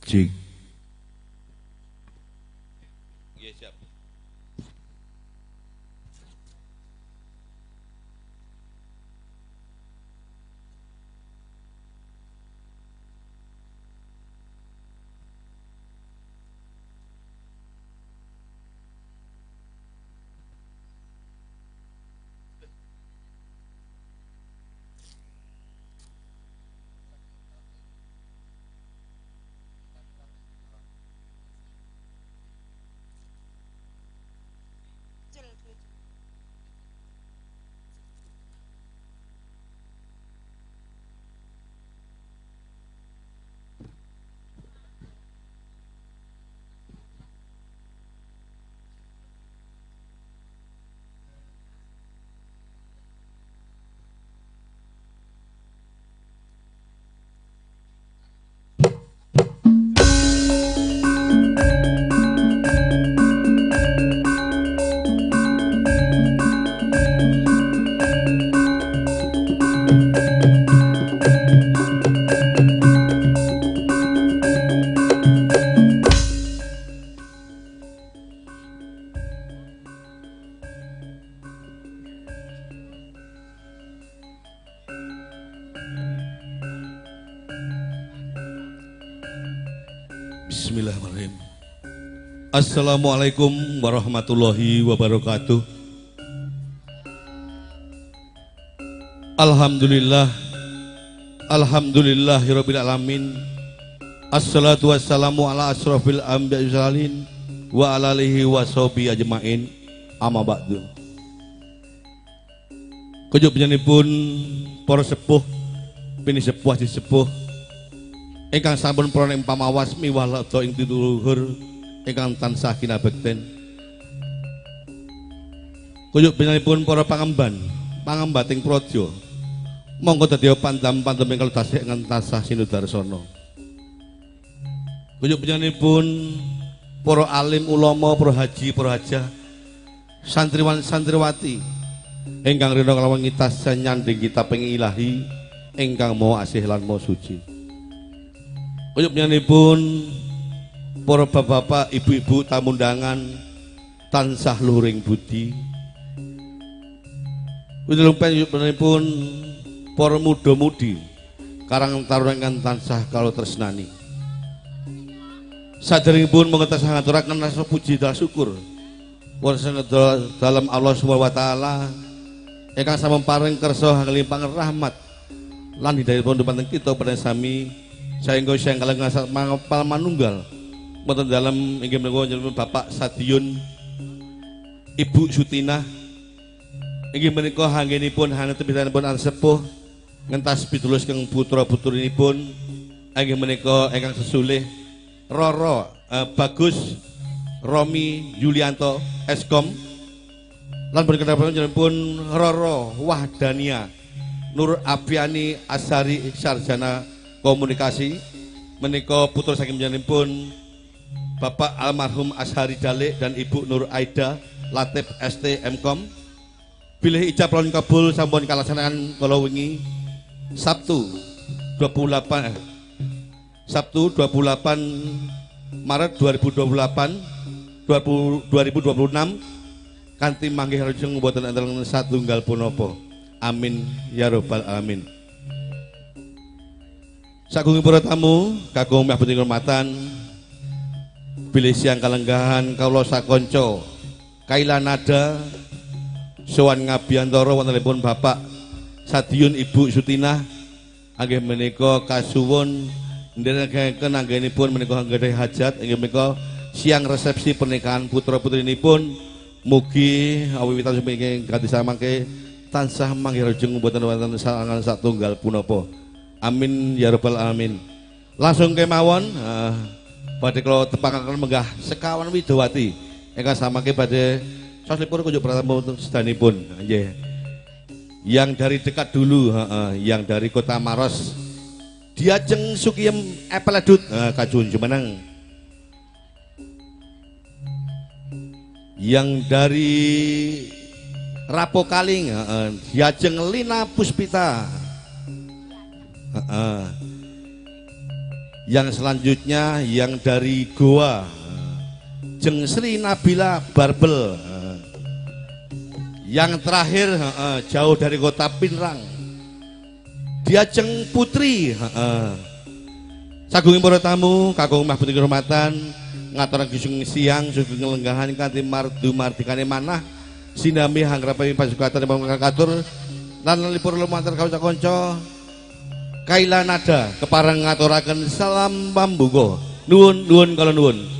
Cik. Nggih, siap. Bismillahirrahmanirrahim. Assalamualaikum warahmatullahi wabarakatuh. Alhamdulillah, alhamdulillahirabbil alamin. Assalatu wassalamu ala asrofil anbiya'i wal mursalin wa ala alihi washabihi ajmain. Amma ba'du. Kujug panjenenganipun para sepuh, pini sepuh haji sepuh ingkang sampun prana ing pamawas miwah leda ing tituluhur ingkang tansah kinabekten. Kuyuk panjenenganipun para pangemban, pangembating praja. Monggo dadi pandam-pandem ingkang tasih ingkang tansah sinudarsana. Kuyuk panjenenganipun para alim ulama, para haji, para hajah, santriwan santriwati ingkang rina kalawan tansah nyandhing kitab ing ilahi ingkang maha asih lan maha suci. Kuyuk panjenenganipun para bapak-bapak, ibu-ibu tamu undangan tansah luhuring budi. Kuyuk panjenenganipun para muda-mudi karang taruna ingkang tansah kalutresnani. Saderengipun monggo tansah ngaturaken rasa puji dan syukur wonten dalem Allah Subhanahu wa taala ingkang sampun paring kersa nglimpang rahmat lan hidayahipun dumateng kita panjenengan sami saengga siang kaleng mangapal manunggal wonten dalem inggih menika Bapak Sadiun, Ibu Sutinah inggih menika anggenipun hanetipun sepuh ngentas pitulus keng putra-putrinipun inggih menika ingkang sesulih Roro Bagus Romi Yulianto Eskom lan berkenaan pun Roro Wahdania Nur Afiani Asari Sarjana Komunikasi menika putra saking panjenenganipun Bapak almarhum Ashari Dalik dan Ibu Nur Aida Latif ST Mkom. Bilih ijab lan kabul sampun kalaksanaan kala wingi Sabtu 28 Sabtu 28 Maret 2028 2026 kanthi manggih rejeng boten enten satunggal punapa. Amin ya rabbal alamin. Sagung para tamu kagum meh penghormatan bilih siang kalenggahan kawula sakanca Kaila Nada sowan ngabiyantara wontenipun Bapak Sadiun, Ibu Sutinah inggih menika kasuwun nderekaken anggenipun menika anggadhahi hajat inggih menika siang resepsi pernikahan putra-putrinipun mugi awiwitan sumingking ganti samangke tansah manggih rejeng boten wonten salangan satunggal punapa. Amin ya rabbal alamin. Langsung kemawon badhe kula tepangaken menggah sekawan widowati ingkang samangke badhe saosipun kunjuk pratama sedanipun. Nggih. Yang dari dekat dulu, yang dari Kota Maros Diajeng Sukiem Epeledut kajun jumeneng. Yang dari Rapokaling Diajeng Lina Puspita. Yang selanjutnya yang dari Goa, Jeng Sri Nabila Barbel. Yang terakhir jauh dari kota Pinrang, Diajeng Putri. Sagung para tamu, kakung mah putri kehormatan, ngaturaken sugeng siang, sugeng lenggahan kanthi mardu mardikane manah, sinami hangrapaning pasukatan katur lan lipur lumantar kanca-kanca Kaila Nada kepareng ngaturaken salam pambuka. Nuwun nuwun kala nuwun.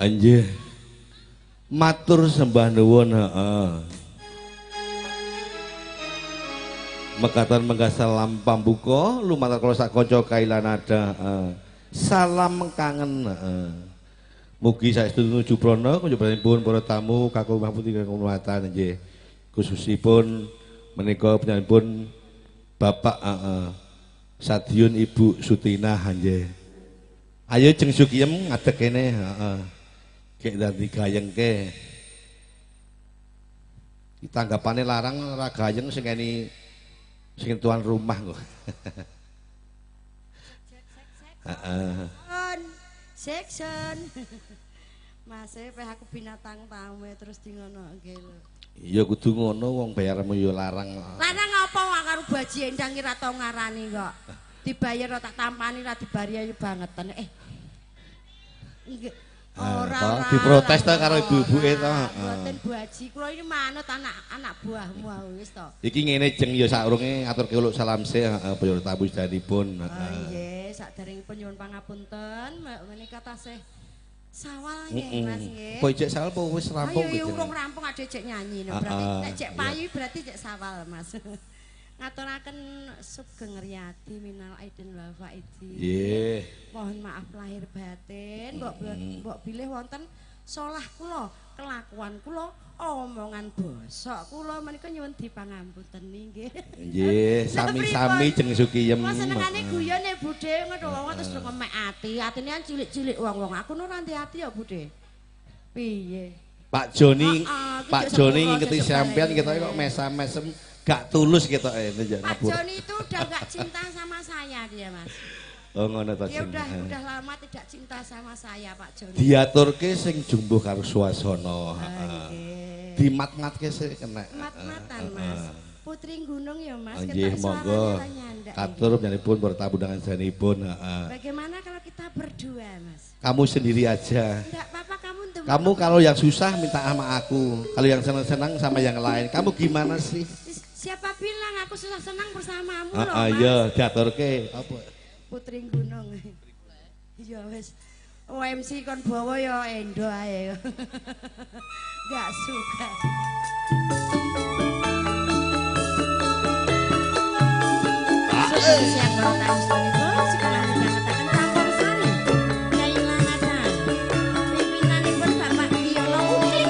Anjih. Matur sembah nuwun, heeh. Mekaten menggah salam pambuka lumantar kula sak kanca kailanada, heeh. Salam kangen, heeh. Mugi saestu nuju prana kunjupanipun para tamu kakung putri kakung watan nggih. Khususipun menika panjenenganipun Bapak Sadiun Ibu Sutinah nggih. Ayo jeng Sukiyem ngadeg kene, heeh. Gek dadi gayengke. Tanggapane larang ora gayeng sing kene sing tuan rumah kok. Heeh. Section. Mas, peh aku binatang tamu terus di ngono lho. Iya kudu ngono wong bayarmu ya larang. Larang apa wong karo Bu Haji Endang ki ra tau ngarani kok. Dibayar ora tak tampani ra dibayar bangeten. Nggih. Ora diprotes ta karo ibu-ibuke to. Mboten Bu Haji, kula ini manut anak buahmu wis to. Iki ngene jeng ya saurunge aturke uluk salam sih heeh para tamu sedanipun. Heeh nggih, saderengipun nyuwun pangapunten menika tasih sawal nggih Mas nggih. Apa ijek sawal apa wis rampung gitu? Ayo urung rampung ade jek nyanyi no. Berarti nek jek payu berarti jek sawal Mas. Ngaturaken sugeng riyadi minal aidin wal faizin. Nggih. Mohon maaf lahir batin, mbok bilih wonten solah kula, kelakuan kula, omongan bosok kula menika nyuwun dipangapunten nggih. Nggih, sami-sami jeng Sukiyem. Kula senengane guyone Budhe ngono wong terus ngemek ati, atine kan cilik-cilik wong-wong. Aku ora ndek ati ya Budhe. Piye? Pak Joni, Pak Joni ngingeti sampean ketoke kok mesam-mesem gak tulus gitu. Pak Joni itu udah gak cinta sama saya dia Mas. Oh ngono ta. Dia udah lama tidak cinta sama saya Pak Joni. Diaturke sing jumbuh karo suasana, heeh. Dimat-matke sik kena. Mat-matan Mas. Putri Gunung ya Mas, ketok suarane nyandak. Katur panjenenganipun para tamu undangan sedanipun, heeh. Bagaimana kalau kita berdua Mas? Kamu sendiri aja. Enggak apa-apa kamu untuk. Kamu kalau yang susah minta sama aku, kalau yang senang-senang sama yang lain. Kamu gimana sih? Siapa bilang aku susah senang bersamamu loh Mas? Iya, diaturke apa? Putri Gunung. Iya wis. OMC kon bawa ya endo ae. Enggak suka. Sugeng siang para tamu sedanipun, sekolah mengatakan campur sari. Nyai Lanata. Pimpinanipun Bapak Piolo Uklik.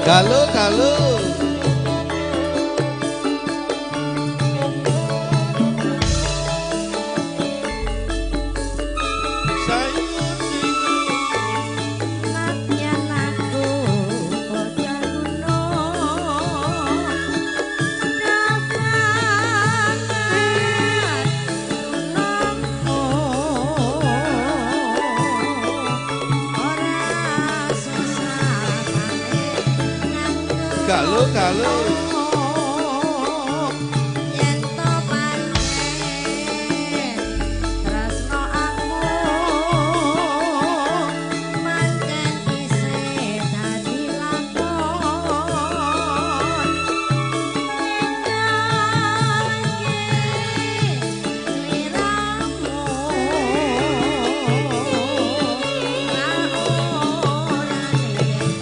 Galuh-galuh. Galuh-galuh. Yen to pancen tresno aku pancen isih dadi lakon ngendake sliramu ora padamu.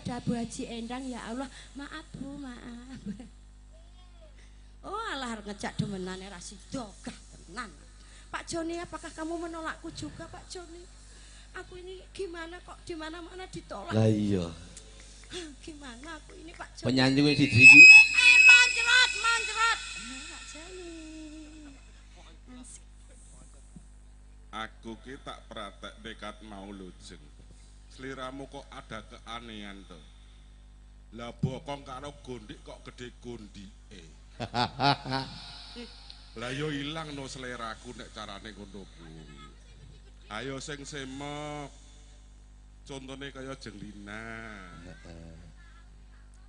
Ada Bu Haji Endang ya Allah, maaf Bu, maaf. Lah arep ngejak demenane ra sida gah tenan. Pak Joni, apakah kamu menolakku juga Pak Joni? Aku ini gimana kok di mana-mana ditolak. Lah iya. Gimana aku ini Pak Joni? Penyanyi kuwi siji iki. Manjrot, manjrot. Pak Joni. Aku ki tak pratek dekat mau lho Jeng. Sliramu kok ada keanehan to. Lah bokong karo gondik kok gede gondike. Lah yo ilang no seleraku nek carane ngono kuwi. Ayo sing semok. Contone kaya Jeng Lina.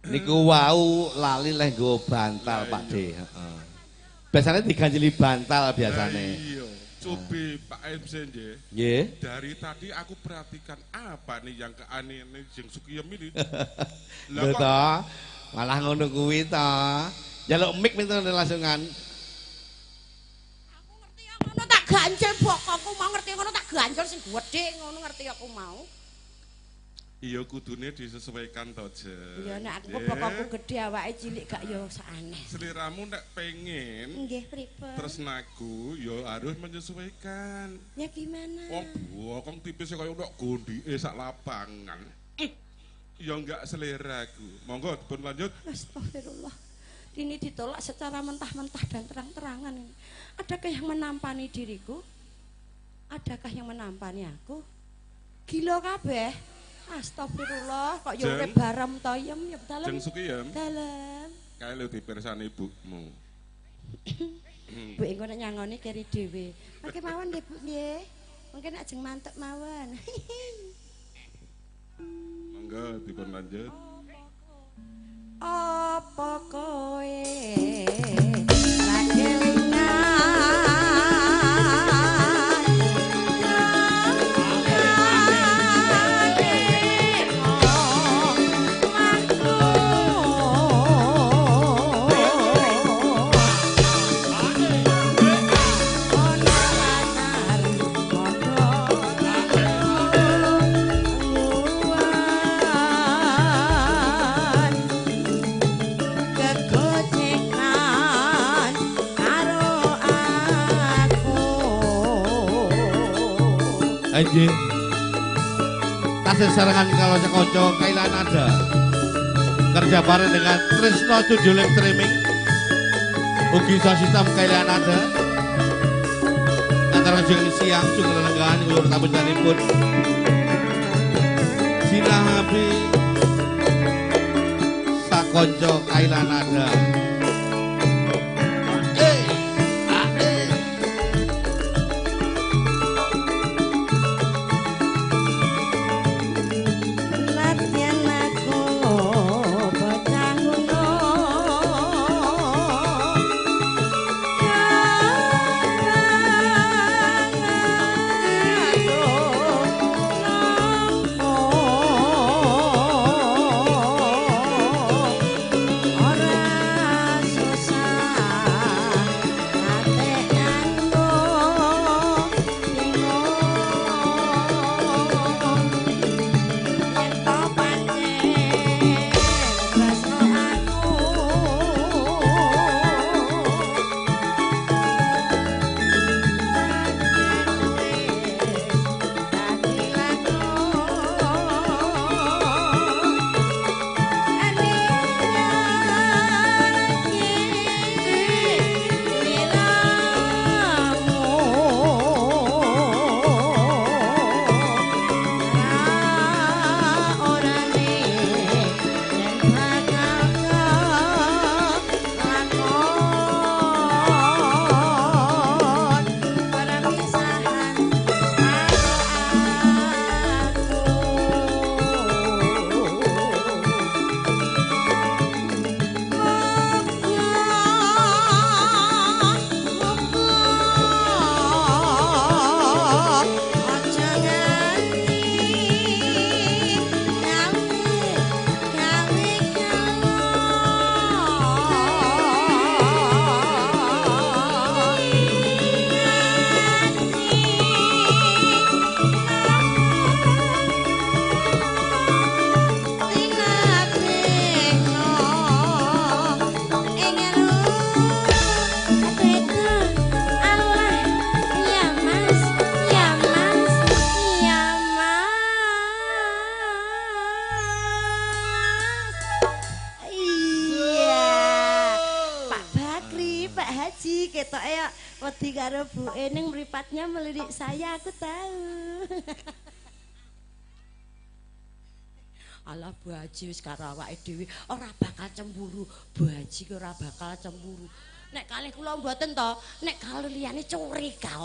Niku wau lali leh nggo bantal Pak D. Heeh. Biasane diganjeli bantal biasane. Iya. Cubi Pak MC nggih. Nggih. Dari tadi aku perhatikan apa nih yang keanehan Jeng Sukiyem ini. Lho to, malah ngono kuwi to. Njaluk mic minta langsungan. Aku ngerti ngono tak ganjel bokongku mau ngerti ngono tak ganjel sing gedhe ngono ngerti aku mau. Iya kudune disesuaikan to, Jeng. Iya nek aku bokongku gedhe awake cilik gak ya aneh. Seliramu nek pengen nggih pripun? Tresnaku ya harus menyesuaikan. Ya gimana? Wong bokong tipis kaya nek gondike sak lapangan. Ya enggak seleraku. Monggo dipun lanjut. Astagfirullah. Ini ditolak secara mentah-mentah dan terang-terangan ini. Adakah yang menampani diriku? Adakah yang menampani aku? Gila kabeh. Astagfirullah, kok yo urip barem to yem ya dalem. Jeng Sukiyem. Dalem. Kae lho dipirsani ibumu. Bu engko nek nyangoni keri dhewe. Mangke mawon nggih Bu nggih. Mungkin ajeng mantuk mawon. Monggo dipun lanjut. Apa kowe ra kelingan Anjing. Tasih sarengan kalau sekonco Kailan ada. Kerja bareng dengan Trisno Studio Live Streaming. Ugi sound system Kailan ada. Antara jeng siang sung lelenggahan kula tamu janipun. Sinahabi sakonco Kailan ada. Ora Haji ketoke ya wedi karo buke ning mripatnya melirik saya, aku tahu. Alah Bu Haji wis karo awake dhewe ora bakal cemburu. Bu Haji ki ora bakal cemburu. Nek kalih kula mboten to, nek kalih liyane curiga.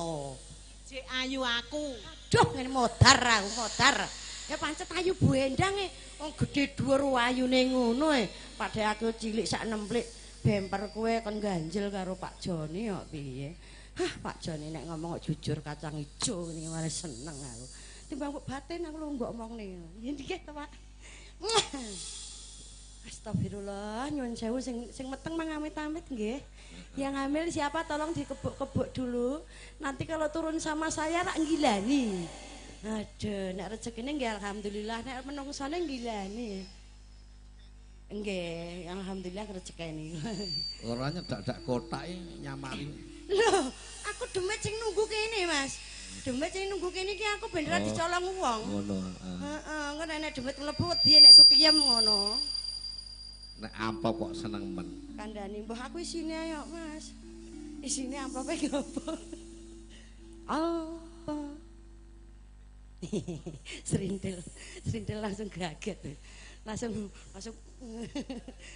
Jek ayu aku. Aduh ngene modar aku, modar. Ya pancet ayu Bu Endang e, wong gedhe dhuwur ayune ngono e. Padahal aku cilik sak nemplik bemper kowe kon ganjel karo Pak Joni kok piye. Hah, Pak Joni nek ngomong kok jujur kacang ijo ngene malah seneng aku. Timbang kok batin aku lho mbok omongne. Ya nggih to, Pak. Astagfirullah, nyuwun sewu sing meteng mangamit-amit nggih. Yang hamil siapa tolong dikebuk-kebuk dulu. Nanti kalau turun sama saya rak nggilani. Aduh, nek rezekine nggih alhamdulillah, nek menungsane nggilani. Nggih, alhamdulillah rezekine. Ora nyedak-dak kotak nyamari. Loh, aku demit sing nunggu kene, Mas. Demit sing nunggu kene iki aku ben ora dicolong wong. Ngono, heeh. Engko nek demit mlebu wedi nek sukiyem ngono. Nek amplop kok seneng men. Kandhani mbah aku isine ayo, Mas. Isine amplope ngopo? Apa? Serintil, serintil langsung kaget. Langsung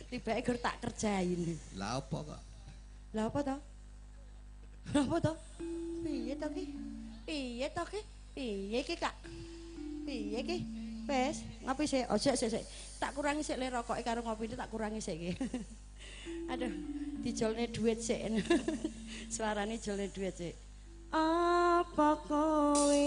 tibake gur tak kerjain. Lah apa kok? Lah apa to? Lah apa to? Piye to ki? Piye to ki? Piye ki, Kak? Piye ki? Wes, ngopi sik, ojo sik sik. Tak kurangi sik le rokoke karo ngopine tak kurangi sik iki. Aduh, dijolne dhuwit sik. Suarane jolne dhuwit sik. Apa kowe?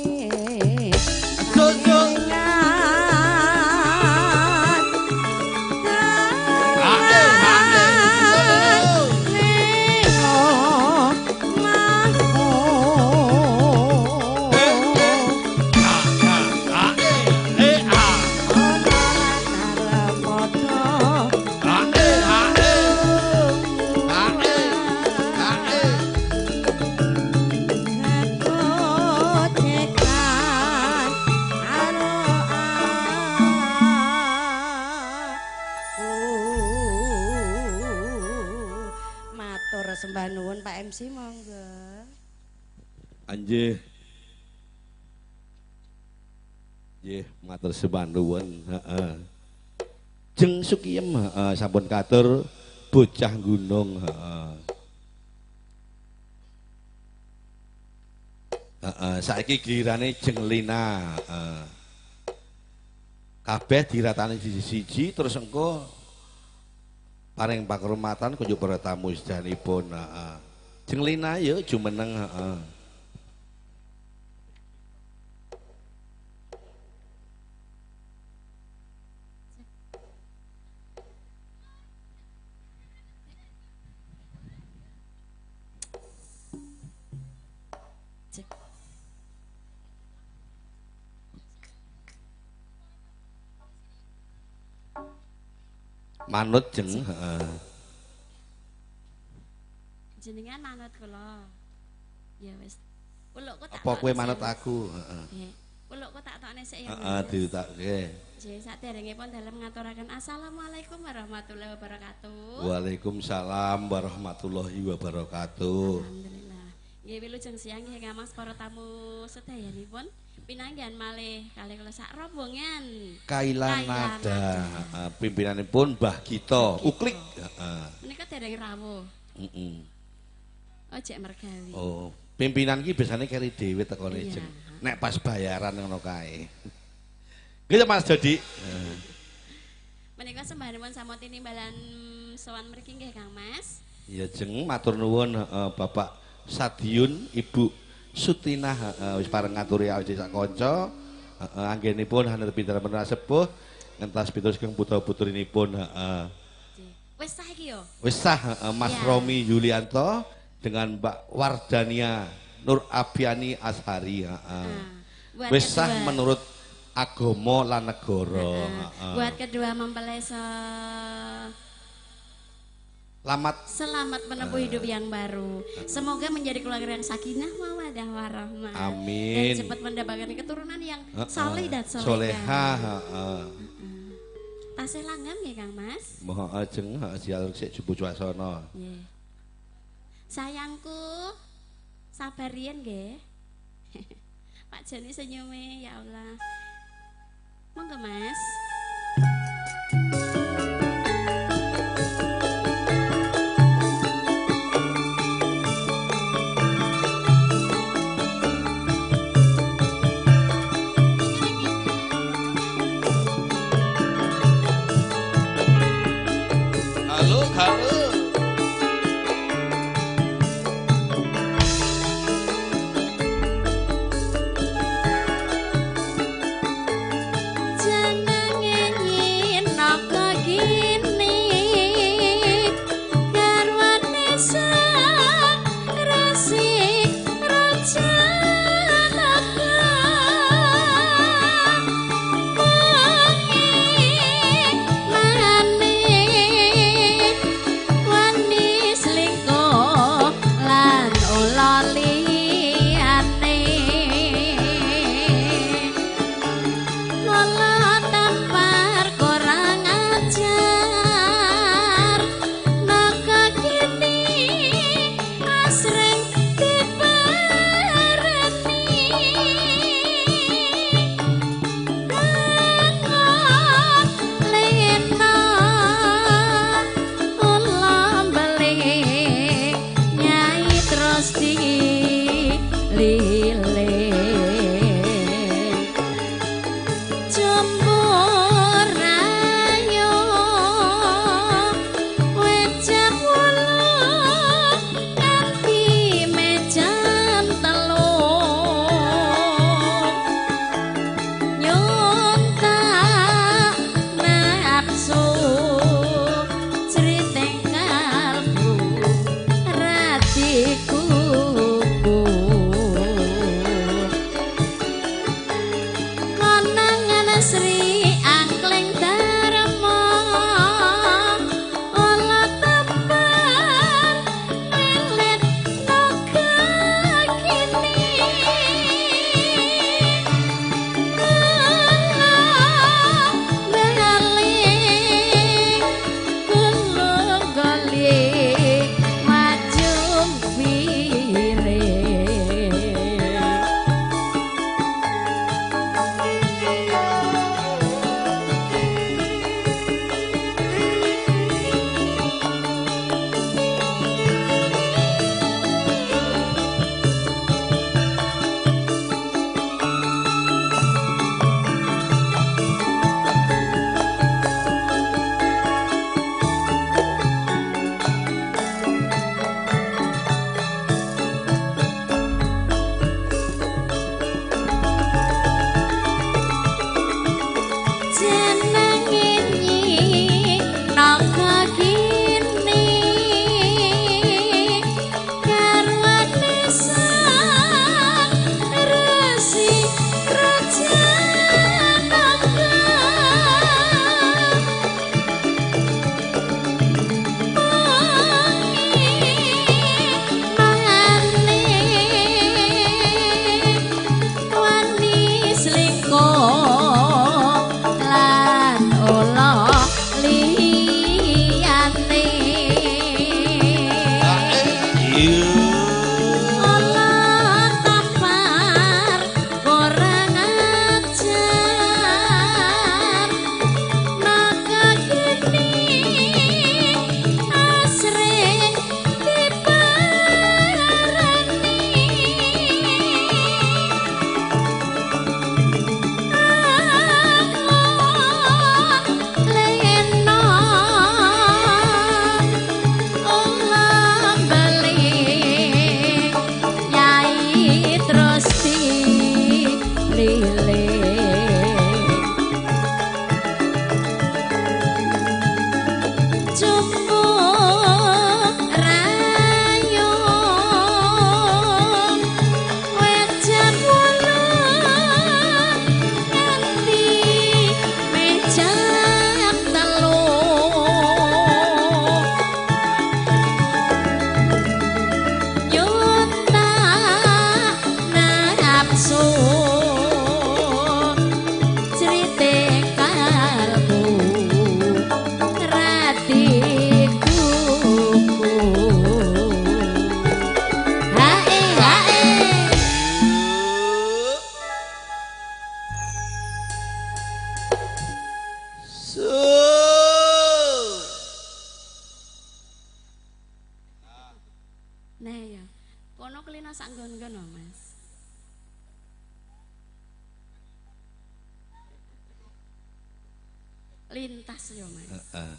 Sembah nuwun Pak MC monggo. Anjih. Nggih, matur sembah nuwun, heeh. Jeng Sukiyem, heeh, sampun katur bocah gunung, heeh. Heeh, saiki gilirane Jeng Lina, heeh. Kabeh diratani siji-siji terus engko paring pakrumatan kunjuk para tamu sedanipun, heeh. Jeng Lina ya jumeneng, heeh. Manut jeng, heeh. Jenengan manut kula. Ya wis. Pelukku tak. Apa kowe manut aku? Heeh. Nggih. Pelukku tak tokne sik ya. Heeh, ditutake. Nggih, saderengipun dalem ngaturaken assalamualaikum warahmatullahi wabarakatuh. Waalaikumsalam warahmatullahi wabarakatuh. Alhamdulillah. Nggih wilujeng siang nggih Kang Mas para tamu sedayanipun. Pinanggihan malih kalih kula sak rombongan Kaila Nada, pimpinanipun Mbah Gito Uklik. Heeh. Menika dereng rawuh. Heeh. Oh, jek mergawe. Oh, pimpinan ki biasane keri dhewe tekone jeng. Nek pas bayaran ngono kae. Nggih Mas Dodi. Menika sembahanipun sampun tinimbalan sowan mriki nggih Kang Mas. Iya jeng, matur nuwun Bapak Sadiun, Ibu Sutinah wis pareng ngaturi awake sak kanca, heeh, anggenipun hanepi dalem sepuh ngentas pitus keng putra-putrinipun, heeh. Wis sah iki yo. Wis sah, Mas Romi Yulianto dengan Mbak Wardania Nur Abiani Ashari, heeh. Wis sah menurut agama lan negara, heeh. Buat kedua mempelai selamat menempuh hidup yang baru. Semoga menjadi keluarga yang sakinah, mawadah, warahmah. Amin. Dan cepat mendapatkan keturunan yang soleh dan soleha. Soleha, heeh. Tasih langgam ya Kang Mas? Mohon ajeng, heeh, diatur sik jubu swasana. Nggih. Sayangku, sabar riyen nggih. Pak Joni senyume, ya Allah. Monggo Mas. Halo, halo. Crite kalbu rati. So. Nah ya, kono kelina sak nggon-nggon lho, Mas. Lintas ya, Mas. Heeh.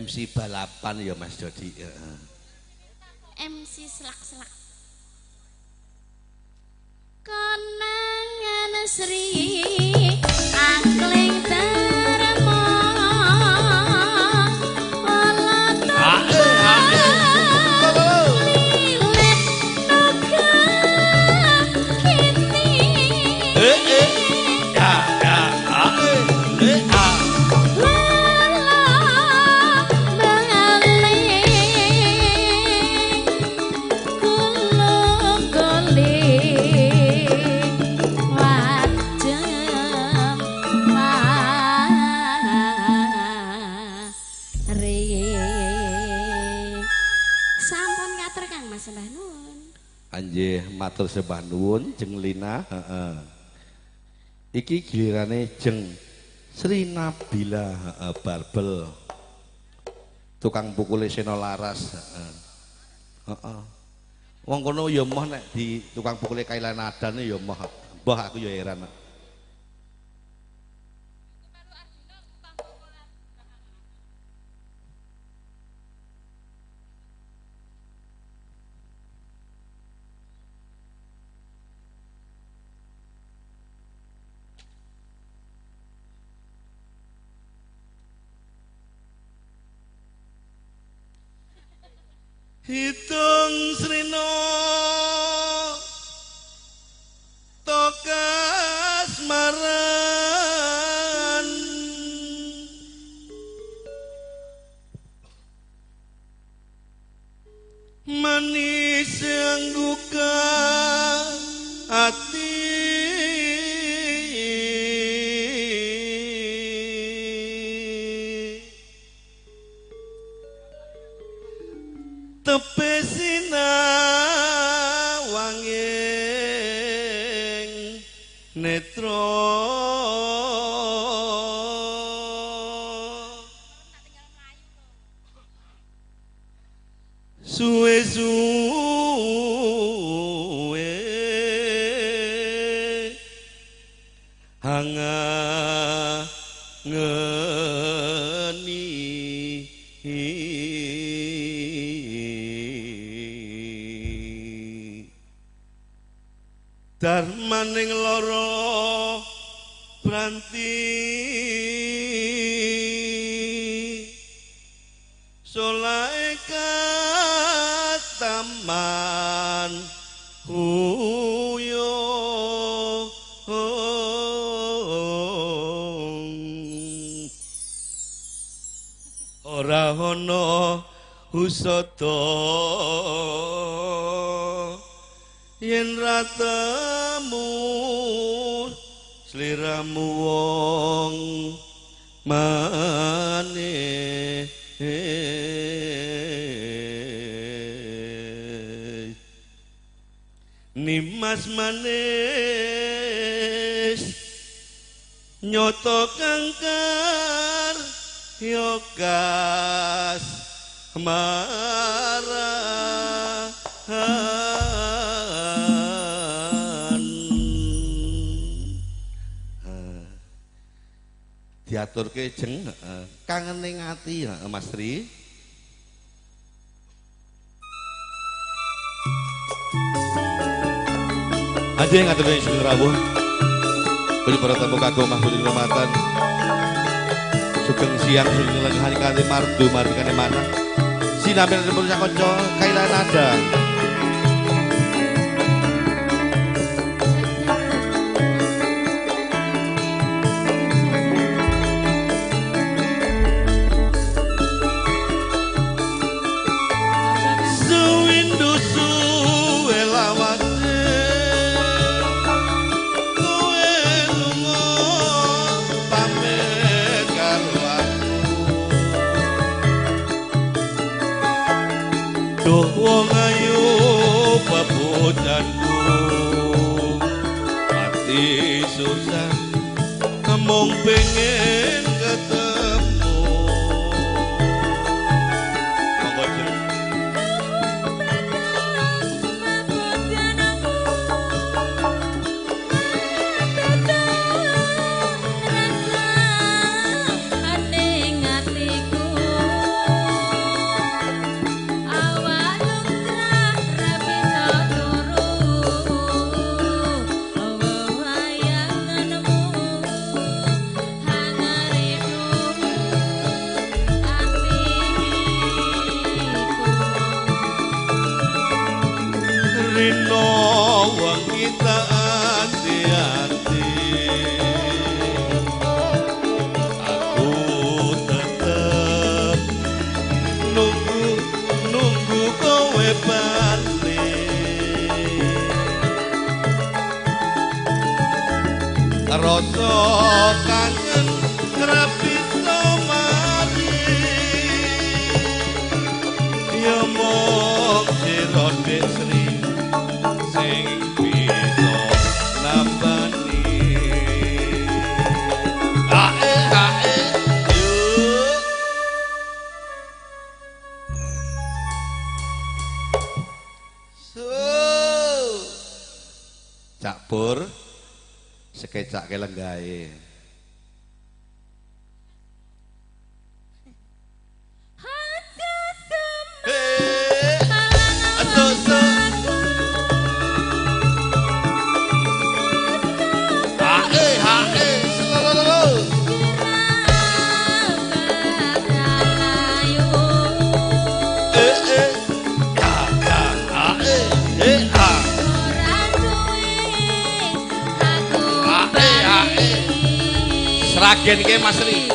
MC balapan ya Mas Dodi. Heeh. MC selak-selak. Konangan Sri Angling Darma Anjih matur sembah nuwun Jeng Lina, heeh. Iki gilirane Jeng Sri Nabila, heeh, Barbel. Tukang pukule Seno Laras, heeh. Heeh. Wong kono ya moh nek di tukang pukule Kailan Adane ya moh. Mbah aku ya heran. Hitung Srino tokas maran manis angguka ati tepesina wanging netra suwe-suwe hanga ngeni Darmaning loro branti solahe kataman huyo ora ana husada yen ratemu sliramu wong manis nimas manis nyoto kangkar yokas marahan. Diaturke Jeng kangen ning ati Mas Sri. Ajeng ngaturke sugeng rawuh. Puji para tamu kagum mahpudi kehormatan. Sugeng siang sugeng lengahan kanthi mardu mardikane manah. Sinambil dipun sakanca kailan nada. Duh wong ayu bebojanku ati susah mung pengen tak anti-anti. Aku tetep nunggu kowe bali. Rasa kangen ra bisa mari. Ya mung sira Dik Sri sing bisa nambani. Ae ae yo. So. Cak Pur sekecake lenggahe. Sragen ke Mas Ri.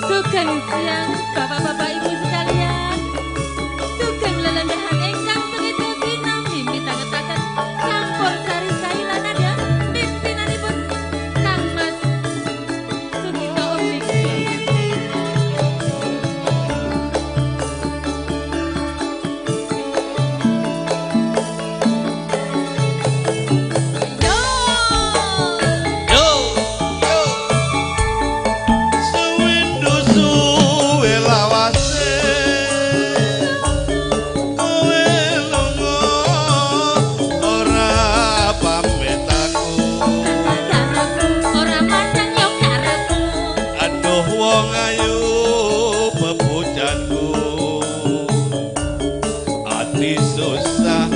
Sugeng siang bapak-bapak ibu sekalian. Sugeng lelenggahan ingkang sengit sinambi mitangetaken campur sari sailan nada pimpinanipun Kang Mas Sugito Umbik. Yo. Yo yo. Suwindu suwe lawase kowe lunga ora pamit aku. Ora pandang yo karepku. Aduh wong ayu bebujanku, ati susah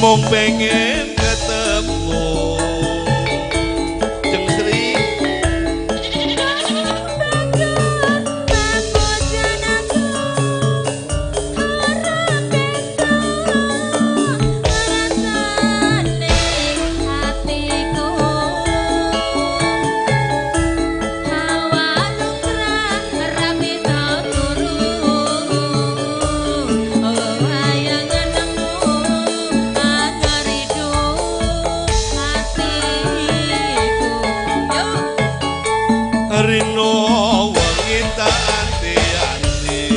mung pengen ketemu. Jeng Sri. Rino wengi tak anti-anti.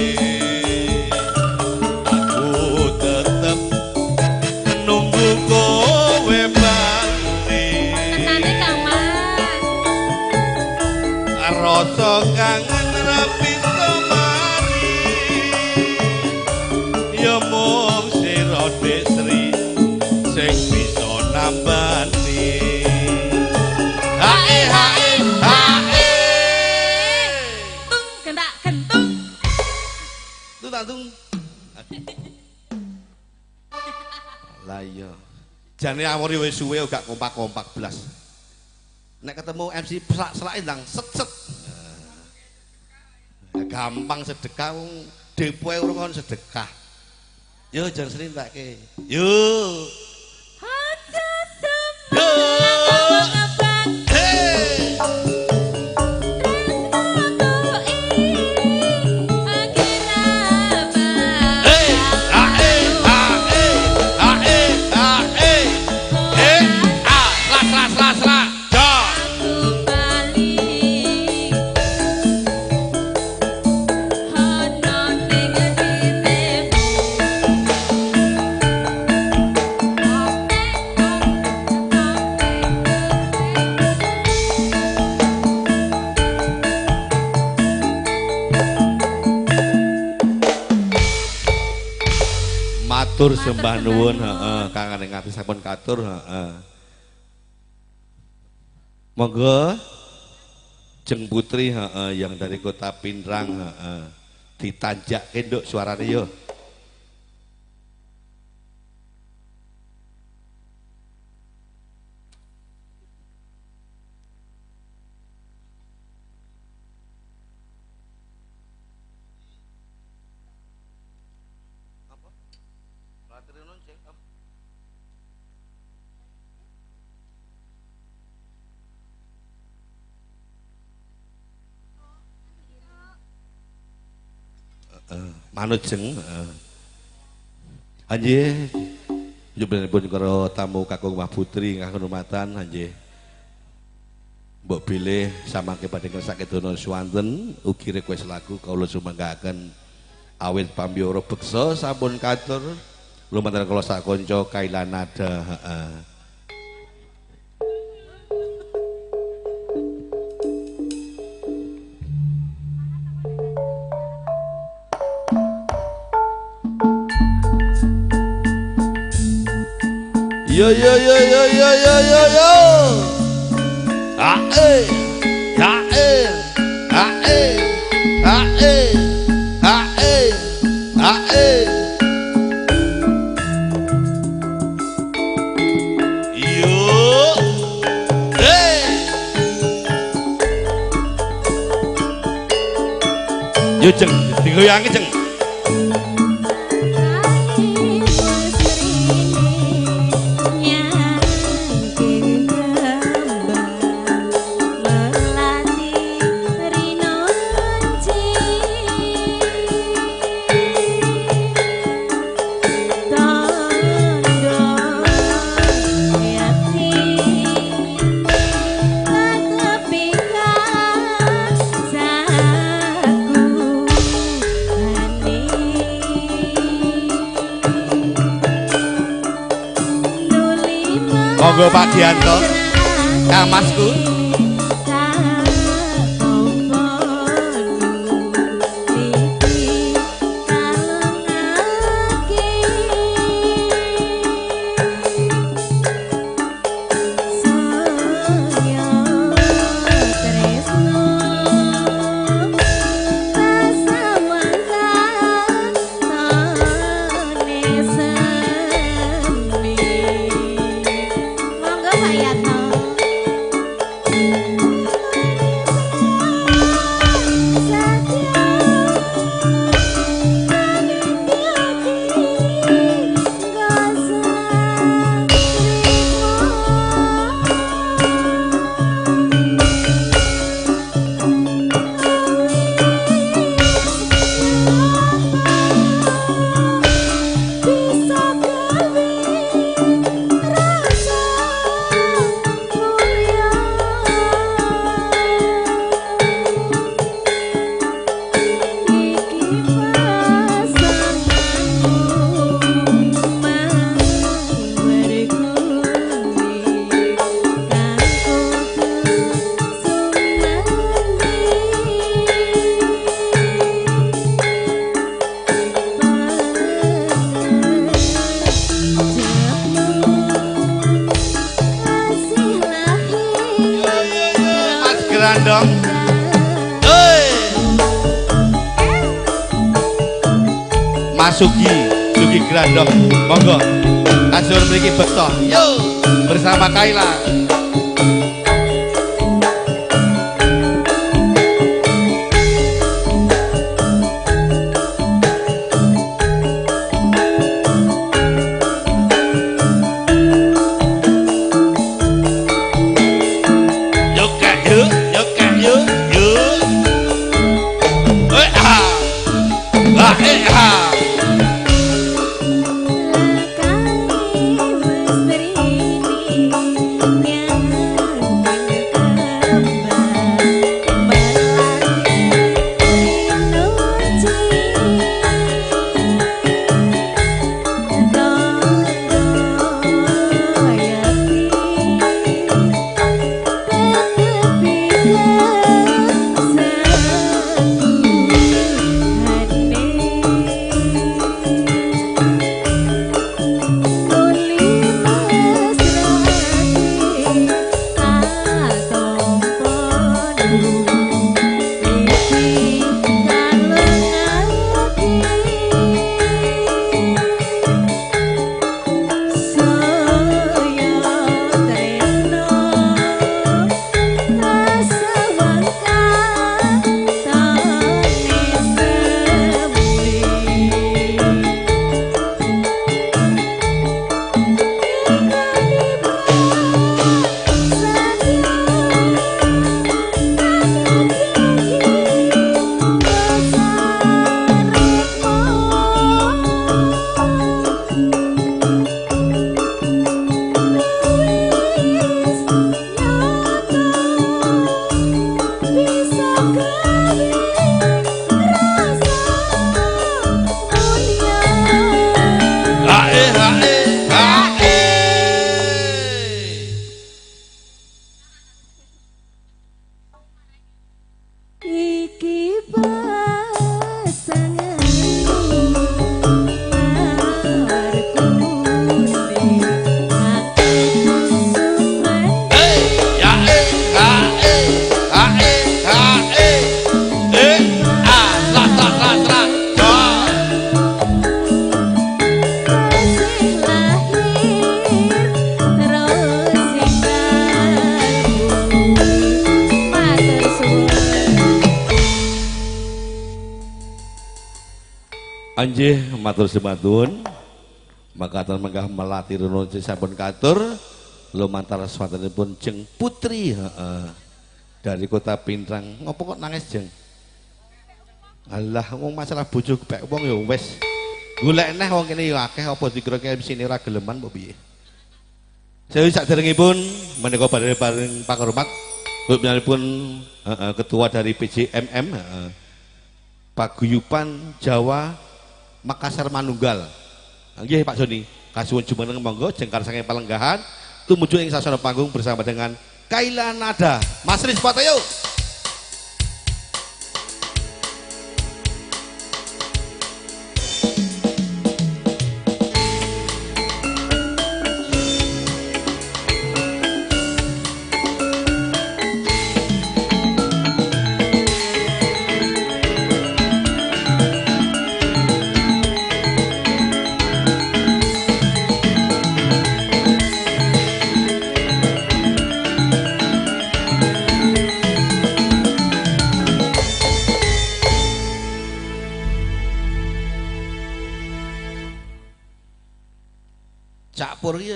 Aku tetep nunggu kowe bali. Tenane Kang Mas. Rasa kangen ra bisa mari. Ya mung sira Dik Sri sing bisa nambani. Hae hae hae. Tung gentak gentung. Tuh tak tung. Lah iya. Jane awori wis suwe gak kompak-kompak blas. Nek ketemu MC selak-selake ndang set-set. Gampang sedekah wong depoe urung kon sedekah. Yo jan Sri entake. Yo. Aja Yo. semang Hey. Hey, a e a e a e a e. Eh, a sla sla sla sla. Ja. Matur sembah nuwun heeh Kang Ngati sampun katur heeh. Monggo Jeng Putri heeh yang dari Kota Pinrang heeh. Ditanjakke nduk suarane yo. Heeh, manut jeng, heeh. Anjih, nyuwun karo tamu kakung Wah Putri ingkang kinurmatan anjih. Mbok bilih samangke badhe ngersake dono swanten ugi request lagu kawula sumanggaaken awit pambyoro beksa sampun katur lumantar kula sak kanca Kaila Nada, heeh. Yo yo yo yo yo yo yo yo. A e a e a e a e a e a e. Yo. Hey. Yo jeng, digoyangi jeng. Monggo Pak Dianto, Kang Masku. Grandong. Hei. Mas Sugi, Sugi Grandong. Monggo. Kasur mriki bekto. Yo, bersama Kaila. Yeah. Anjih matur sembah-nuwun. Makaten menggah melati runun sampun katur lumantar swantenipun Jeng Putri heeh. Dari Kota Pinrang. Ngopo kok nangis Jeng? Alah wong masalah bojo kepek wong ya wis. Golek neh wong kene ya akeh apa dikira MC ne ora geleman apa piye. Saya saderengipun menika badhe paring panghormat pun ketua dari PJMM Paguyuban Jawa Makassar Manunggal. Nggih Pak Joni, kasuwun jumeneng monggo jengkar saking palenggahan tumuju ing sasana panggung bersama dengan Kaila Nada. Mas Riz Patayo.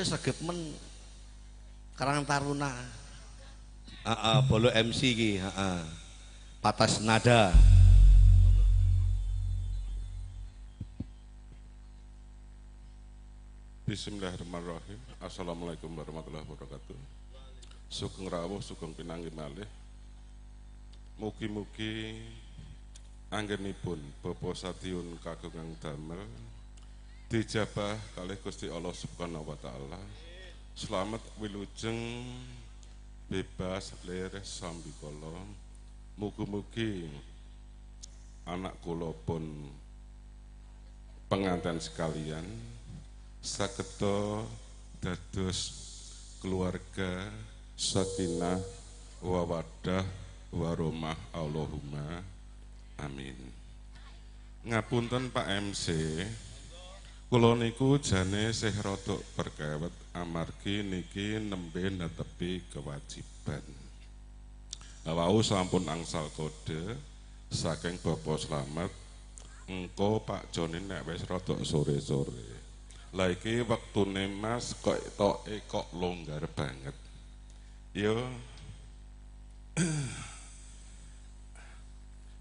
Sregep men Karang Taruna. Heeh, bolo MC iki, heeh. Patas nada. Bismillahirrahmanirrahim. Assalamualaikum warahmatullahi wabarakatuh. Sugeng rawuh, sugeng pinanggih malih. Mugi-mugi anggenipun Bapak Sadiun kagungan damel dijabah kalih Gusti Allah Subhanahu wa taala. Slamet wilujeng bebas lir sambikala. Mugi-mugi anak kula pun pengantin sekalian sageda dados keluarga sakinah wawadah warahmah Allahumma amin. Ngapunten Pak MC, kula niku jane sih rodok perkewet amargi niki nembe netepi kewajiban. Wau sampun angsal kode saking Bapak Slamet, engko Pak Joni nek wis rodok sore-sore. Lah iki wektune Mas kok toke kok longgar banget. Yo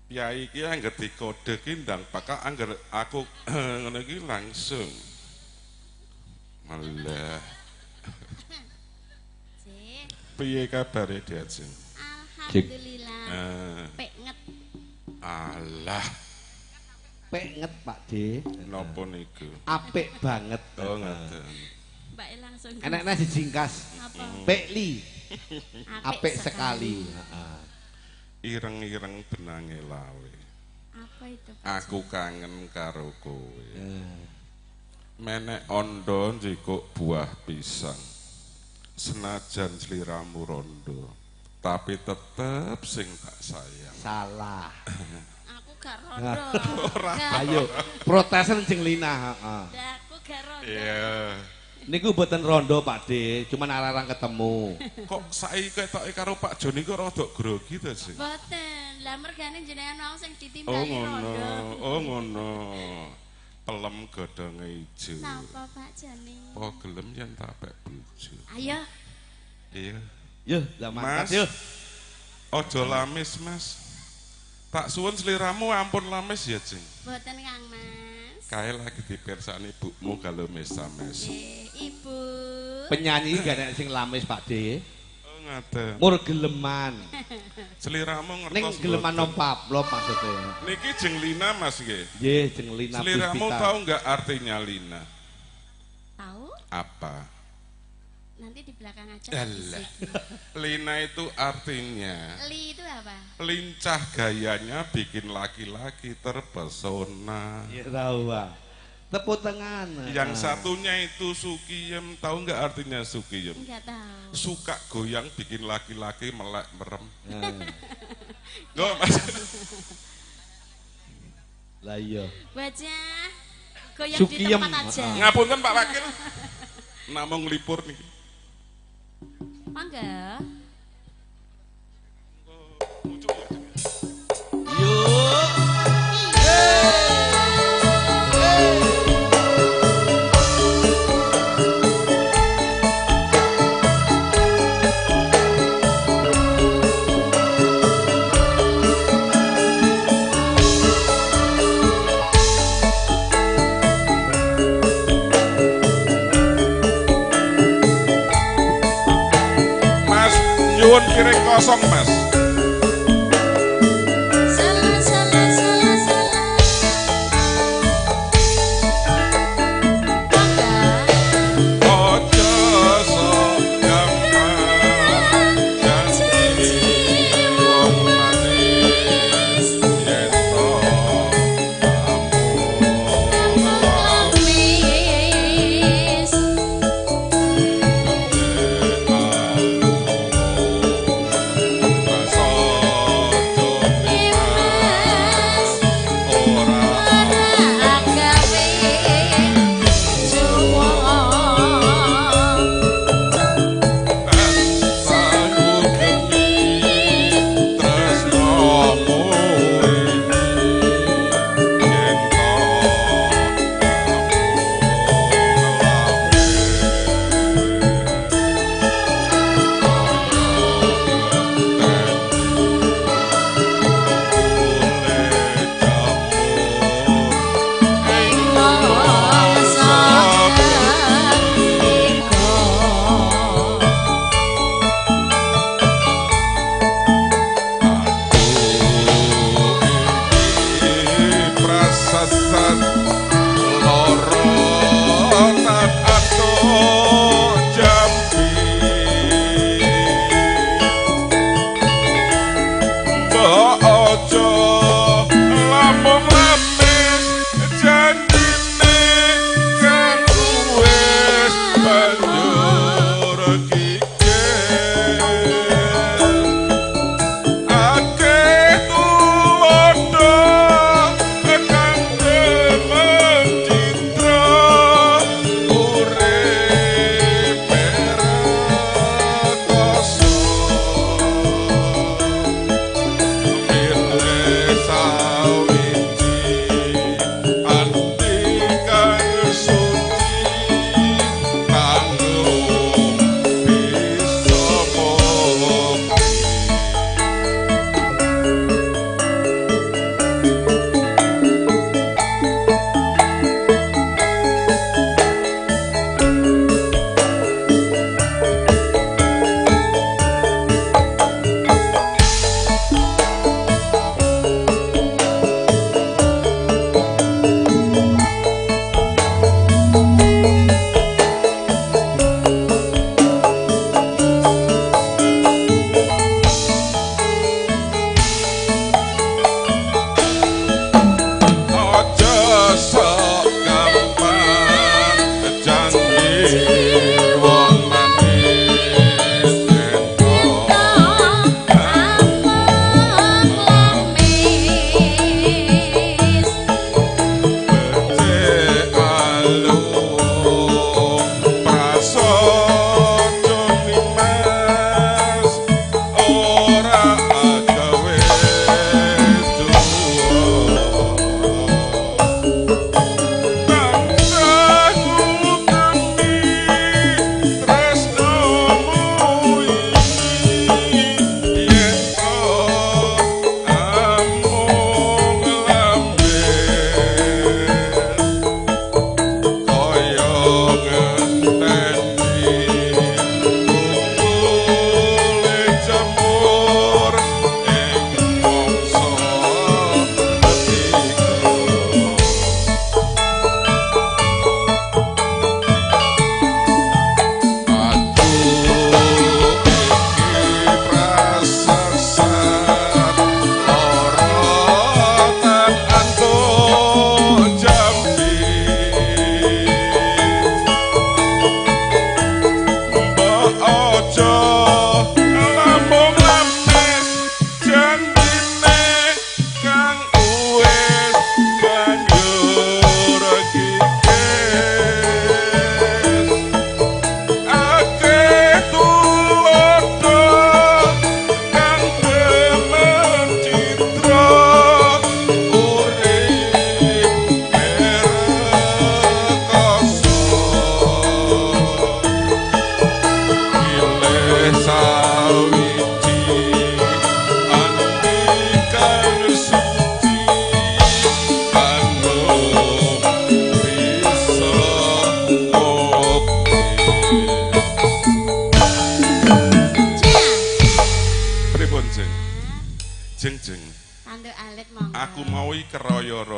Piyayi iki angger dikode ki ndang pakak angger aku ngono iki langsung. Malah. Piye kabare Diajeng? Alhamdulillah. Penget. Alah. Penget Pak D. Napa niku? Apik banget. Oh ngoten. Mbak langsung. Enaknya dijingkas. Apa? Pekli. Apik sekali. Heeh. Ireng-ireng benange lawe. Apa itu? Pak? Aku kangen karo kowe. Menek ondo njikuk buah pisang. Senajan sliramu rondo, tapi tetep sing tak sayang. Salah. Aku gak rondo. Ora. Ayo, protesen Jeng Lina, heeh. Aku gak rondo. Iya. Niku mboten rondo Pak D, cuman arang-arang ketemu. Kok saiki ketoke karo Pak Joni kok rada grogi ta sih? Mboten. Lah mergane jenengan wau sing Oh ditimbali ngono, rondo. oh ngono. Pelem godhonge ijo. Napa Pak Joni? Oh gelem yen tak pek bojo. Ayo. Iya. Yo, lah mangkat Mas. yo. Aja lamis, Mas. Tak suwun sliramu ampun lamis ya, Jeng. Mboten Kang Mas. Kae lagi dipirsani ibumu kalau mesa-mes. Nggih, Ibu. Penyanyi gak ada sing lamis Pak D. Oh ngaten. Mur geleman. Sliramu ngertos. Ning geleman mboten? nomplop maksudnya. Niki Jeng Lina, Mas nggih. Nggih, Jeng Lina Sliramu Puspita. tahu nggak artinya Lina? Tahu? Apa? Nanti di belakang aja. Alah. Lina itu artinya Li itu apa? lincah gayanya bikin laki-laki terpesona. Iya tahu, Pak. Tepuk tangan. Yang satunya itu Sukiyem, tahu nggak artinya Sukiyem? Enggak tahu. Suka goyang bikin laki-laki melek merem. Loh, Mas. Lah iya. Wajah goyang di Sukiyem. tempat aja. Ngapunten Pak Wakil. Namung lipur niki. Mangga. Mucuk ya. Yuk. Piring kosong, Mas. Salah salah salah salah. Mangga. Ojo sok gampang janji wong manis yen to Namung kemis. Amung.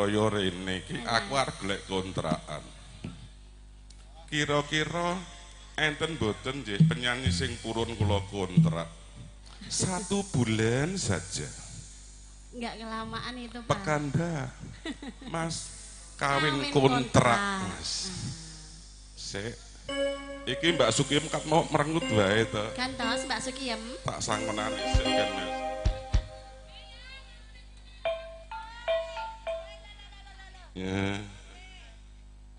royo rene iki aku arep golek kontrakan. Kira-kira enten mboten nggih penyanyi sing purun kula kontrak. 1 bulan saja. Enggak kelamaan itu, Pak. Pekanda. Mas kawin kontrak, Mas. Sik. Iki Mbak Sukiem kat mau merengut wae to. Gantos Mbak Sukiem. Tak sangonane sik kan, Mas. Ya.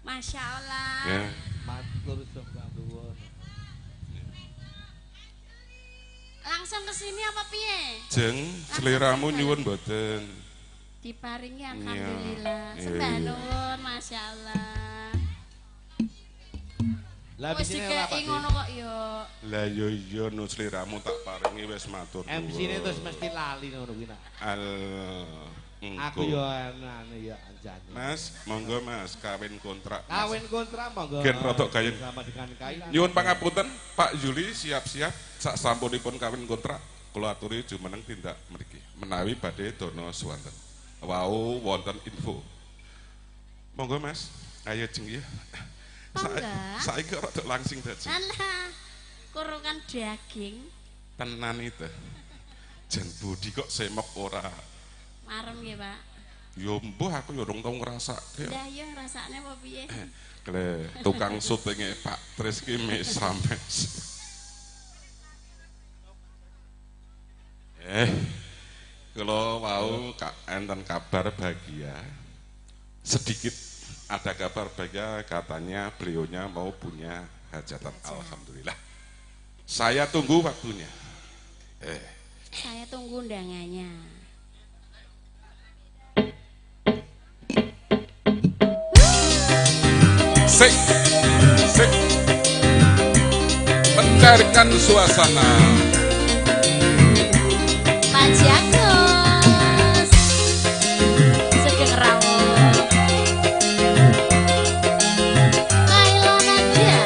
Masya Allah. Ya. Matur sembah nuwun. Langsung ke sini apa piye? Jeng, seliramu nyuwun mboten. Diparingi alhamdulillah. Sembah nuwun, Masya Allah. Lah wis dikeki ngono kok yo. Lah yo iya no seliramu tak paringi wis matur nuwun. MC-ne terus mesti lali ngono kuwi nak. Aku yo anu ya anjane. Mas, monggo Mas kawin kontrak. Mas. Kawin kontrak monggo. Gen rodok gayeng. Sama dengan kain. Nyuwun pangapunten Pak Yuli siap-siap sak sampunipun kawin kontrak kula aturi jumeneng tindak mriki menawi badhe dono suwanten. Wau wonten info. Monggo Mas, ayo jeng ya. Saiki rodok langsing dadi. Alah, kurukan daging. Tenan itu. Jan budi kok semok ora. Marem nggih, Pak. Ya mbuh aku ya urung tau ngrasake. Lah iya ngrasakne apa piye? Kle, tukang syutinge Pak Tris ki mesames. Kula wau enten kabar bahagia. Sedikit ada kabar bahagia katanya beliaunya mau punya hajatan. Alhamdulillah. Saya tunggu waktunya. Saya tunggu undangannya. Sik, sik, mencairkan suasana. Pak Jakus, sugeng rawuh. Kaila Nadia.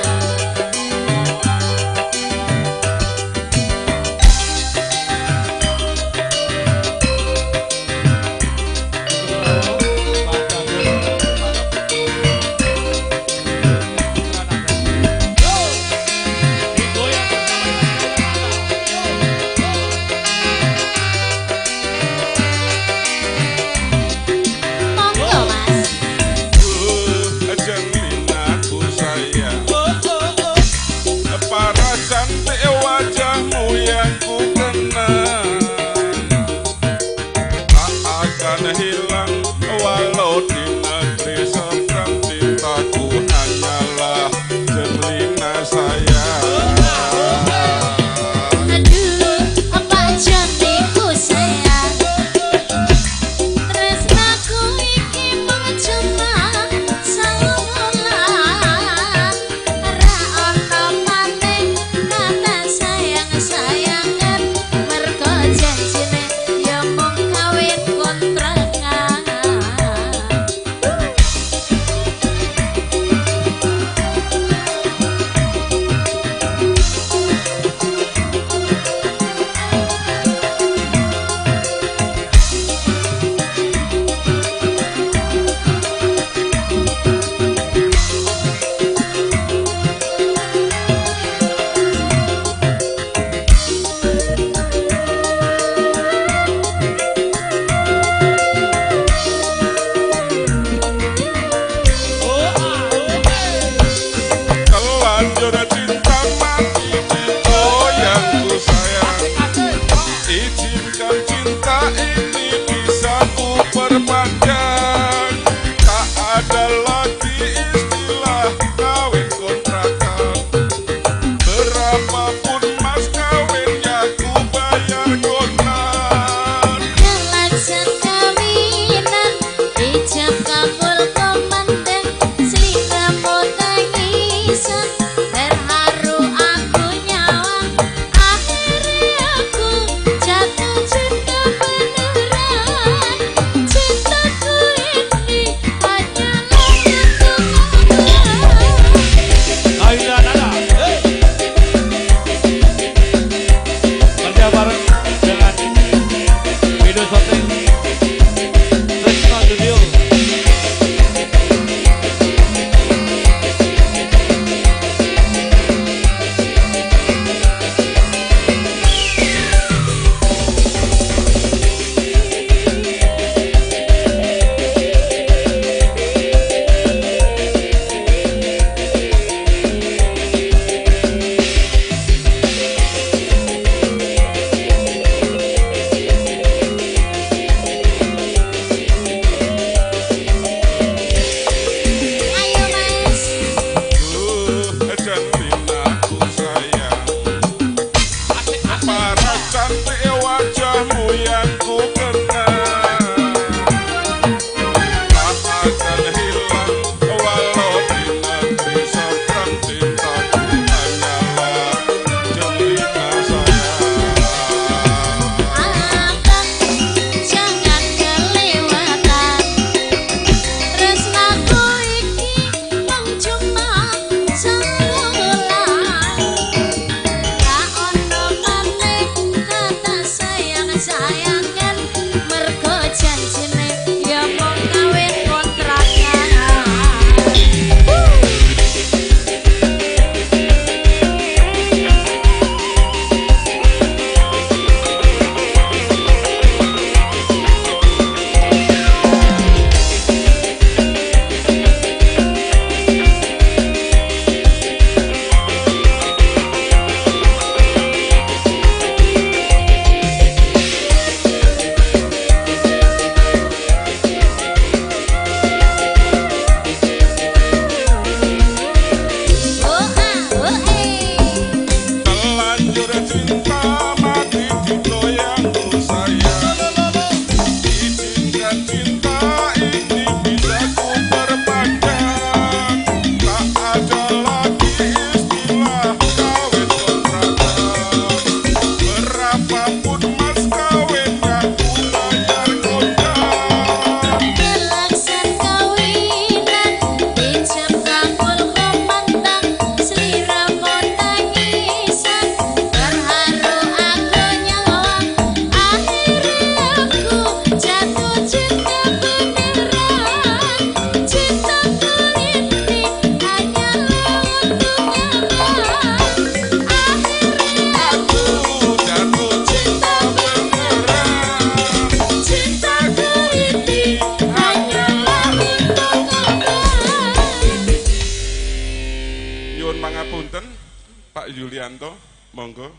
Pak Yulianto, monggo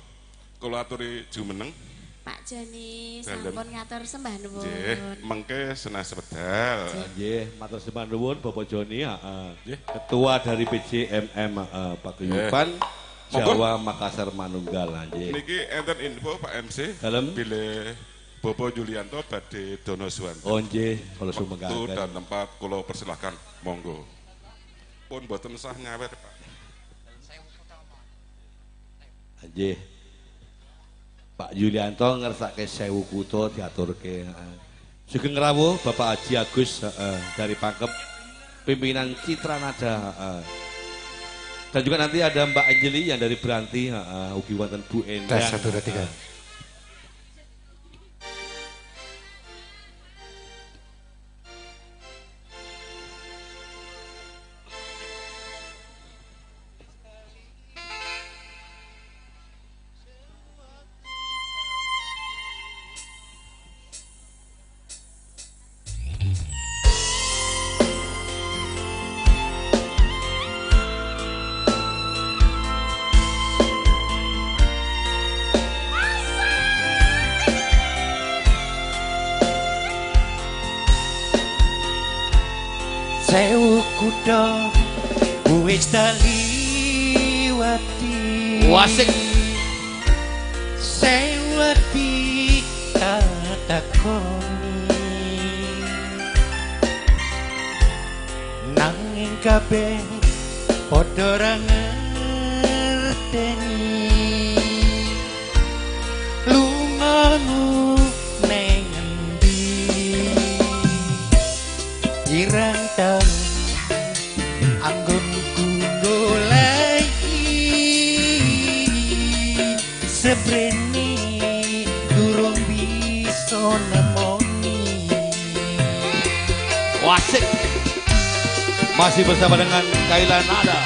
kula aturi jumeneng. Pak Joni sampun ngatur sembah nuwun. Nggih, mengke senas wedal. Nggih, matur sembah nuwun Bapak Joni, heeh. Ketua dari PJMM Paguyuban Jawa Makassar Manunggal nggih. Niki enten info Pak MC. Dalem bilih Bapak Yulianto badhe dono suwanten. Oh nggih, kula sumangga. Waktu dan tempat kula persilahkan, monggo. Pun boten sah nyawer, Pak. Nggih. Pak Yulianto ngersake 1000 kutha diaturke. Sugeng rawuh Bapak Haji Agus dari Pangkep, pimpinan Citra Nada. Dan juga nanti ada Mbak Anjeli yang dari Beranti, ugi wonten Bu Endang. 1, 2, 3. Sewu kutha wis taliwati, wasik sewu ati takoni, nanging kabeh padha ra ngerteni lungamu neng endi irang taun anggonku goleki seprene durung bisa nemoni. Wasik masih bersama dengan Kaila Nada,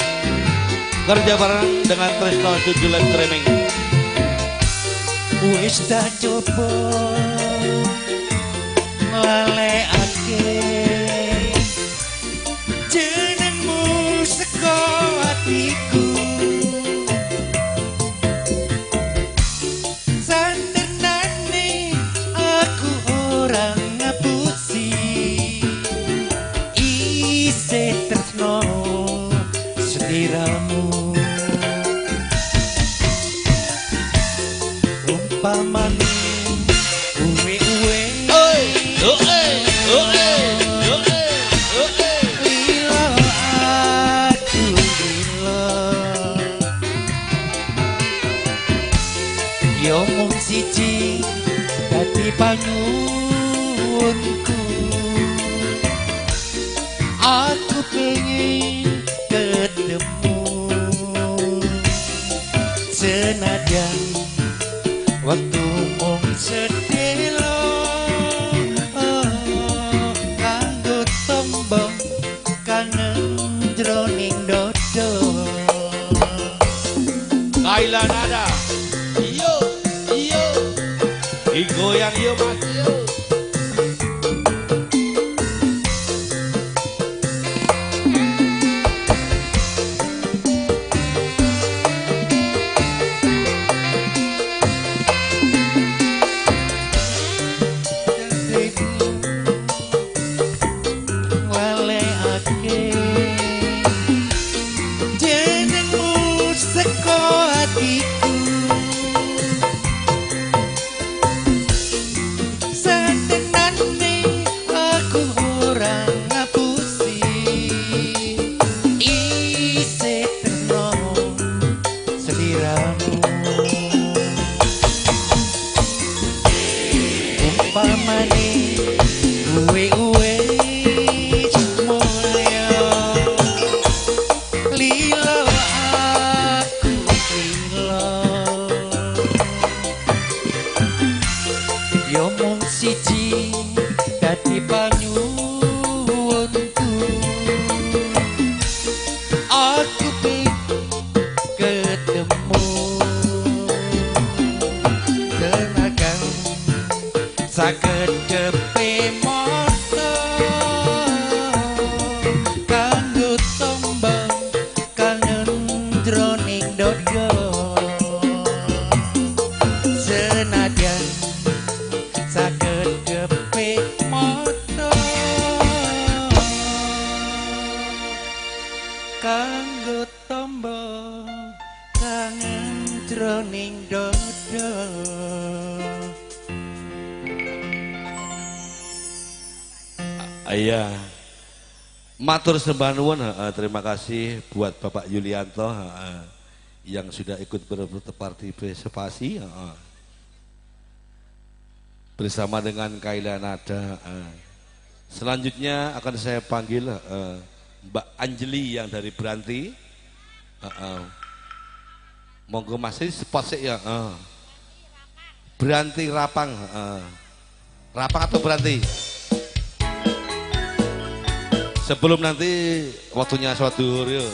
kerja bareng dengan Tresno Studio Live Streaming. Wis tak coba nglalekake jenengmu saka atiku, santenane aku ora ngapusi, isih tresno sliramu. Umpamane uwe-uwe oi oe oe oe oe lilo aku lilo, yo mung siji dadi panyuwunku, aku pengen ketemu senajan waktu mung sedelo kanggo tombo kangen jroning dodo. Kaila Nada, iyo iyo digoyang yo Mas yo. Jenengmu saka atiku, kanggo tombo kangen jroning dodo. Iya. Matur sembah nuwun, terima kasih buat Bapak Yulianto yang sudah ikut berpartisipasi bersama dengan Kaila Nada. Selanjutnya akan saya panggil Mbak Anjeli yang dari Branti. Monggo masih spot sih ya. Branti Rapang. Rapang atau Branti? Sebelum nanti waktunya sholat duhur yuk.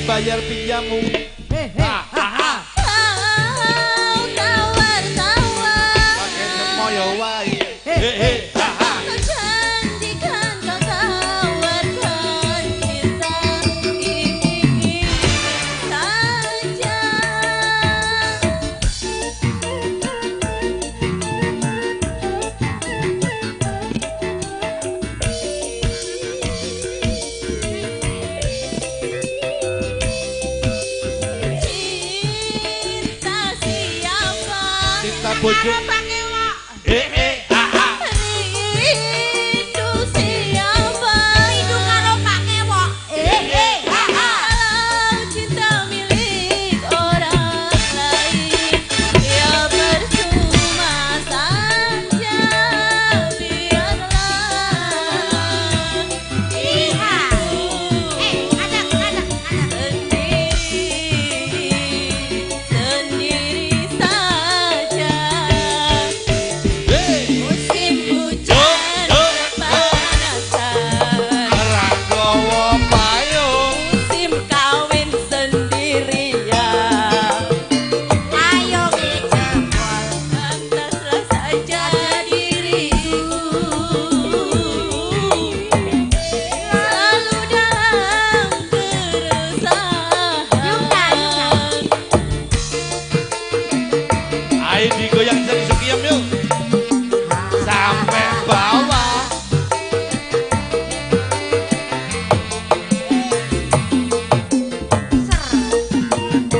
Bayar pinjamu. Kau tawar-tawar. Pakai semoyo wae. Hehe ha ha. Kau janjikan, kau tawarkan cinta ini. Bojo. Eh eh ah ah. Rindu siapa? Rindu karo Pak Kewok. Eh eh ah ah. Kalau cinta milik orang lain, ya percuma saja, biarlah. Iya. Eh, ada ada ada. Sendiri, sendiri saja. Hey. Musim hujan kepanasan, Ora gawa payung. musim kawin sendirian. Ayo ngejebol. Pantaslah saja diriku selalu dalam keresahan. Yuna, Yuna. Ayo digoyang jadi sekiam yuk. Sampai bawah. Ser.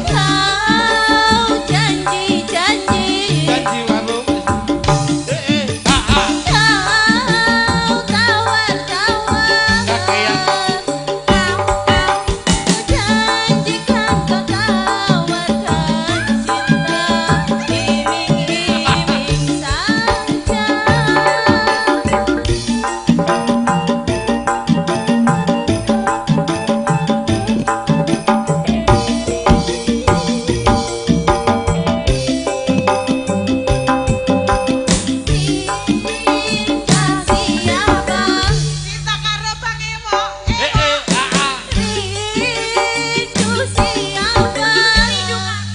Kau janji-janji, Janji warung. Eh eh ah ah. kau tawar-tawar, Kakean. janjikan kau tawarkan cinta, iming-iming saja. Cinta siapa? Cinta karo Pak Ewok. Eh eh ah ah. Rindu siapa?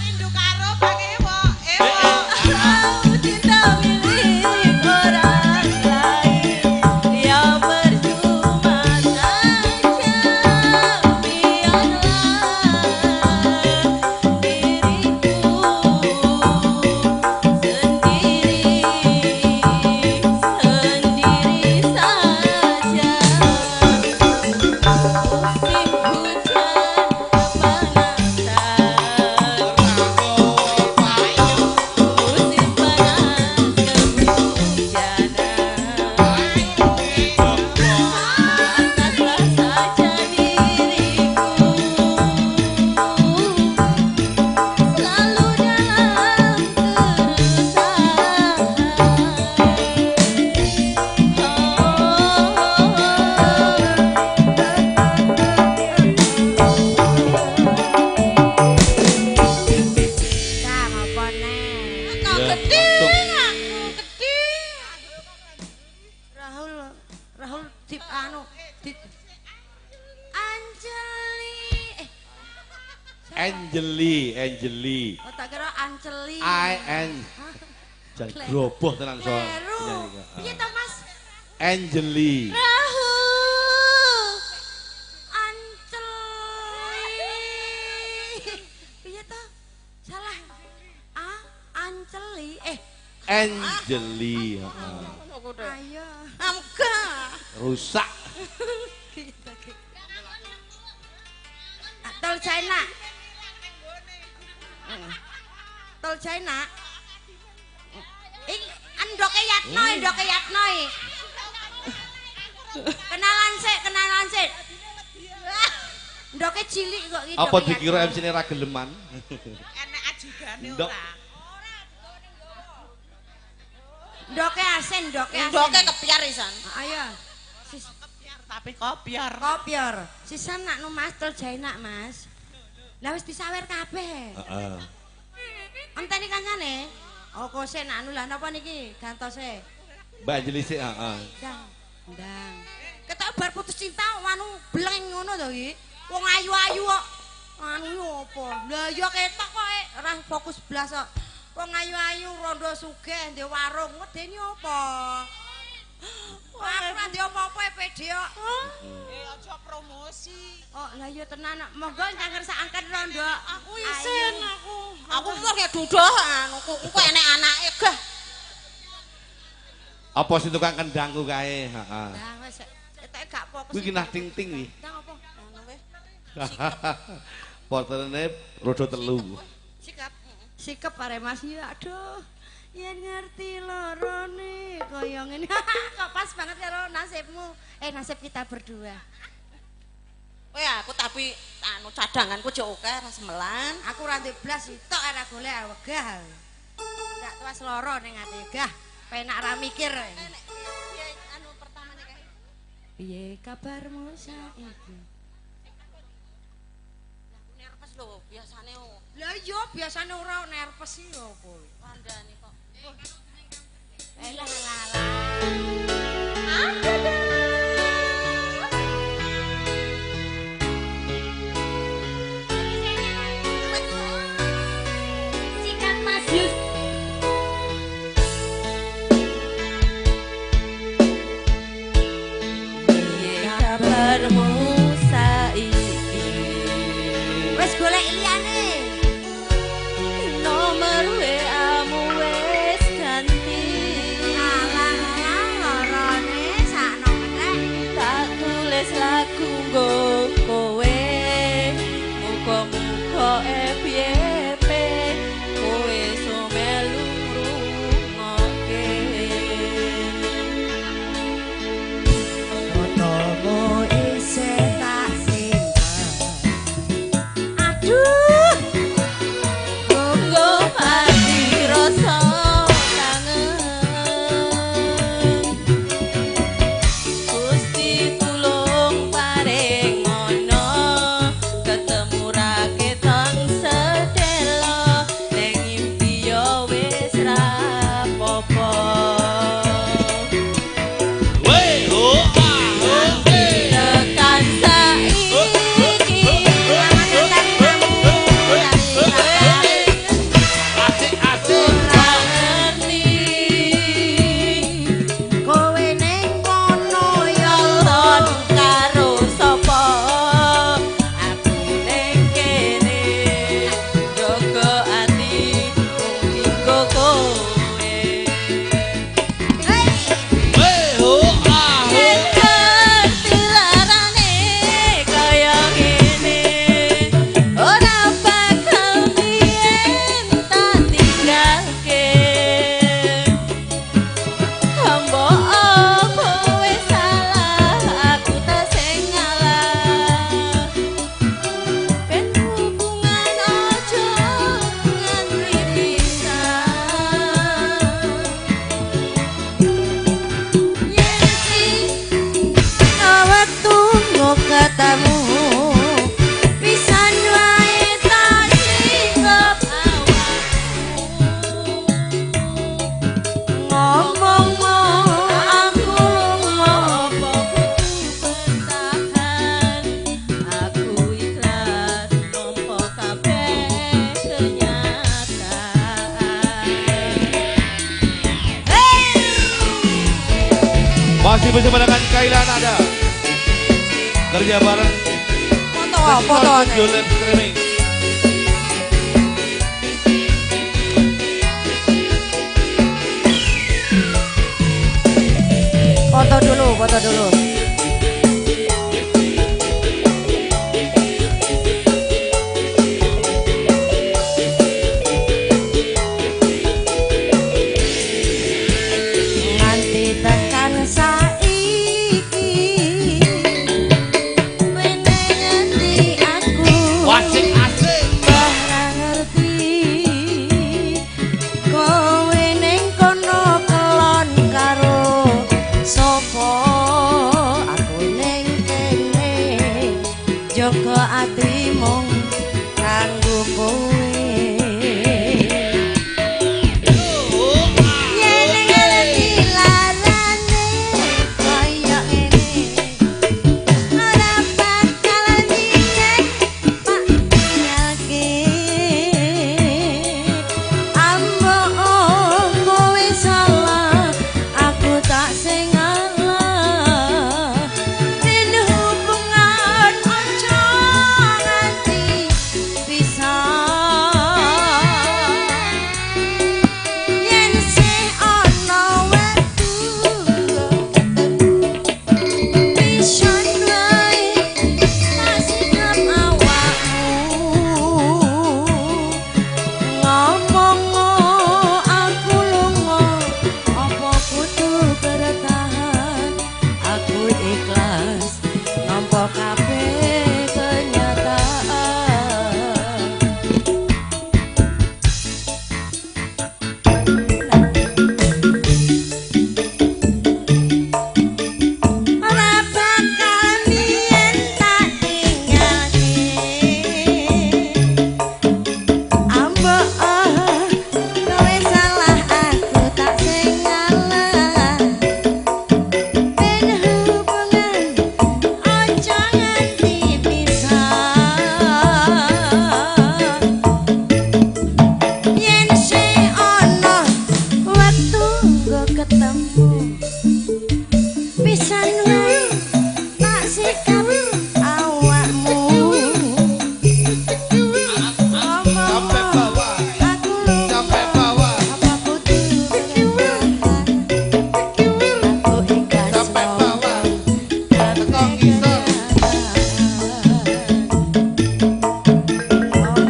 Rindu karo Pak Ewok. Ewok. Kau cinta milik orang lain, ya percuma saja, biarlah diriku sendiri, sendiri saja. Musim hujan kepanasan, musim panas kehujanan. Pantaslah saja diriku selalu dalam keresahan. Nah, ngopo neh? Kau Ya, gede, untung. aku gede. Rahul Rahul dip anu di Anjeli eh Angeli, Angeli. oh tak kira Anceli. I N. Jan groboh tenan so. Kleru. Piye to Mas? Angeli. Rahul Anceli. Piye to? Salah. A Anceli eh Angeli, heeh. ayo. Amga. Rusak. Tol China. Tol China. Iki endoke Yatno, endoke Yatno iki. Kenalan sik, kenalan sik. Ndoke cilik kok iki. Apa ndoke dikira Yatno. MC-ne ra geleman? Enek ajudane Ndok. ora. Ndoke asin, ndoke asin. Ndoke kepiar isan. Ayo. Sis Kepiar tapi kopiar. kopior. Sisan nak nu Mas tol China, Mas. Lah wis disawer kabeh. Heeh. Enteni kancane. Oh, kose nak anu lah napa niki gantose. Mbak Angeli sik, heeh. Ndang, ndang. Ketok bar putus cinta anu bleng ngono to iki. Wong ayu-ayu kok. Anu yo apa? Lah ya ketok kok ora fokus blas kok. Wong ayu-ayu rondo sugih ndek warung wedeni apa? Wah, aku ora ndek apa-apa pede kok. Eh aja promosi. Oh, lah ya tenan. Monggo ingkang ngersakaken rondo. Aku isin aku. Aku mung ya duduh anu kok enek anake gah. Apa sing tukang kendangku kae, heeh. Lah wis etek gak fokus. Kuwi kinah ting-ting kuwi. Ndang apa? Ngono wis. Porterane rodo telu. Sikap. Sikep are Mas ya aduh. Yen ngerti lorone kaya ngene. Kok pas banget karo nasibmu. Nasib kita berdua. Kowe aku tapi anu cadanganku jek akeh ra semelan. Aku ora ndek blas sitok ora golek wegah. Ndak tuas loro ning ati gah. Penak ra mikir. Piye anu pertamane kae? Piye kabarmu saiki? Lah aku nervous lho, biasane. Lah iya biasane ora nervous iki lho kowe. Kandhane kok. Lah lah lah. Aduh. Sikat Mas Yus. Piye kabarmu saiki? Wis golek liyane. Nomor WA-mu wis ganti. Alah alah lorone sakno meneh. Tak tulis lagu nggo kowe. Muga-muga FYP kowe iso melu ngrungokke. Fotomu isih tak simpen. Aduh. Nggo pati rasa kangen. Gusti tulung paring ngono, ketemu ra ketang sedelo, ning impi yo wis ra apa-apa. Weh, oh ah, oh eh. Tekan saiki Selamat datang tamu dari Asik asik. ora ngerti. Kowe ning kono ya Nonton karo sapa aku ning kene jaga ati mung dinggo kowe. Weh, oh ah, oh. Yen ngerti larane kaya ngene ora bakal biyen tak tinggalke. Mbok kowe salah aku tak sing ngalah. Ben hubungan aja nganti pisah. Yen sing wektu nggo ketemu pisan wae tak sikep Awakmu ngomong aku lunga apa kudu bertahan. Aku ikhlas nampa kabeh kenyataan. Masih bersama dengan Kaila Nada. Kerja bareng Foto apa to? Studio Live Streaming. Foto dulu, foto dulu. Nganti tekan saiki kowe ngerti aku. Wasik Mbok kowe salah aku tak sing ngalah. Ben hubungan aja nganti pisah. Yen sing ana wektu nggo ketemu pisan wae tak sikap awakmu. Sampai bawah, Aku sampai bawah, apa kudu bertahan? Aku ikhlas sampai bawah. kabeh Teko ngisor.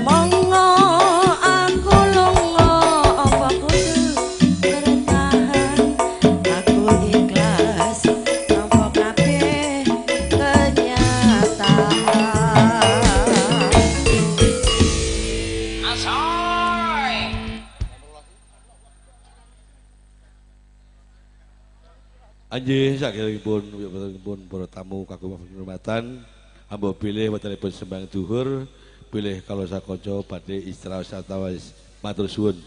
Ngomong aku lunga apa kudu bertahan? Aku ikhlas nampa kabeh kenyataan. Anjih sakiripun pun para tamu kagum penghormatan hamba bilih wontenipun sembang duhur bilih kalau sakanca badhe istirahat satawas matur suwun.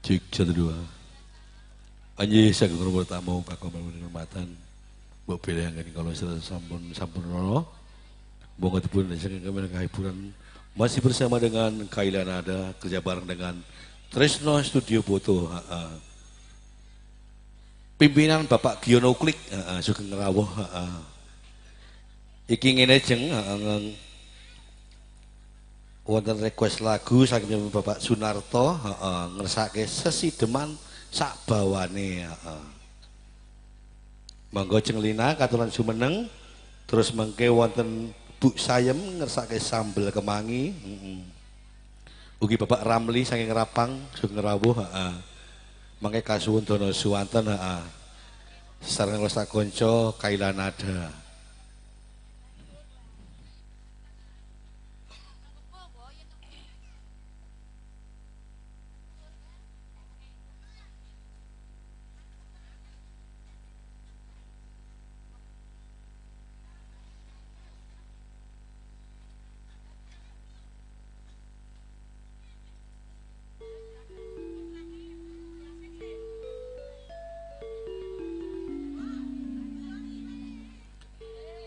Cik 1 2. Anji sagung rumah tamu kakak hormatan. Mbok pilih yang kalau sampun sampun rono. Monggo dipun saking hiburan masih bersama dengan Kaila Nada kerja bareng dengan Tresno Studio Foto. Pimpinan Bapak Giono Klik sugeng rawuh. Iki ngene jeng wonten request lagu saking Bapak Sunarto ngersake sesideman sak bawane. Monggo Jeng Lina katuran jumeneng terus mengke wonten Bu Sayem ngersake sambel kemangi. Ugi Bapak Ramli saking Rapang sugeng rawuh. Mangke kasuwun dono suwanten heeh. Sareng sak kanca Kaila Nada.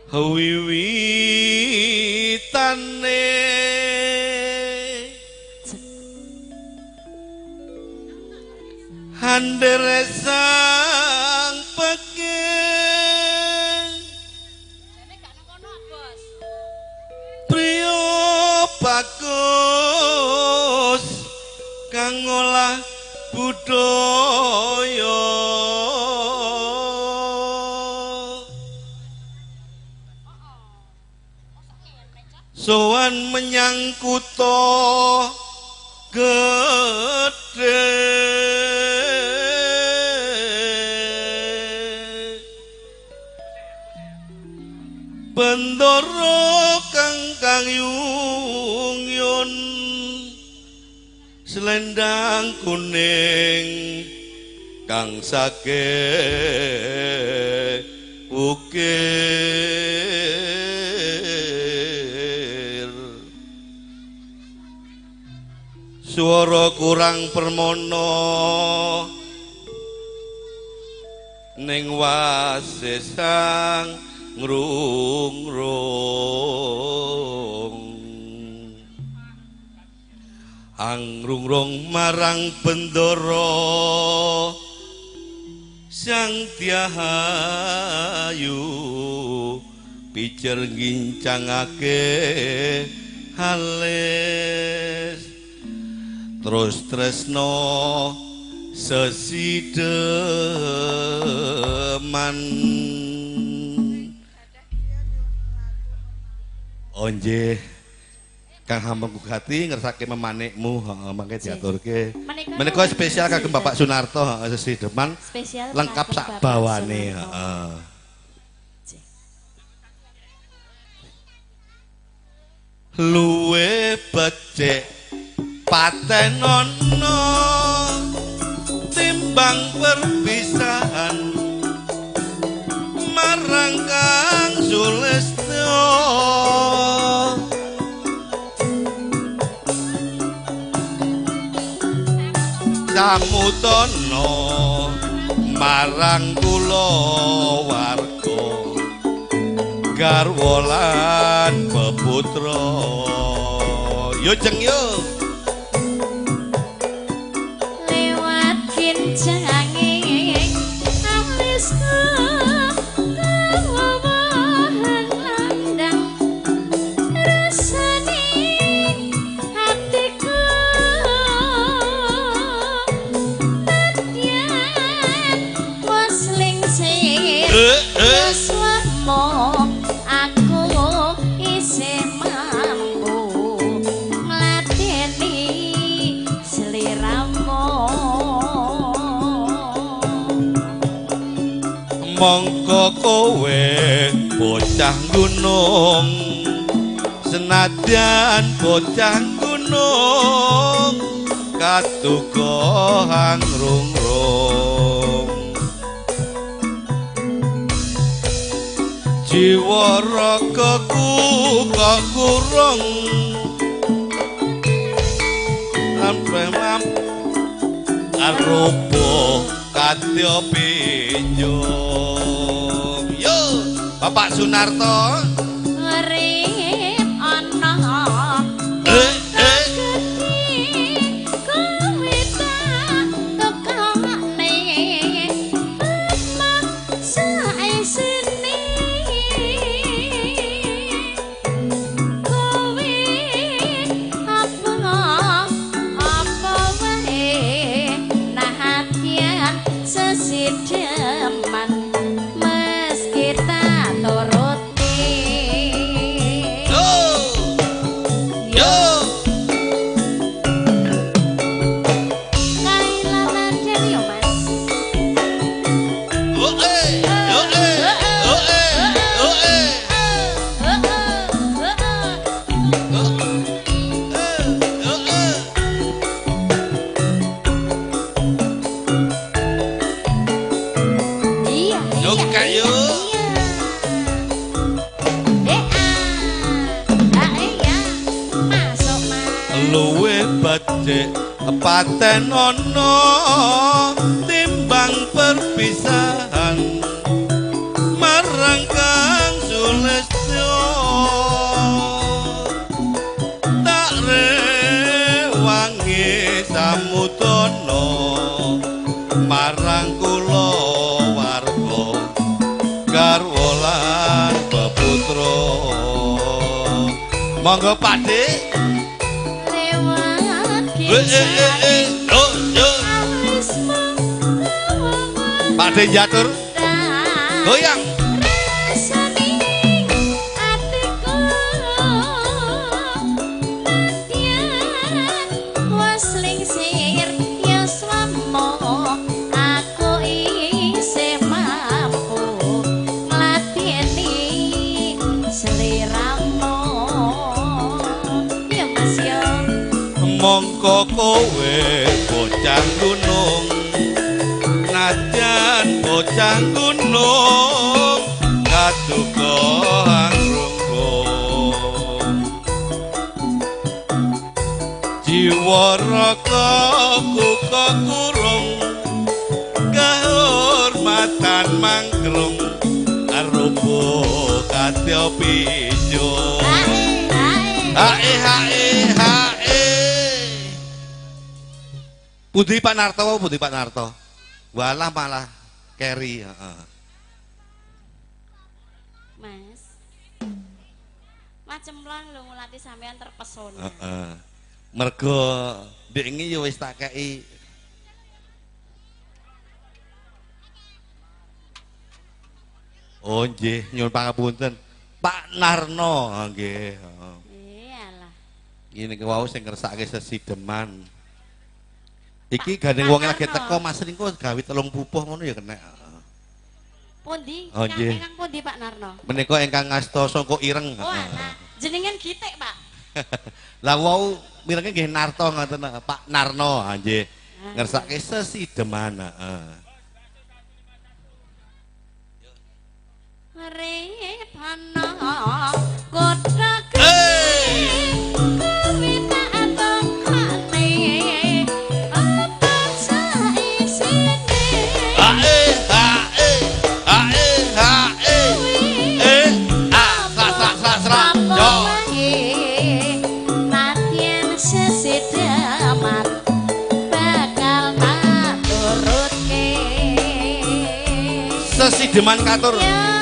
Wiwitane handere sang peke priyo bagus kang ngolah budaya. Sowan menyang kutha gedhe bendoro kang kang yung yun selendang kuning kang sake ukir. Suara kurang permono ning wase sang ngrung-rung angrung-rung marang bendoro sang tiahayu pijer ngincangake halis terus tresno sesideman. Onje Kang Hamengku Gati ngersake memanikmu heeh mangke diaturke. Menika spesial kagem Bapak Sunarto heeh sesideman lengkap sak bawane heeh. Luwe becik patenono timbang perpisahan marang Kang Sulistyo. Samutono marang kula warga garwa lan peputra. Yo jeng yo kincanging alisku kawawahan landang rasane hatiku nadyan wis lingsir yuswamu aku isih mampu ngladeni sliramu. Mongko kowe bocah gunung senadyan bocah gunung katuka angrung-rung jiwa ragaku kok kurung sampe Arupa kadya pinjung. Yo, Bapak Sunarto. Urip ana Eh, eh. gedhe kowe tak tukokne omah saisine kowe apa apa wae nahatian sesideman meski tak turuti. Yo. Yo. Kailanan jadi yo Mas. Oh eh, yo eh, oh eh, oh eh. Oh eh, oh eh. Iya, Yo, iya, Kak, iya, yo. iya. Eh, ah. Ah, iya. Masuk, Mas. Luwe becik paten ana timbang perpisahan marang Kang Sulistyo tak rewangi samudana marang kula warga garwa lan peputra. Monggo Pak Dik. Lewat Eh, eh, eh, eh. Yo, yo. alismu Pak De Jatur goyang. Rasane atiku nadyan wis lingsir yuswamu aku isih mampu ngladeni sliramu. Ya Mas yo. Mongko kowe bocah gunung nadyan bocah gunung kaduka angrungkung jiwa raga kuka kurung kehormatan mangkrung arupa kadya pijo. Ae ae. Hae hae hae. Pundi Pak Narto, pundi Pak Narto. Walah malah keri, heeh. Mas. Macemlang lho ngulati sampean terpesona. Heeh. Mergo ndek ingi ya wis tak kei. Oh nggih, nyuwun pangapunten. Pak Narno, nggih, heeh. Iyalah. Ngene iki wau sing ngersake sesideman. Iki Pak- gandeng Pak wong lagi Narno. teko Mas Ringko gawe telung pupuh ngono ya kena. Pundi? Oh, nggih. Ingkang pundi Pak Narno? Menika ingkang ngasta sangka ireng. Oh alah, jenengan gitik, Pak. Lah wau mirenge nggih Narto ngoten Pak Narno, ha nggih. Ngersake sesideman, heeh. Urip ana kutha Hey! kowe tak tongkone apa saisine Hae hae hae hae. Eh, ah, sra sra sra sra. apa Yo. wae nadyan sesideman bakal tak turutke. Sesideman katur Ya.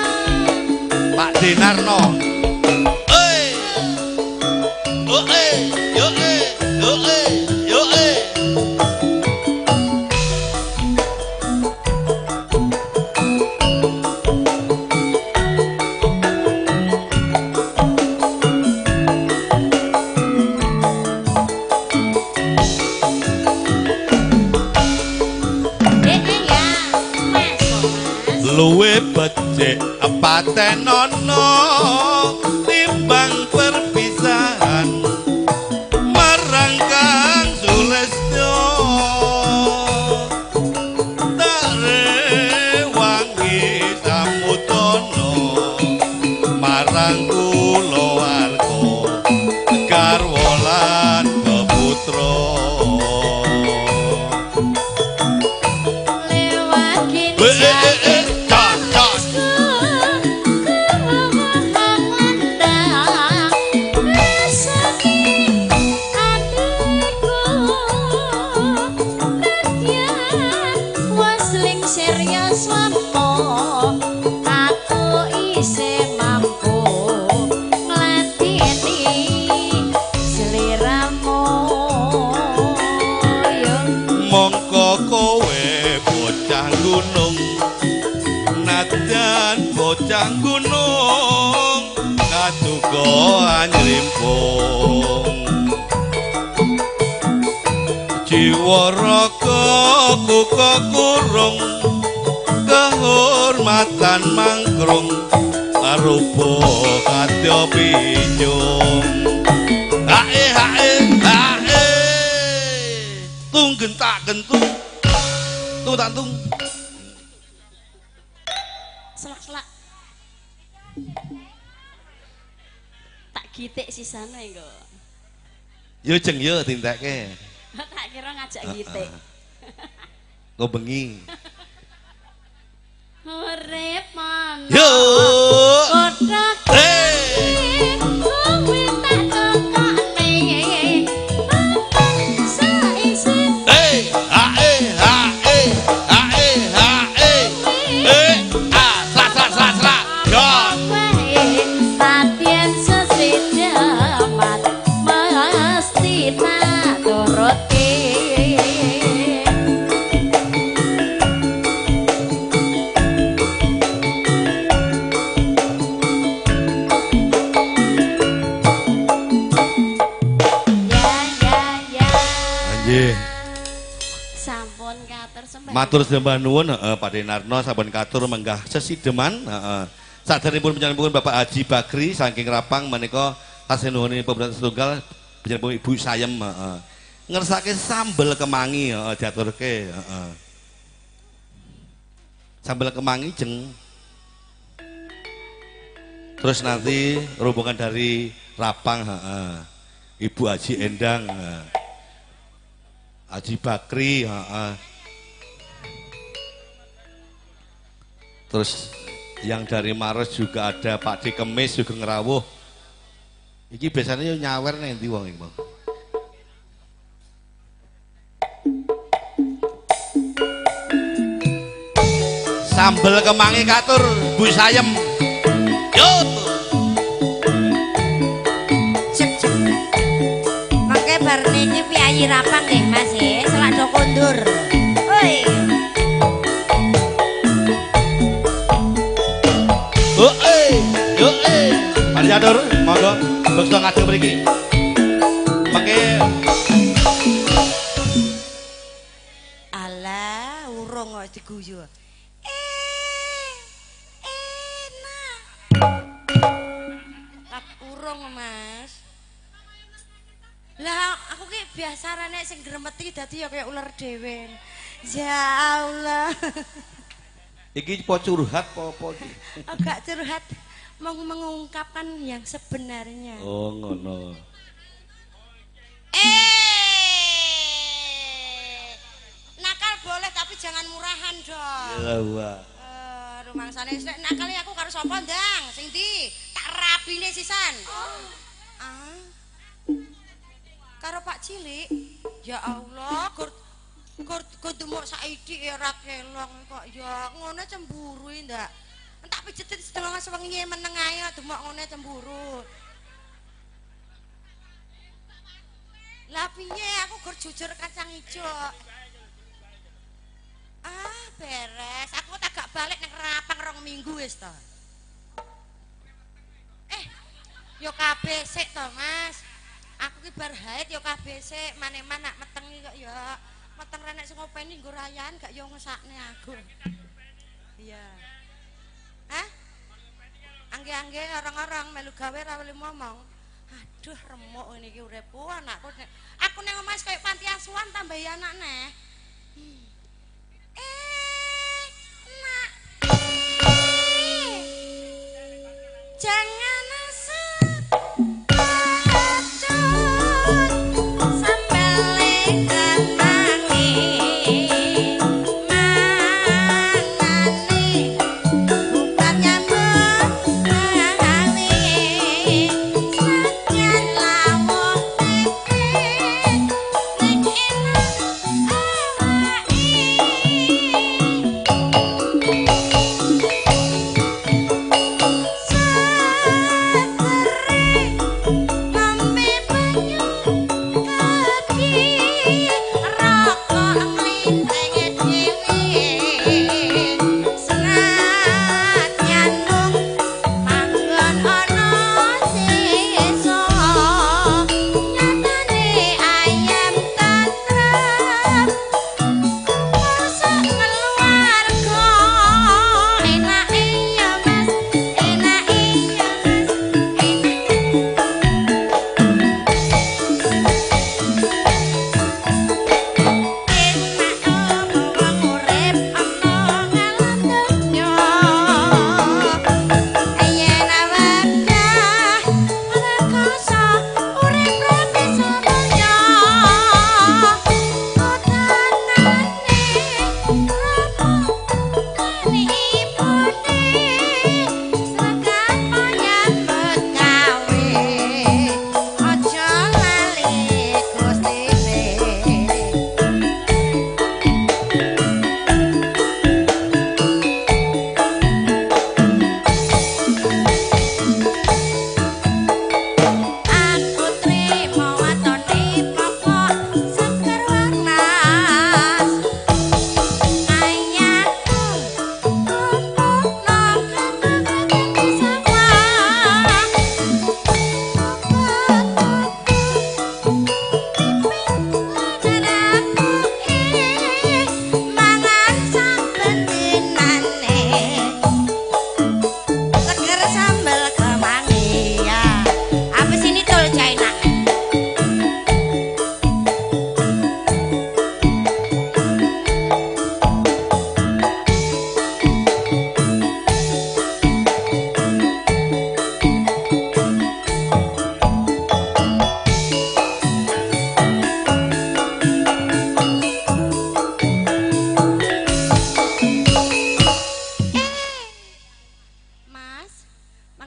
Pak Denarno. Oi. Oh eh, yo eh, yo eh, yo eh. Eh, eh, ya. Masuk, Mas. Luwe becik paten ana timbang perpisahan marang Kang Sulistyo tak rewangi samudana marang kulawarga garwa lan peputra. isih mampu ngladeni seliramu yo. Mongko kowe bocah gunung, nadyan bocah gunung kaduga anyrimpung. Jiwa raga kuka kurung, kehormatan mangkrung arupa kadya picung. Hae hae hae, tung gentak gentung, tung tak tung. Selak-selak. Tak gitik sisane kok. Yo jeng yo tintekke. Tak kira ngajak gitik. Kok bengi. Urip ana. Yo. Kutha kowe tak tokone. Saisine. Hey, hae hae hae hae. Eh, ah, sla sla sla sla. Jos. Latihan sesideman mesti tak turutke. Ya ya ya. Nggih. Sampun katur sembah. Matur sembah nuwun heeh Pak Denarno sampun katur menggah sesideman heeh. Saderengipun panjenenganipun Bapak Haji Bakri saking Rapang menika tasih nuwuni pemerintah setunggal panjenenganipun Ibu Sayem heeh. Ngersake sambel kemangi heeh diaturke heeh. Sambel kemangi jeng. Terus nanti rombongan dari Rapang heeh. Ibu Haji Endang heeh. Haji Bakri heeh. Terus yang dari Maros juga ada Pak D Kemis juga ngerawuh. Iki biasanya yo nyawer nang ndi wong iki, Bang? Sambel kemangi katur Bu Sayem. Yo. Cek cek. Mangke bar niki piyayi Rapang nggih Mas e, selak do kondur. Oi. Oh eh, yo eh. Mari atur, monggo beksa ngadeg mriki. Mangke alah urung kok diguyu. Enak. Tak urung Mas. Lah aku ki biasa nek sing gremeti dadi ya kaya uler dhewe. Ya Allah. Iki po curhat apa iki? Agak curhat mau mengungkapkan yang sebenarnya. Oh ngono. Nakal boleh tapi jangan murahan dong. Ya wah. Rumangsane nek nakal aku karo sapa ndang? Sing ndi? Tak rabine sisan. Ah. Karo Pak Cilik. Ya Allah, gur gur demuk saiki ya ora kelong kok ya ngono cemburu ndak. Tak pijetin setengah sewengi meneng ae demok ngono cemburu. Lah piye aku gur jujur kacang ijo. Ah beres, aku tak gak balik nang Rapang 2 minggu wis to. Yo kabeh sik to Mas. Aku ki bar haid yo kabeh sik, maneman nak meteng kok ya. Meteng ra nek sing ngopeni nggo rayaan gak yo ngesakne aku. Iya. Hah? Angge-angge orang-orang melu gawe ra weli ngomong. Aduh remuk ngene iki uripku anakku. Aku nang omah koyo panti asuhan tambahi anak neh. Nak. Jangan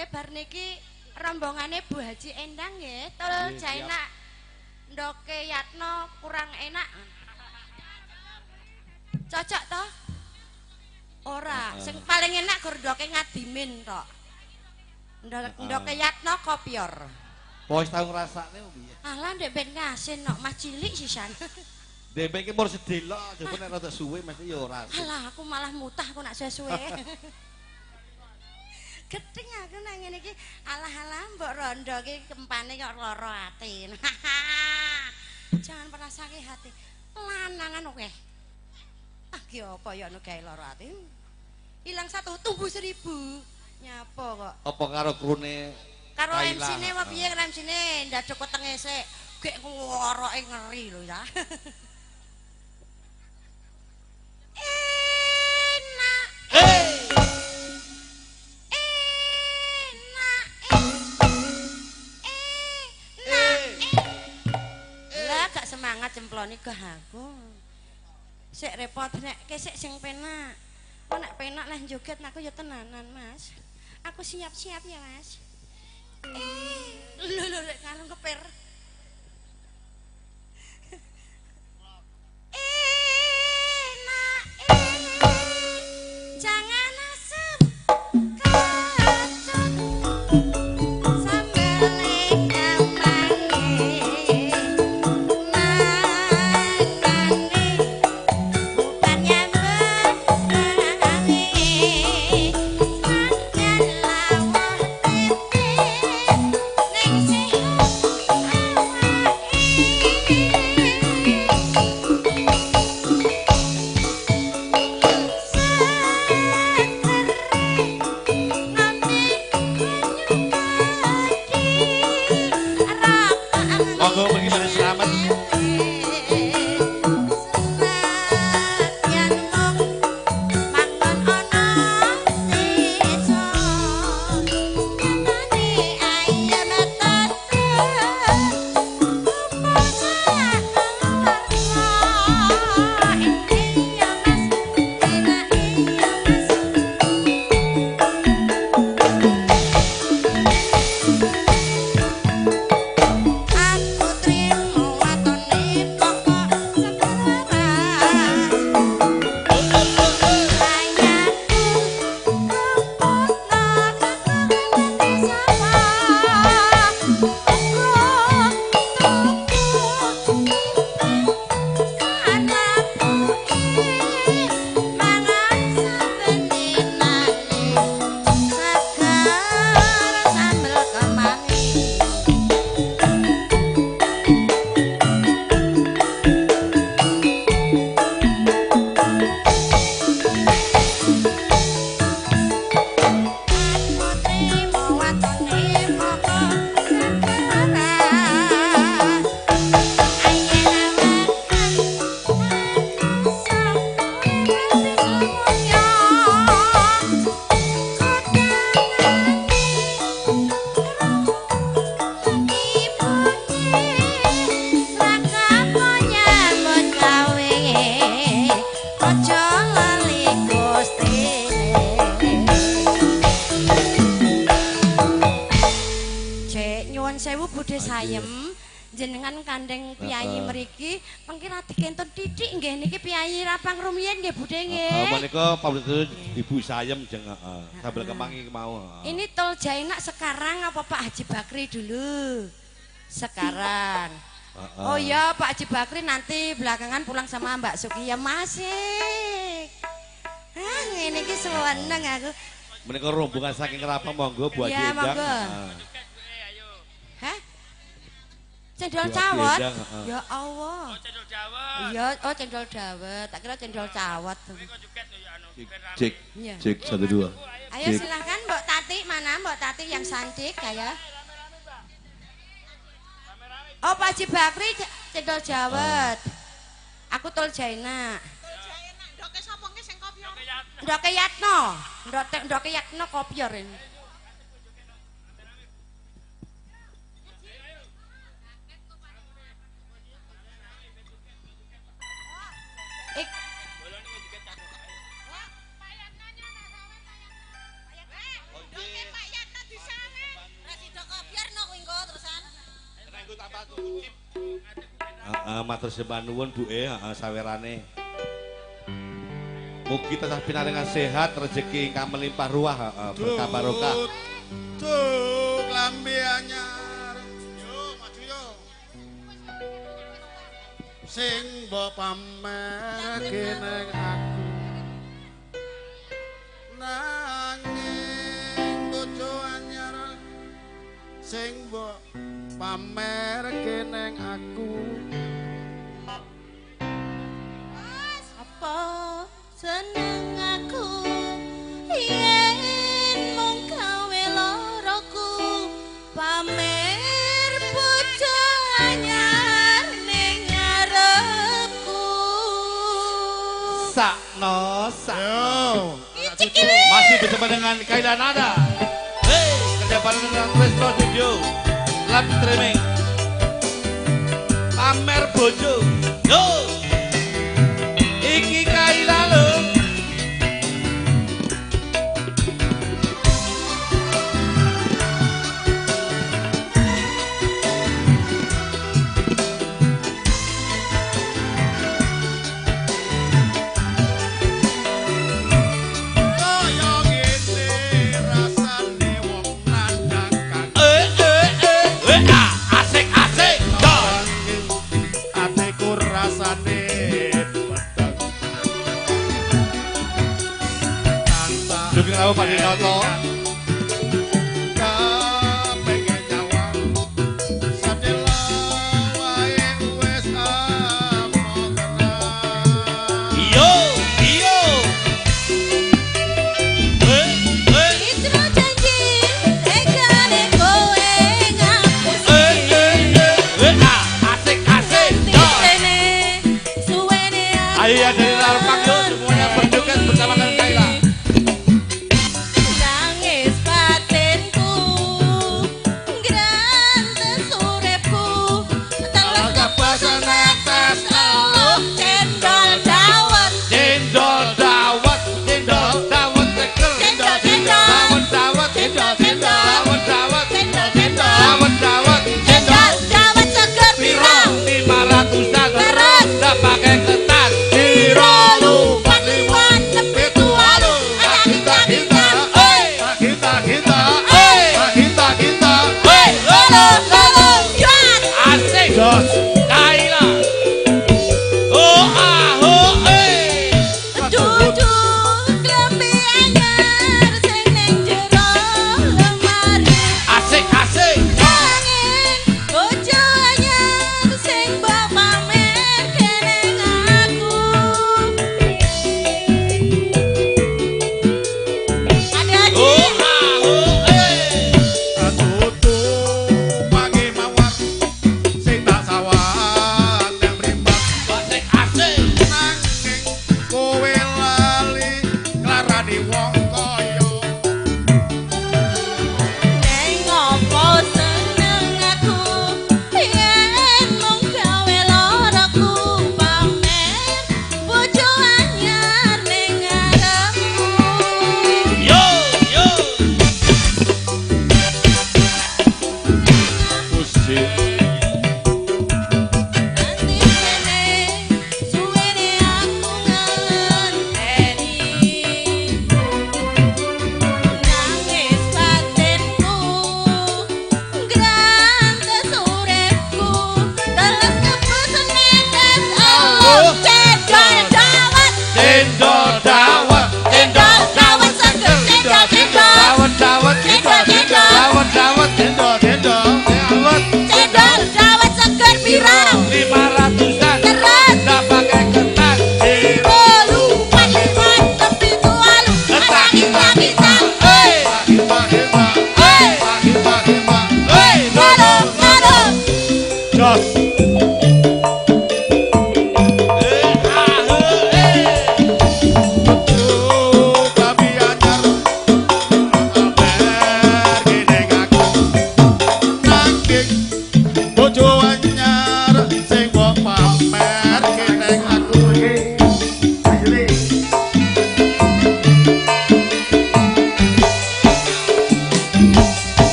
Mengke bar niki rombongane Bu Haji Endang nggih, Tul Jainak ndoke Yatno kurang enak. Cocok toh? Ora, sing paling enak gur ndoke Ngadimin tok. Ndoke Yatno kopior. Wis tau ngrasakne piye? Alah ndek ben ngasin nok mah cilik sisan. Ndek iki mur sedelok, coba nek rada suwe mesti ya ora. Alah aku malah mutah aku nak suwe-suwe. Gething aku nang ngene iki, alah-alah mbok rondo iki kempane kok lara ati. Jangan pernah sakit hati. Lanangan akeh. Ah ki apa ya anu gawe lara ati. Ilang satu tumbuh 1000. Nyapa kok? Apa karo krune karo MC-ne apa piye MC-ne ndaduk wetenge sik. Gek ngoroke ngeri lho ya. Enak. Enak. Enak. Lah gak semangat cemplone gah aku. Sik repot nek kesik sing penak. Kok nek penak lah joget aku ya tenanan, Mas. Aku siap-siap ya, Mas. Lho lho lek kalung keper. Enak jangan asem kecut sambele gampang mangane bukan nyambut gawe senajan lawuh tete ning sehat awake. Monggo mriki badhe selamat. Aku trimo watone pokok seger waras. Ayatku rumputno kekengane sawah. Uga tuku sanapuke mangan saben dinane seger sambel kemangi. Aku trimo watone pokok seger waras. Ayen awakan rasa uripe mulya. Kodanane ibune srakapo nyambut gawe aja lali Gustine. Cek nyuwun sewu Budhe Sayem, jenengan kandheng piyayi mriki mengki radi kentun titik nggih niki piyayi rapang rumiyin nggih Budhe nggih. Menika pamrih Ibu Sayem jeng heeh. Sambel kemangi mau. Ini Tol Jainak sekarang apa Pak Haji Bakri dulu? Sekarang. Oh iya Pak Haji Bakri nanti belakangan pulang sama Mbak Sukiya masih. Ah ngene iki seneng aku. Menika rombongan saking Rapang monggo Bu Haji Iya, Endang. monggo. Hah? Cendol Bu Haji cawet? Endang, heeh. Ya Allah. Cendol dawet. Iya, oh cendol dawet. Tak kira cendol cawet. Cek, Iya. cek 1 2. Ayo silahkan Mbok Tati, mana Mbok Tati yang cantik kayak. Oh Pak Haji Bakri cendol dawet. Aku Tol Jainak. Ndoke sapa nggih sing kopior? Ndoke Yatno. Ndoke Yatno kopior ini. Ik, Ndoke Pak Yatno disawer. Heeh, matur sembah nuwun Bu heeh sawerane. Mugi tansah pinaringan sehat, rezeki ingkang melimpah ruah, heeh, berkah barokah. Duh, klambi anyar. Yo, maju yo. Sing mbok pamerke ning aku. Nanging bojo anyar sing mbok pamerke ning aku. Apa seneng aku yen mung gawe loroku pamer bojo anyar ning ngarepku. Sakno, sakno. Yo. Masih bersama dengan Kaila Nada. Hey, kerja bareng dengan Tresno Studio. Live streaming. Pamer bojo. Yo. Iki Kaila lho. Kaya ngene rasane wong nandhang kang Eh eh eh. Eh ah, asik asik. Don. atiku rasane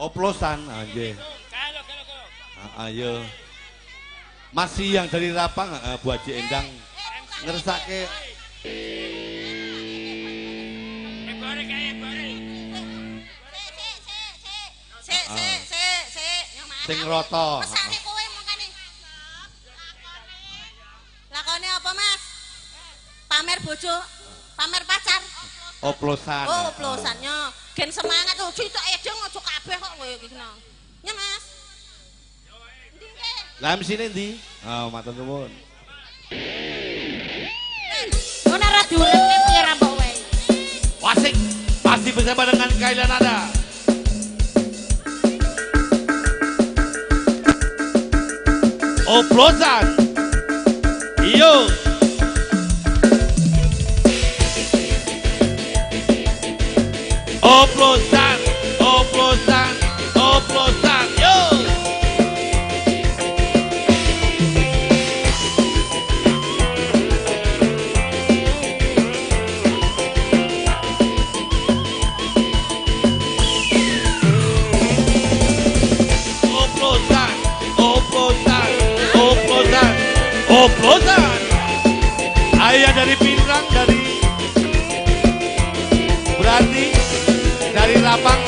Oplosan, nggih. Ayo. Masih yang dari Rapang, Bu Haji Endang ngersake. Sing rata. Mesake kowe mangkane. Lakone apa, Mas? Pamer bojo, pamer pacar. Oplosan. Oh, oplosannya. Gen semangat oh, sitok edeng aja kabeh kok kowe iki. Nya, Mas. Endi ke? Lah mesine endi? Ah, matur nuwun. Ngono ora diuripke piye ra mbok wehi. Wasik, pasti bersama dengan Kaila Nada. Oplosan. Iyo. Oplosan, oplosan, oplosan. Yo. Oplosan, oplosan, oplosan, oplosan. Ayah dari Pinrang, dari berarti dari Rapang.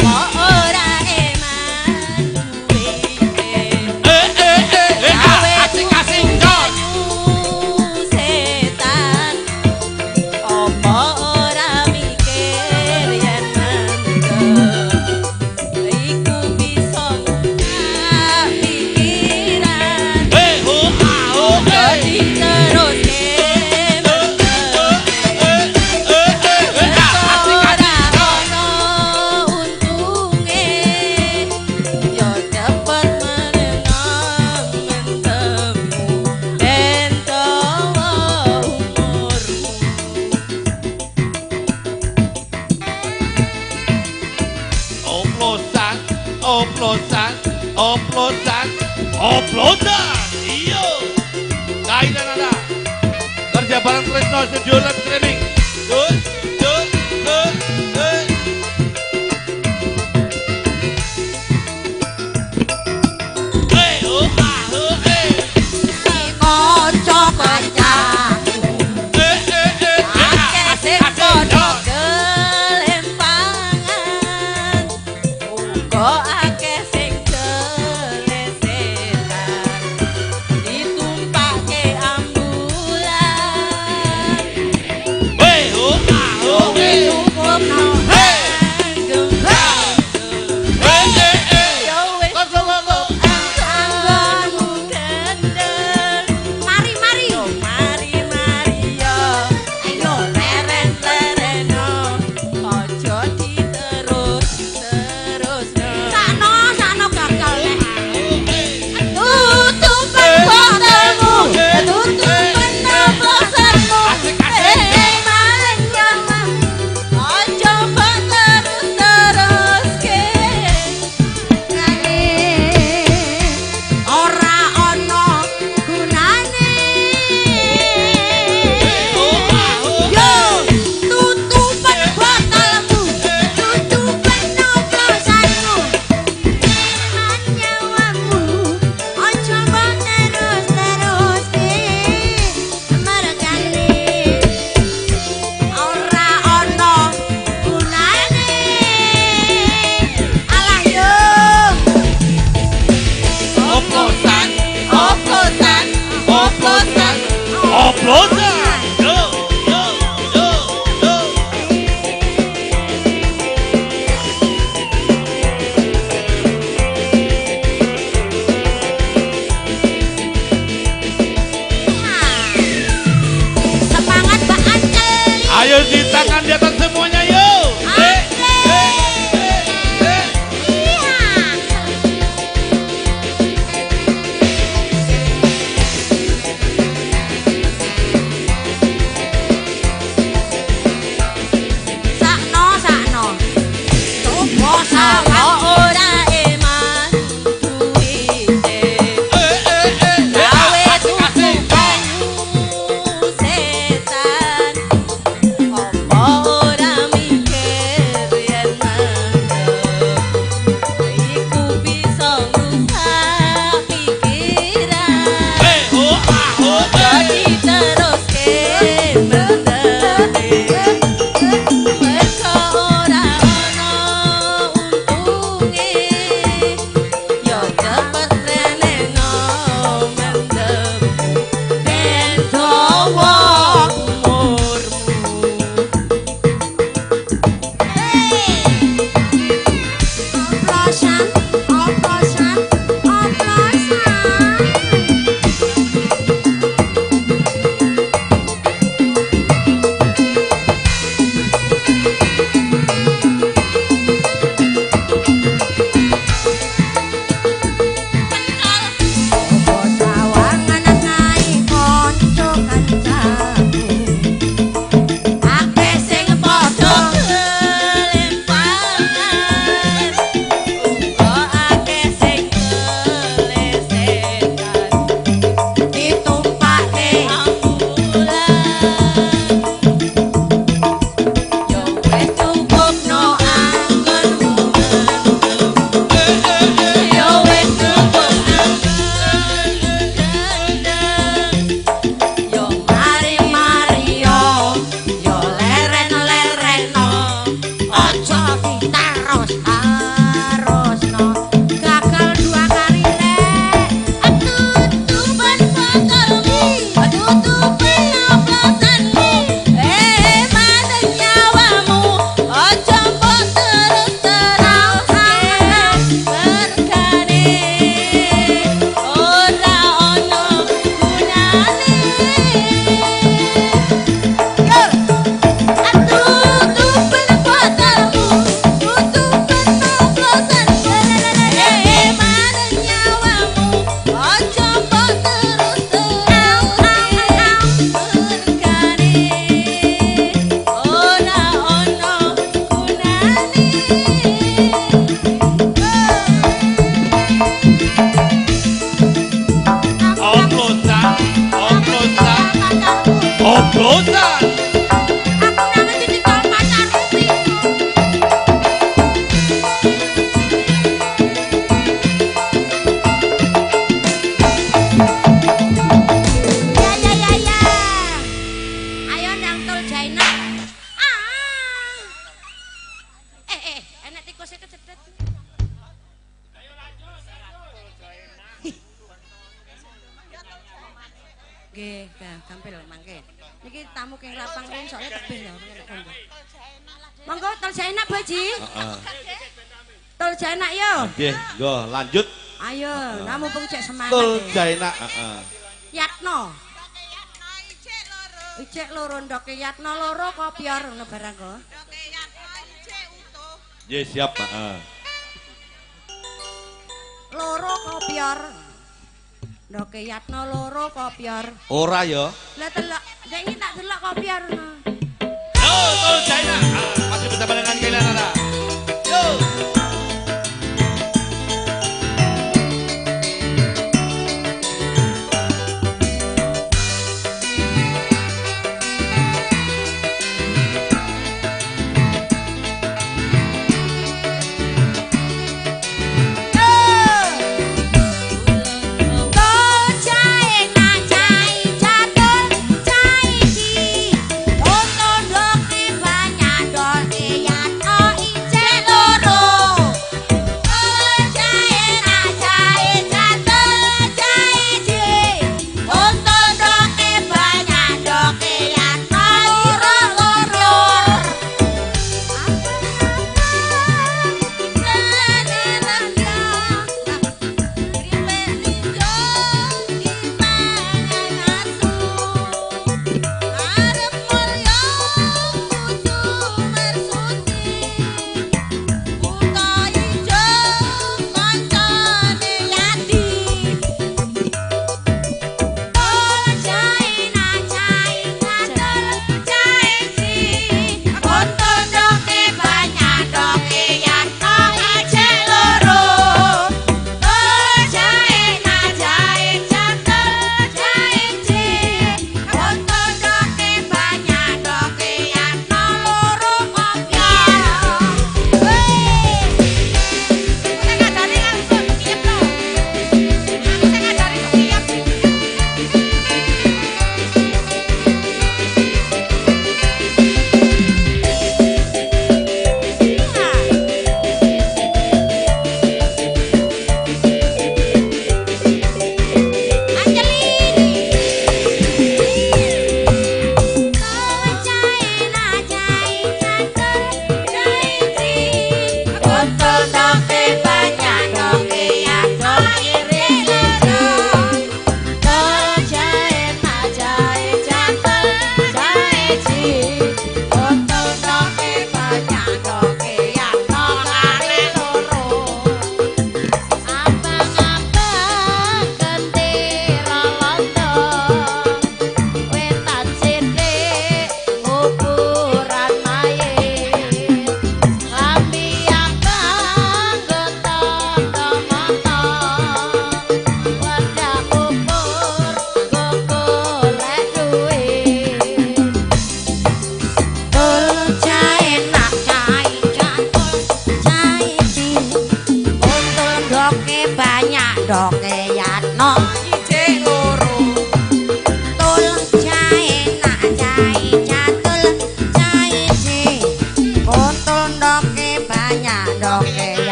Kok ora eman duwe. Asik asik jos. Setan apa ora mikir yen mendem iku bisa ngubah pikiran. Oh ah oh eh. Diteruske mendem Asik ora asik jos. ono untunge yo cepet menenang mendemmu ben dawa umurmu. Oplosan, oplosan, oplosan, oplosan. Iyo. Kaila Nada. Kerja bareng Tresno Studio Live Streaming. Terus, terus, terus, terus. Oh, ah, oh, eh. Kanca kancaku Eh, eh, eh, eh, akeh asik, sing asik, padha jos. kelempangan uga akeh sing jelesetan ditumpake ambulan. Oh, ah, oh, eh. Cukupno Hey. anggem. Eh, eh, eh. Yo wis Lo, lo, lo, lo. anggonmu kendel. Mari mari. Yo mari mari yo ayo leren lereno aja diterus terusno. Sakno sakno gagal nek. Tutupan botolmu, tutupan oplosanmu. Asik, asik. Eh, maling nyawa aja mbok terus teruske. Ora ana gunane. Yo, tutupan botolmu, tutupan oplosanmu. Eman nyawamu, aja mbok terus-teruske. Mergane ora ana gunane. Alah yo. Oplosan, Oplosan, oplosan, oplosan. Yo, yo, yo, yo. Semangat Mbak Ancel. Ayo di tangan di atas semuanya yo. Eh, eh, eh, eh. Iya. Nggih, gampil mangke. Niki tamu keng lapang riyen soalnya tebih lho. Monggo tol enak Bu Haji. Heeh. Tol enak yo. Nggih, nggo lanjut. Ayo, nah mumpung cek semangat. Tol enak, heeh. Yatno. Ijek loro ndoke Yatno loro kopior ngono barang kok. Ndoke Yatno ijek utuh. Nggih, siap, heeh. Loro kopior. Ndoke Yatno loro kopior. Ora ya. Lah telok, ndek iki tak delok kopior ngono. Yo, Tol Jaina. Masih bersama dengan Kena Nana. Yo.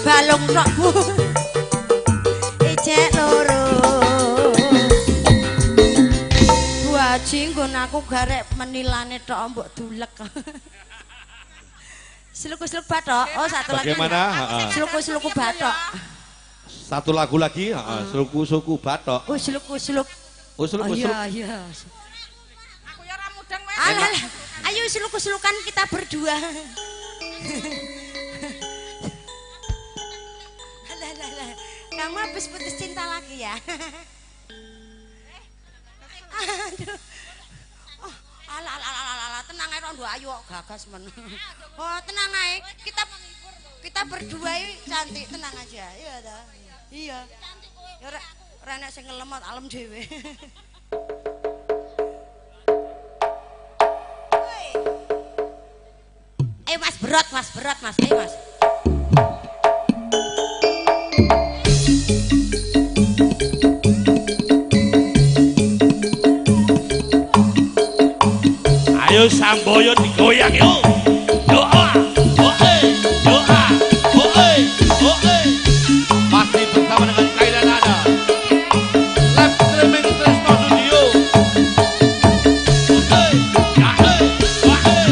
Balung tok Bu. Ijek loro. Bu Haji nggon aku garek menilane tok mbok dulek. Seluk-seluk bathok. Oh, satu lagi. Bagaimana? Heeh. Seluk-seluk bathok. Satu lagu lagi, heeh, Seluku-suku bathok. Oh, seluk-seluk. Oh, Oh seluku-seluk. iya, iya. Aku ya ora mudeng wes. Alah, alah. Ayo seluk-selukan kita berdua. Alah, alah, alah. Kamu habis putus cinta lagi ya? Aduh. Oh, alah, alah, alah, alah, tenang ae rondo ayu kok gagas men. Oh, tenang ae. Kita berdua ini cantik, tenang aja. Iya ta? Iya. Ya ora ora enek sing ngelemot alem dhewe. Ayo Mas berat, Mas berat, Mas. Ayo Mas. Ayo Samboyo digoyang yo. Yo ah, oh eh, yo ah, oh eh, oh eh. Masih bersama dengan Kailan Nada. Live streaming Tresno Studio. Oh eh, ya eh, wah eh.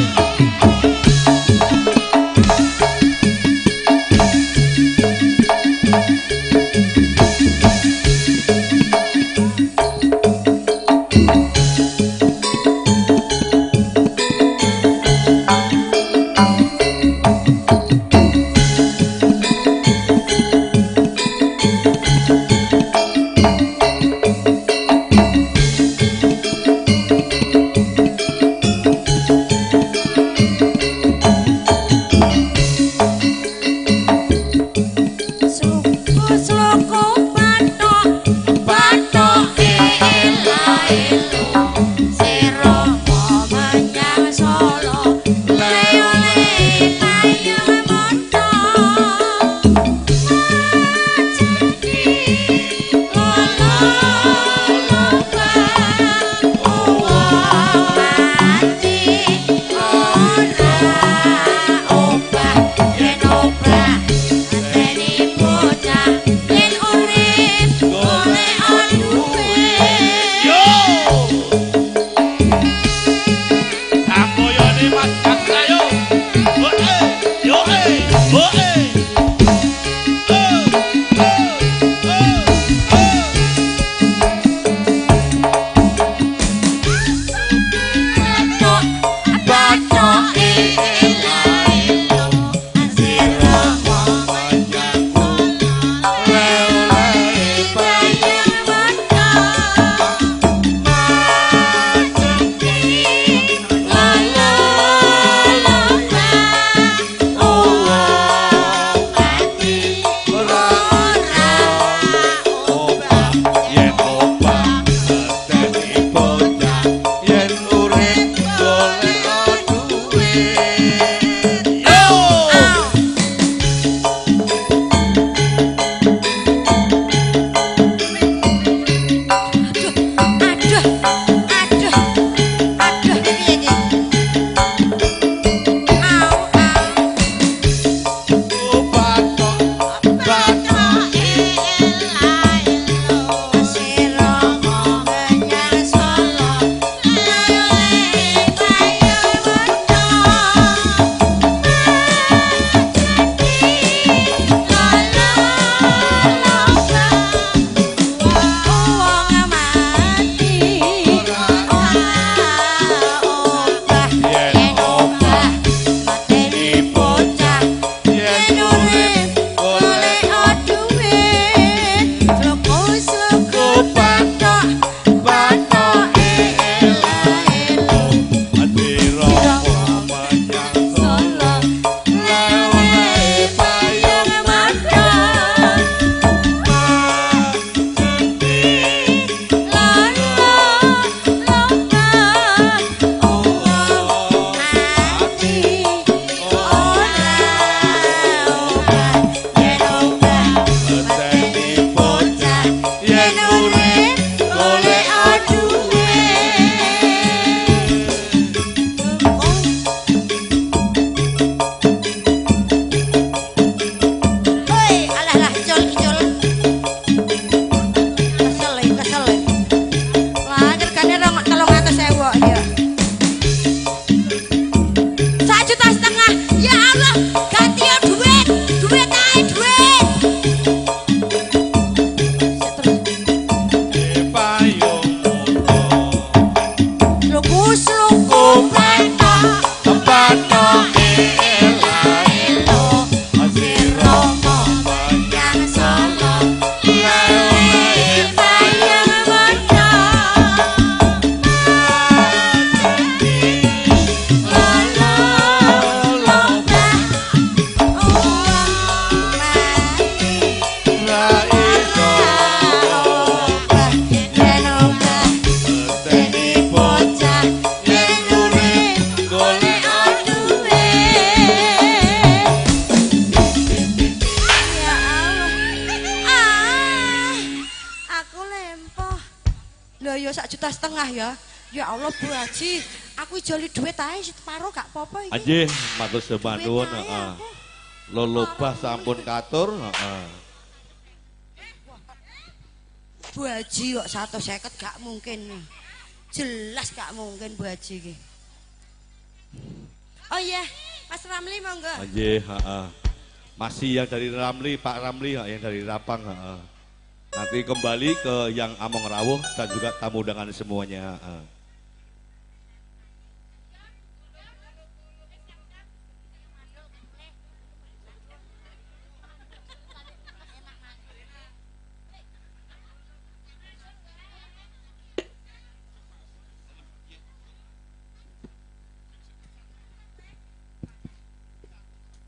ya 1,5 juta ya. Ya Allah Bu Haji, aku ijoli duit ae separo gak apa-apa iki. Anjih, matur sembah nuwun, Duit ae heeh. aku. Lolobah sampun katur, heeh. Bu Haji kok 150 gak mungkin. Jelas gak mungkin Bu Haji iki. Oh iya, Mas Ramli monggo. Anjih, heeh. Masih yang dari Ramli, Pak Ramli yang dari Rapang, heeh. Nanti kembali ke yang Among Rawuh dan juga tamu undangan semuanya, heeh.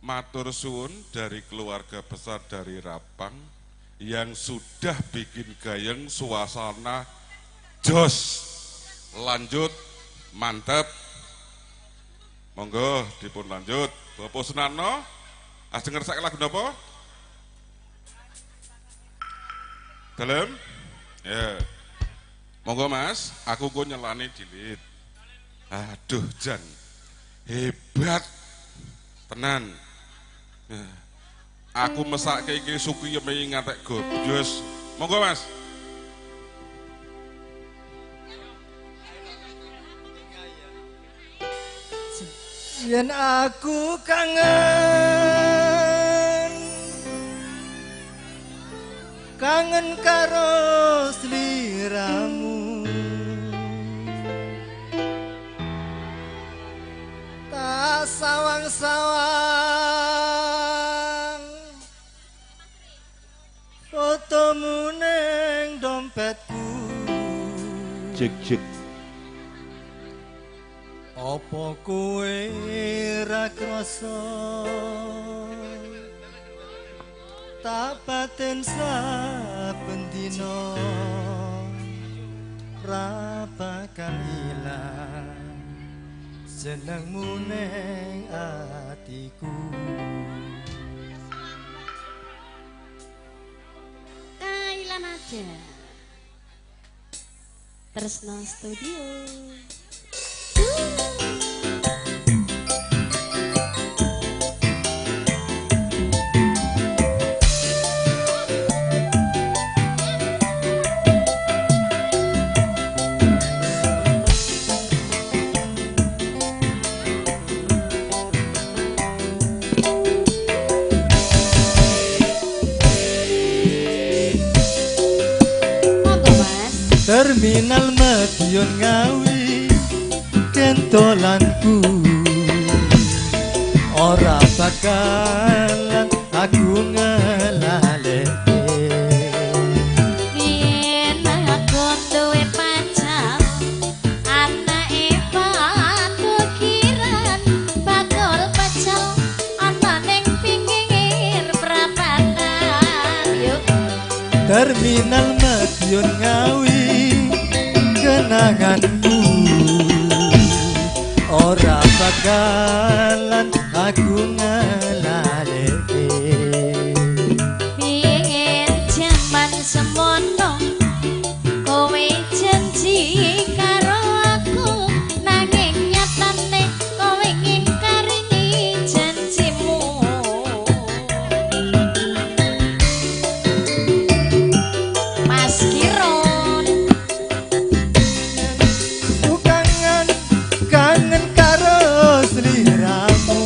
Matur suwun dari keluarga besar dari Rapang yang sudah bikin gayeng suasana jos. Lanjut, mantep. Monggo dipun lanjut. Bapak Sunarno, ajeng ngersake lagu napa? Dalem? Ya. Monggo Mas, aku nggo nyelani dilit. Aduh jan. Hebat. Tenan. Aku mesake iki suki yemi ngantek gobyos. Monggo Mas. Yen aku kangen, kangen karo sliramu, tak sawang-sawang fotomu neng dompetku. Cek cek. Apa kowe ra krasa tak batin saben dina, ra bakal ilang jenengmu neng atiku. Kailan aja. Tresno Studio. Terminal Madiun Ngawi kentolanku, ora bakalan aku ngelaleke. Biyen aku duwe pacar, anake Patukiran, bakul pecel ana ning pinggir prapatan. Yuk. Terminal Madiun Ngawi kenanganku, ora bakalan aku ngelaleke. Biyen jaman semono kowe janji karo aku, nanging nyatane kowe ngingkari janjimu. Mas Kiron, ku kangen, kangen karo sliramu,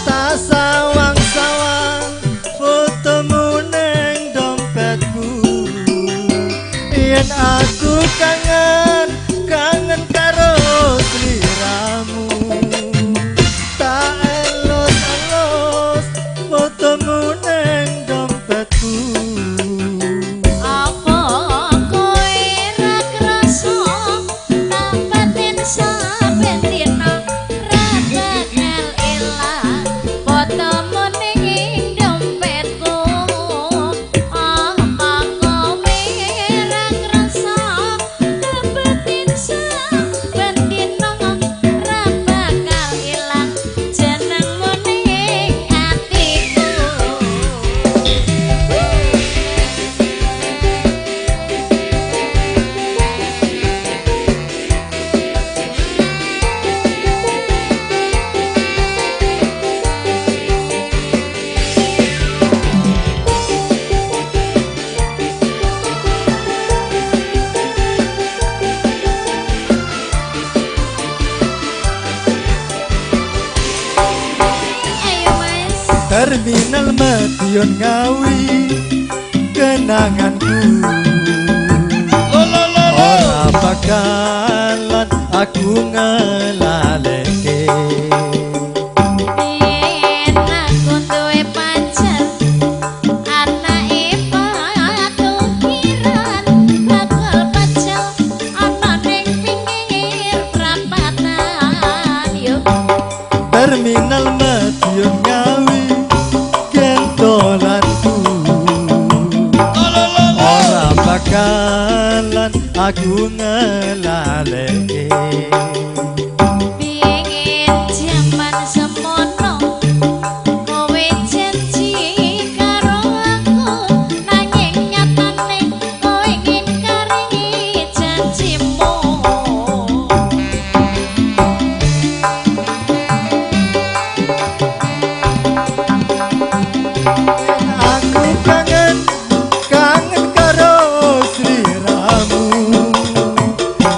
tak sawang-sawang fotomu neng dompetku. Yen aku kangen, kangen karo sliramu, tak elus-elus fotomu neng dompetku. Apa kowe ra krasa tak batin saben dina, ra bakal ilang fotomu ning dompetku. Apa kowe ra krasa tak batin saben dina, ra bakal ilang jenengmu ning atiku. Terminal Madiun Ngawi kenanganku. Ora bakalan aku ngelaleke. Yen aku duwe pacar anake Patukiran bakal pecel ana ning pinggir prapatan yo. Terminal Madiun Ngawi kentolanku. Ora bakalan aku ngelaleke. Biyen jaman semono kowe janji karo aku, nanging nyatane kowe ngingkari janjimu. Aku kangen, kangen karo sliramu.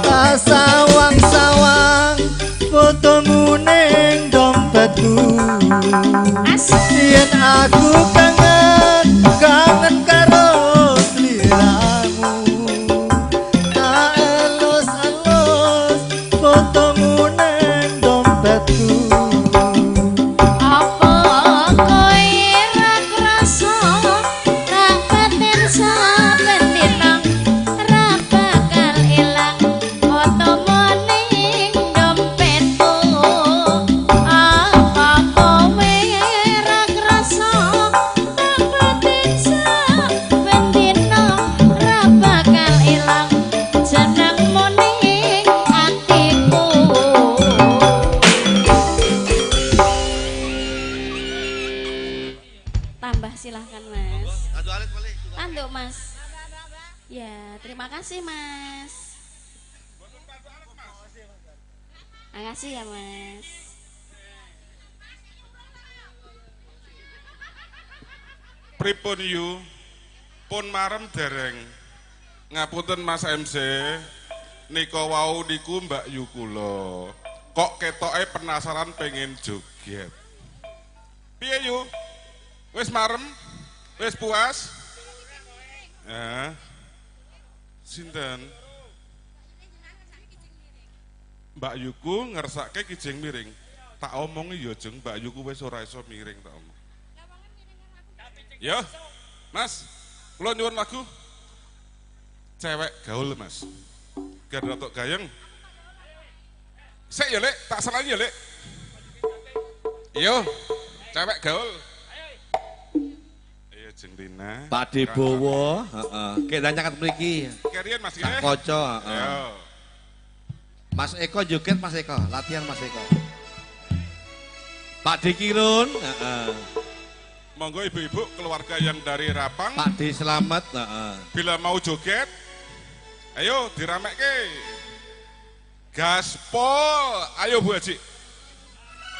Tak sawang-sawang fotomu ning dompetku. Yen aku kangen, kangen karo sliramu. Tak elus-elus fotomu ning dompetku. Apa kowe ra krasa tak batin saben dina ra bakal ilang fotomu ning dompetku. Apa kowe ra krasa tak batin saben dina ra bakal ilang jenengmu ning atiku. Tambah silahkan Mas. Tanduk Mas. Ya, terima kasih Mas. Makasih ya Mas. Pripun yu? Pun marem dereng. Ngapunten Mas MC. Nika wau niku Mbak Yu kula. Kok ketoke penasaran pengen joget. Piye yu? Wis marem? Wis puas? Ya. Sinten? Mbak Yuku ngersake kijing miring. Tak omongi ya jeng Mbak Yuku wis ora iso miring tak omong. Ya, Mas, kula nyuwun lagu Cewek Gaul, Mas. Biar rotok gayeng. Sik ya, Lek, tak salah ya, Lek. Iyo, cewek gaul. Ayo Jeng Rina. Pak Debowo, heeh. Kek nyanyakan mriki. Kerian Mas Sak nggih. kaca, heeh. Yo. Mas Eko joget Mas Eko, latihan Mas Eko. Pak Dikirun, heeh. Monggo ibu-ibu keluarga yang dari Rapang Pak D Slamet, heeh. bila mau joget ayo diramekke. Gaspol, ayo Bu Haji.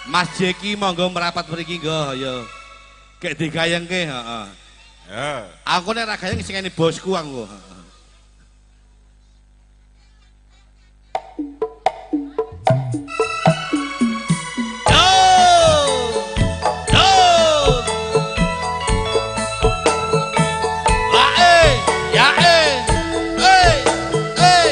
Mas Jeki monggo merapat mriki nggo, ayo. Kek digayengke, heeh. Ya. Aku nek ra gayeng sing ngene bosku aku. Heeh. Yo! Yo! La e, ya e. Eh, eh.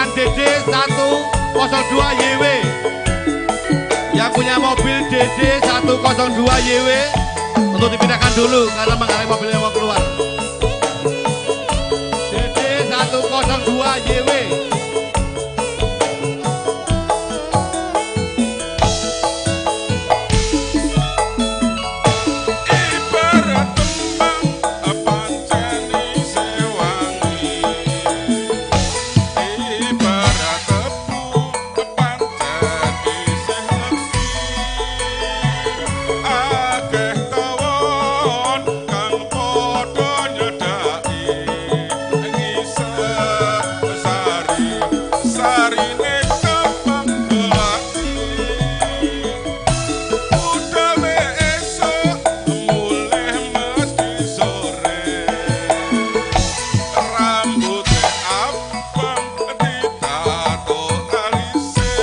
dengan DD 102 YW. Yang punya mobil DD 102 YW untuk dipindahkan dulu karena menghalangi mobilnya mau keluar. DD 102 YW. Ibarat tembang pancen isih wangi, ibarat tebu pancen isih legi, akeh tawon kang padha nyedhaki ngisep sari, sarine tembang gelati. Budale esuk mulih mesti sore, rambute abang ditato alise,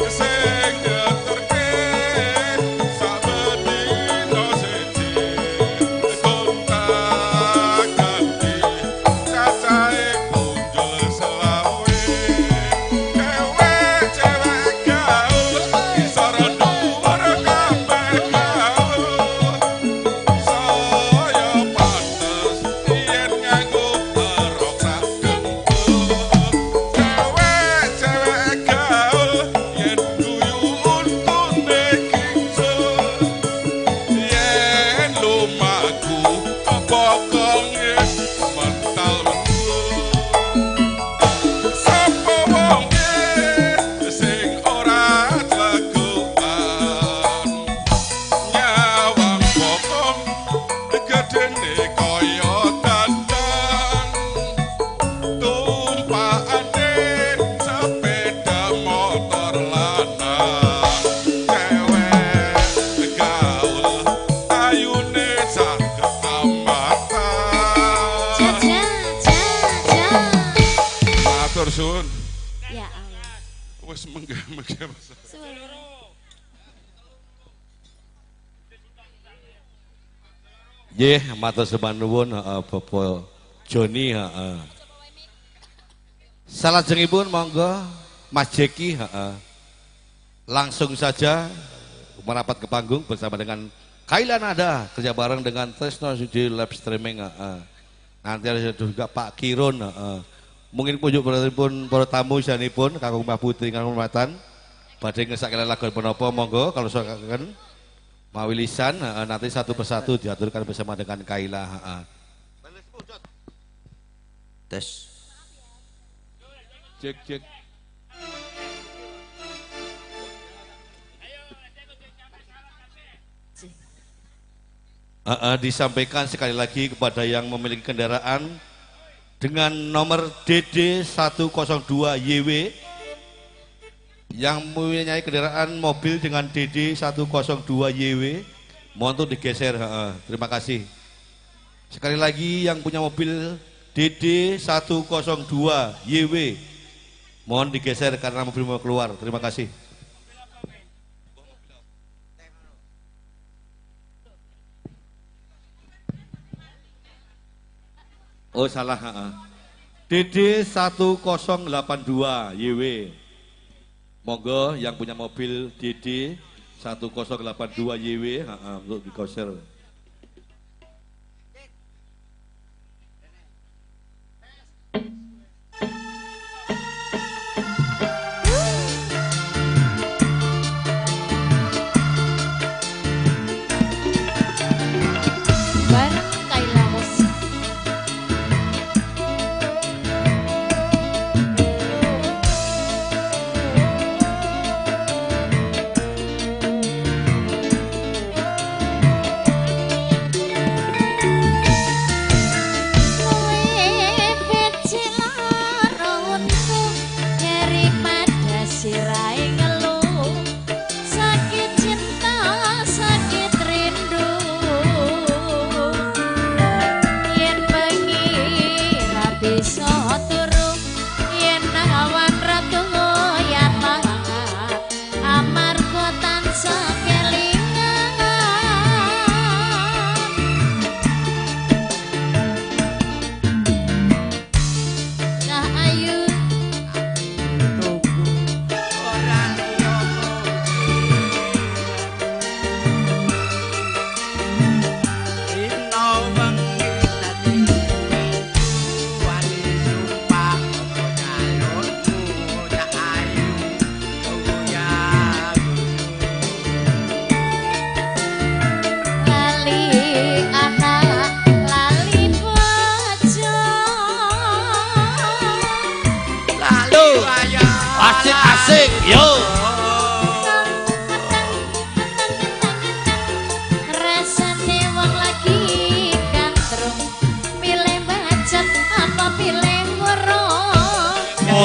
sing ngeterke saben dina siji gonta ganti cacahe punjul selawe. Cewek-cewek gaul isor dhuwur kabeh gaul, saya pantes yen nganggo rok sak dengkul. Cewek-cewek gaul yen guyu untune kingsul, yen lumaku bokonge mental mentul. Sapa wonge sing ora tlegukan, nyawang bokong gedene kaya dandan, tumpakane sepeda motor lanang. Cewek gaul ayune sak kecamatan. Ja ja ja. Matur suwun. Ya Allah. Wis menggah-menggah Mas. Suwun. Nggih, matur sembah nuwun heeh Bapak Joni heeh. Salajengipun monggo Mas Jeki heeh. Langsung saja merapat ke panggung bersama dengan Kaila Nada kerja bareng dengan Tresno Sudi live streaming heeh. Nanti ada juga Pak Kirun heeh. Mungkin punjuk pun para tamu sanipun kakung Mbah Putri ingkang hormatan badhe ngersakake lagu menapa monggo kalau sokaken mawi lisan nanti satu persatu diaturkan bersama dengan Kaila heeh. Tes. Cek cek. Disampaikan sekali lagi kepada yang memiliki kendaraan dengan nomor DD 102 YW, yang mempunyai kendaraan mobil dengan DD 102 YW mohon untuk digeser. Terima kasih. Sekali lagi yang punya mobil DD 102 YW mohon digeser karena mobil mau keluar. Terima kasih. Oh salah, DD 1082 YW. Monggo yang punya mobil DD 1082 YW untuk digeser. Bareng Kaila Musik.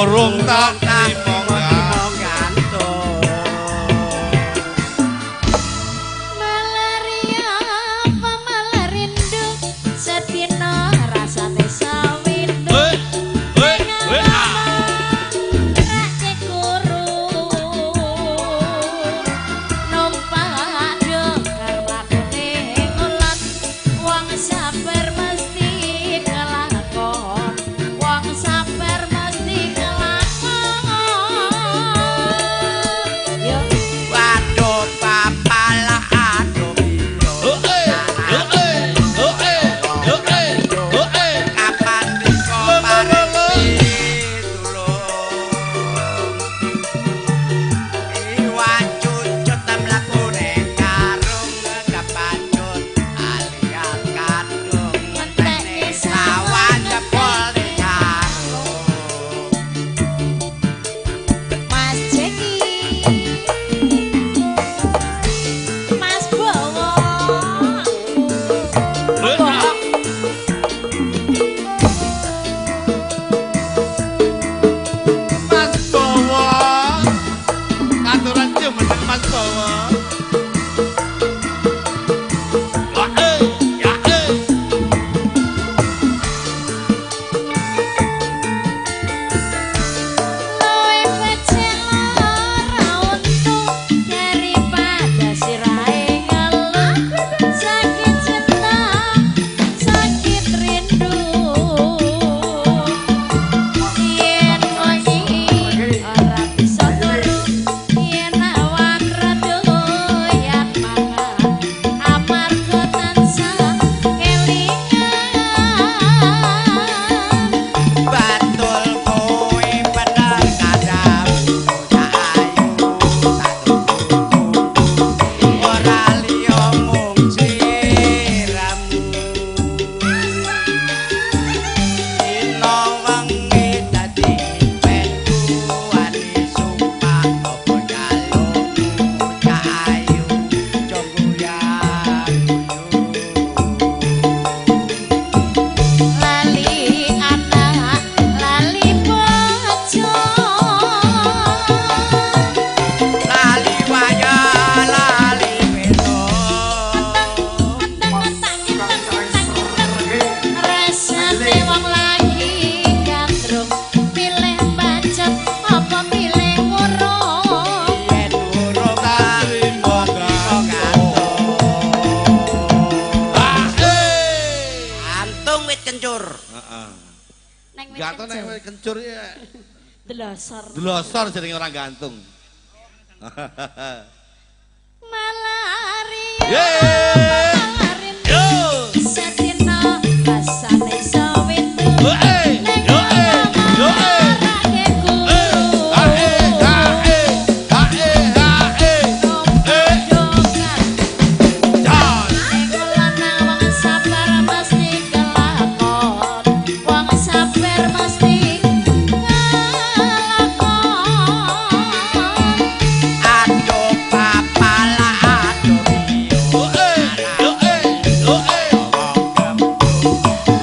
Urung tak trimo gantung. Malaria apa malah rindu sedina rasane sawindu. Rake kuru numpak dokar mlakune ngulon wong sabar mesti kelakon wong sabar mesti kelakon. Yo Waduh papalah aduh kapan bisa paring pitulung. Iwak cucut mlakune karung kepacut alias kadung Ngentekne sawah jebol karung. Mas Jeki, Mas Bowo, Mas Bowo. Katuran jumeneng Mas Bowo. Ya eh. Luwih becik lara untu daripada sirahe ngeluh. Sakit cinta, sakit rindu. Yen wengi ora bisa turu, yen awan rada doyan mangan, amarga tansah kelingan. Batul kowe bener kadamu cak ayu satu ora liya mung sliramu. Dina wengi dadi impenku wani sumpah apa jalukmu cak ayu jonggo Lali anak, lali bojo. Lali wayah lali peto. Rasane wong lagi gandrung, pilih bacot apa pilih murung. Yen urung Tak trimo gantung. Eh. Gantung wit kencur. Heeh. Neng wit Gantung nek kencur. wit kencur ya. Delosor. Delosor jenenge orang gantung. Malaria. Yeay. Malah Yo. Sedina rasane sawindu. Yo eh. Neng Yo eh. Yo eh. rake Eh, guru. ah eh, ah eh, ah eh, ah eh. Numpak dokar Jan. Ning lanang wong sabar mesti kelakon. Wong sabar mesti kelakon. Aduh papalah aduh biyo. Yo eh, yo eh, yo eh.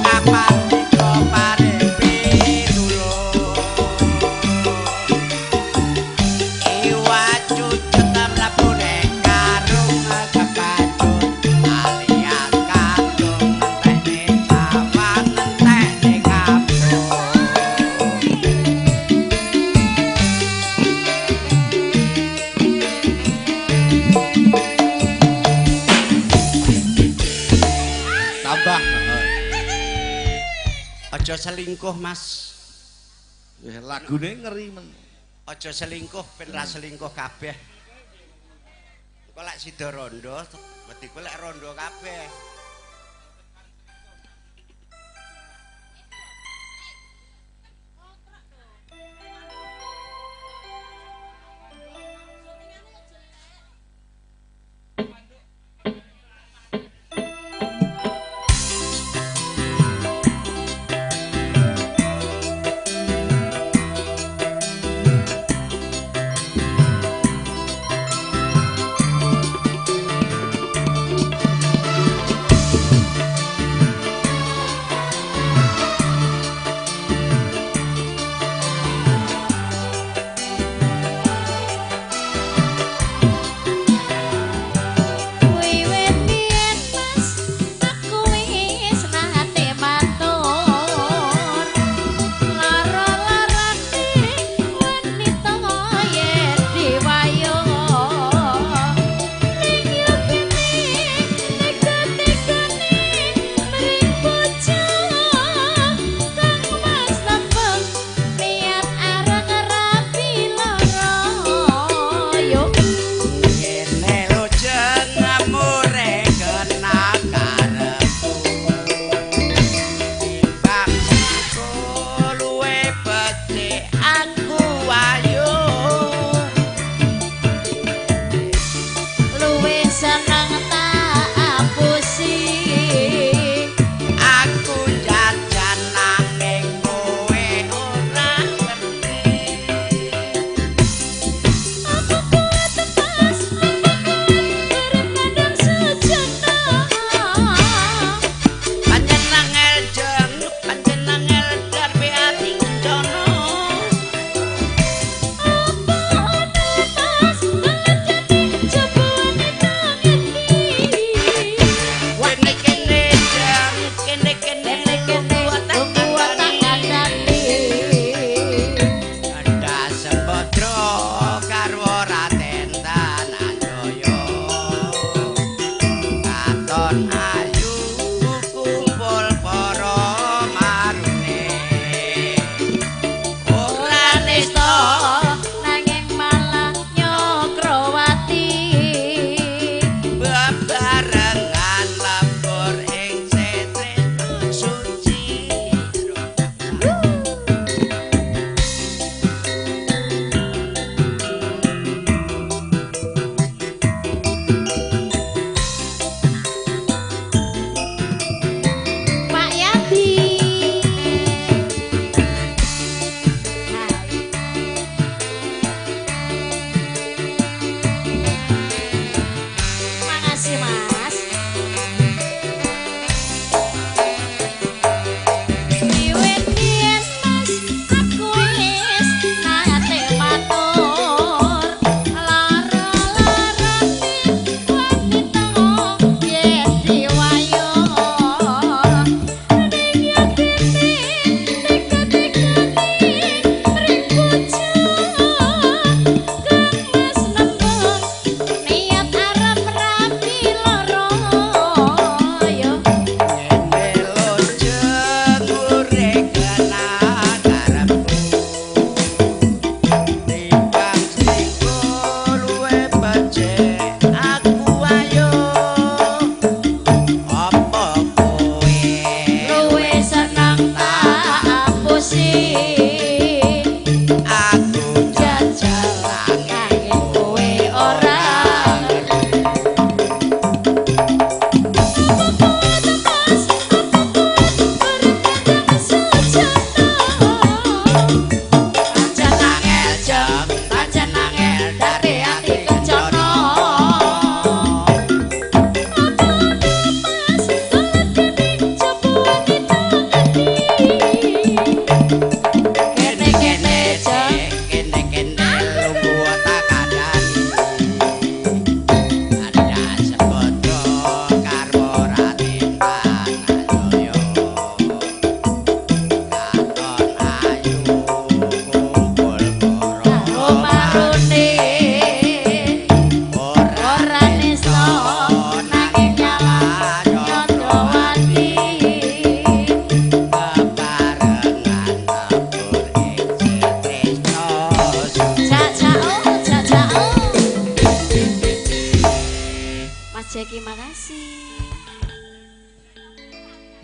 Kapan dika paring pitulung. Iwak cucut mlebune karung kepacut alias kadung ngentekne sawah ngentekne kampung. Tambah. Aja selingkuh, Mas. Eh, lagune ngeri men. Aja selingkuh ben ra selingkuh kabeh. Engko lek sida rondo, wediku lek rondo kabeh. Lali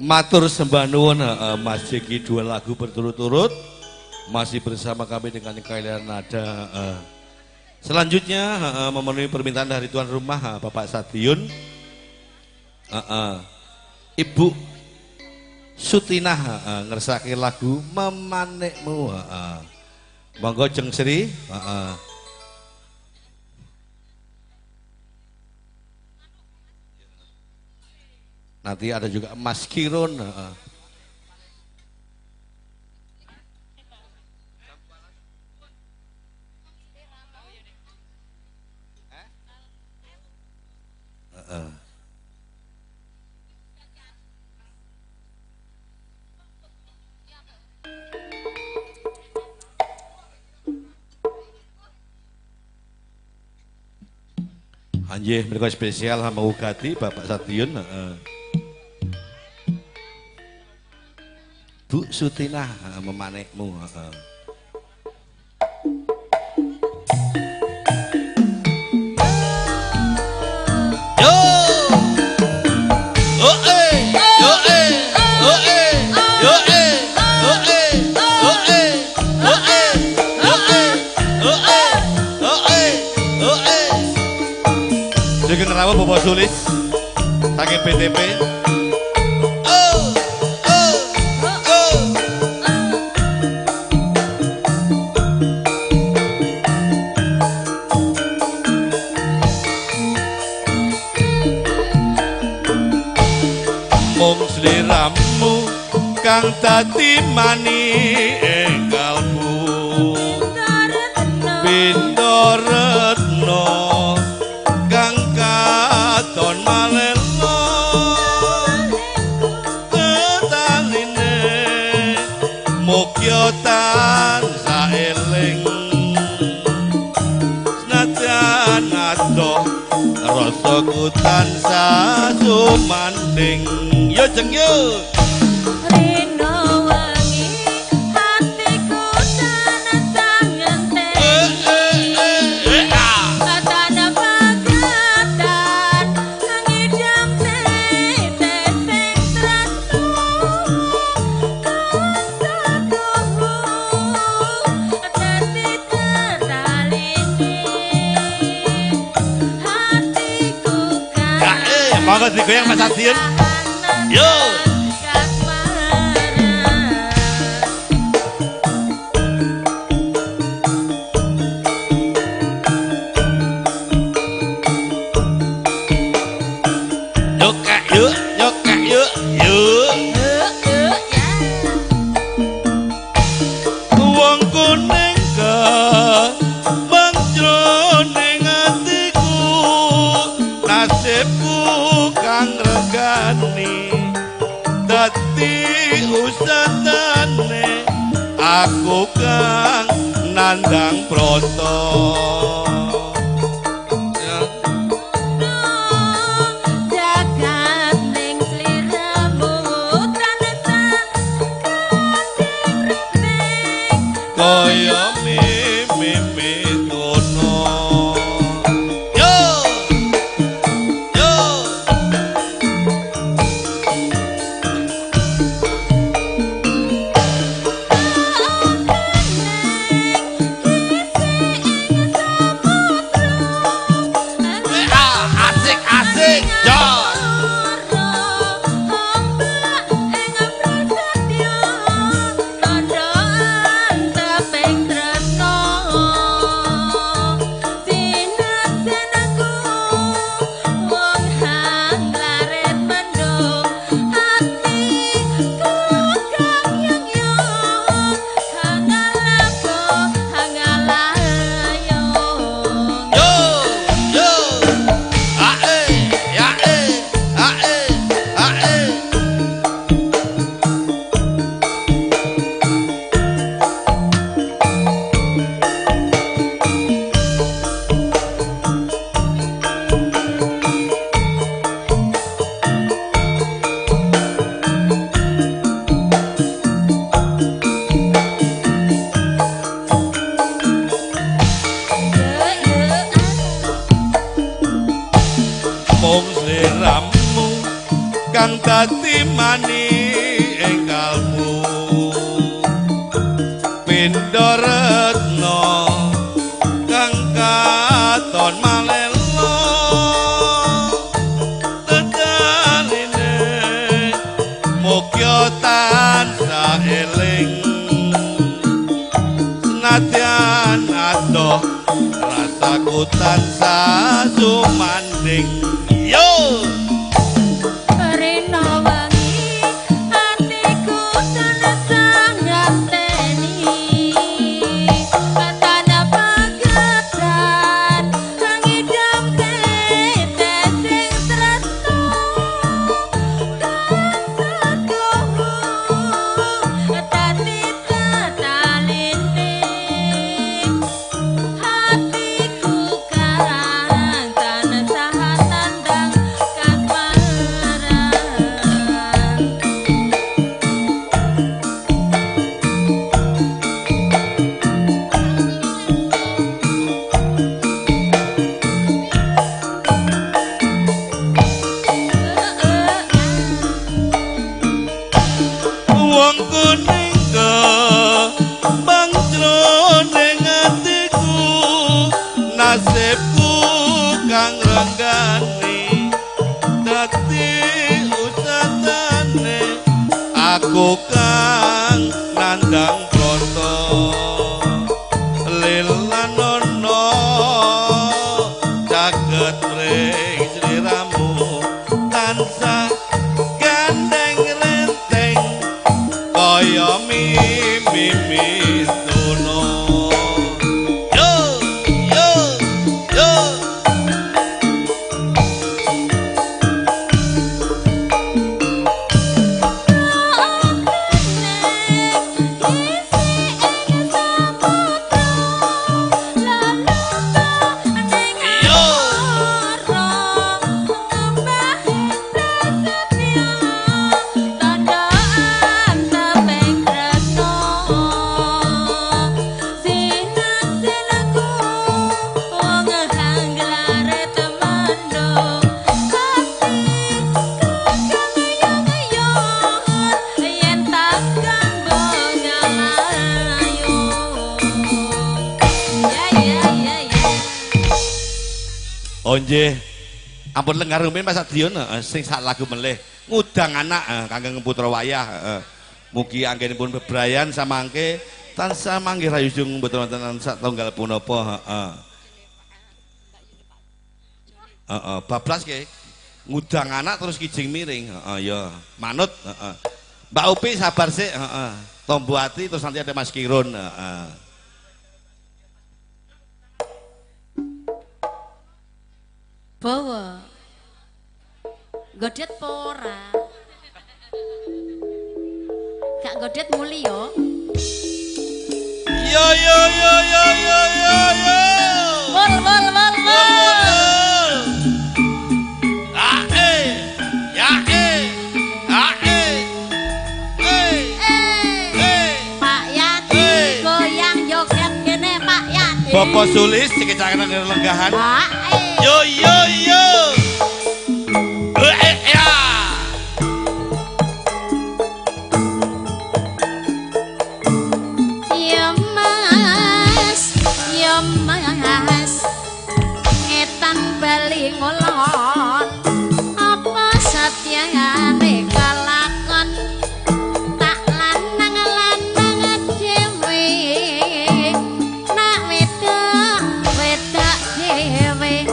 Matur sembah nuwun Mas Jeki, dua lagu berturut-turut masih bersama kami dengan Kailian Nada. Selanjutnya memenuhi permintaan dari tuan rumah Bapak Sadiun, Ibu Sutinah ngersake lagu Memanikmu. Monggo Jeng Sri. Nanti ada juga Mas Kirun. Anjih, mereka spesial sama Ugati, Bapak Sadiun. Bu Sutinah Memanikmu. Yo, oh eh, yo eh, oh eh, yo eh, oh eh, oh eh, oh eh, oh eh, oh eh, oh eh, oh eh. Juga ngerawat Bapak Sulis, saking BTP. Sliramu kang dadi manik kalbu Bindoretno kang katon malelo tetaline mukya tansah eling senajan adoh rasaku tansah sumanding. Yo jeng yo Rino wengi hatiku tanah ngenteni tanah pagatan ngidam teteng tresno kasakuhu dadi tetalini hatiku kang monggo digoyang Mas Adiun. Yo. Yuk kak yuk, yuk kak yuk, yuk. Wong kuning ke jroning atiku, nasibku kang regani dadi usatane aku kang nandang proto. Jagat ning sliramu tansah kandhing kaya mimpi kono. Yo yo tekan adoh rasaku tansah sumanding. Yo Rino wengi atiku tansah ngenteni tanah pagetan ngidam tete sing tresno tansah kuhu tati tataline hatiku kang tansah tandang kasmaran. Wong kuning kembang jroning atiku nasibku kang renggani dadi usatane aku kang nandang brata lelanono caket mring sliramu tansah gandeng renteng kaya mimpi mistono. Yo yo yo. Oh nggih. Ampun lengar rumiyin Mas Adion, sing sak lagu melih ngudang anak kangge putra wayah heeh. Mugi anggenipun bebrayan samangke tansah manggih rayujung mboten wonten satunggal punapa heeh. Heeh, bablas ke. Ngudang anak terus kijing miring, heeh ya. Manut heeh. Mbak Upi sabar sik heeh. Tombo ati terus nanti ada Mas Kirun heeh. Bawa. Godet po ora? Gak godet muli yo. Yo yo yo yo yo yo yo. Wol wol wol wol. A e ya e a e e e. Pak Yati goyang joget kene Pak Yati. Bapak Sulis dikecaken lenggahan. Pak e. Yo yo yo. Eh ya. Ya Mas, ya Mas. Ngetan bali ngulon. Apa satyane kalakon? Tak lanang-lanang dhewe. Nak wedok, wedok dhewe.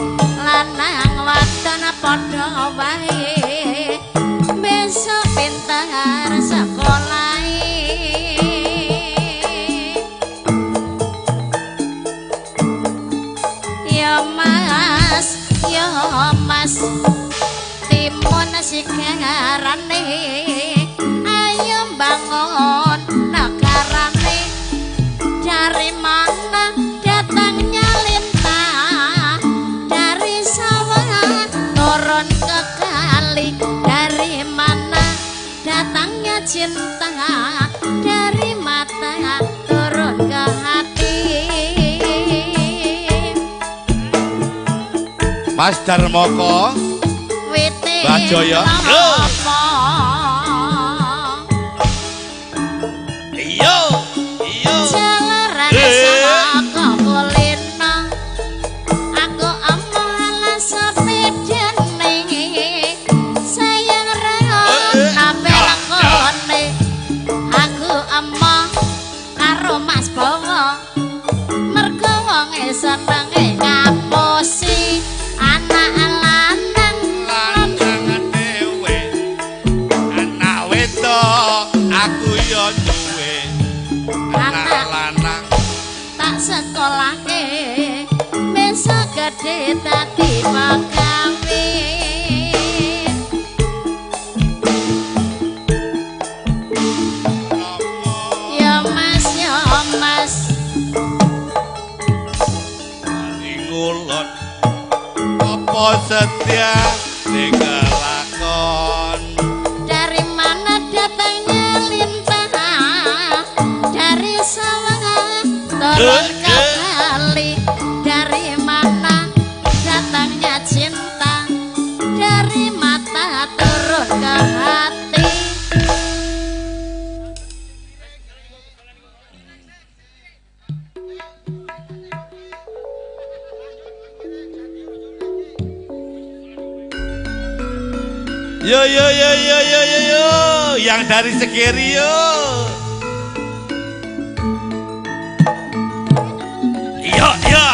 Lanang wadon padha wae. Besok pintar sekolahe. Ya Mas, ya Mas, timun sigarane, ayo bangun negarane. Dari mana datangnya lintah? Dari sawah turun ke kali. Dari mana datangnya cinta? Dari mata turun ke hati. Mas Darmoko Wite Mbak Joyo. apa? Yo yo. Jalaran salaka kulino. Aku amoh sepedane. Sayang rana belakone. Aku emoh karo Mas Bowo. Senenge ngapusi anak lanang lanang dhewe anak wedok aku yo duwe anak lanang tak sekolahke besok gede dadi pagawe. Ya Mas, ya Mas, ngulon apa setia ning kelakon. Dari mana datangnya lintah? Dari sawah turun ke kali. Dari mana datangnya cinta? Dari mata turun ke hati. Yo yo yo yo yo yo yo, yang dari Segeri yo. Yo yo.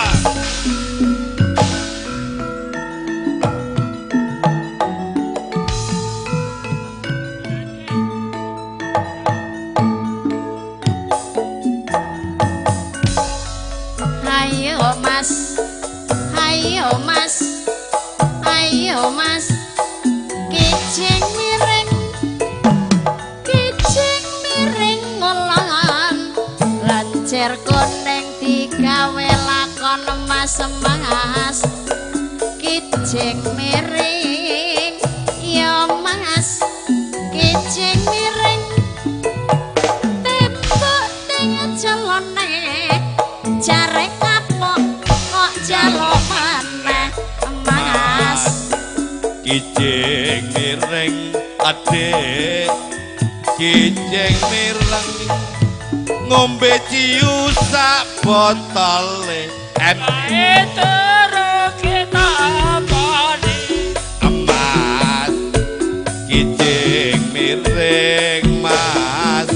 Ayo Mas, ayo Mas, ayo Mas, kijing miring, kijing miring ngulon, lancir kuning digawe lakon Mas Mas, kijing miring, ya Mas, kijing miring, tembok ting celone, jare kapok kok jaluk maneh Mas. Kijing miring adek, kijing mireng ngombe ciu sak botole M emas. Kijing miring Mas,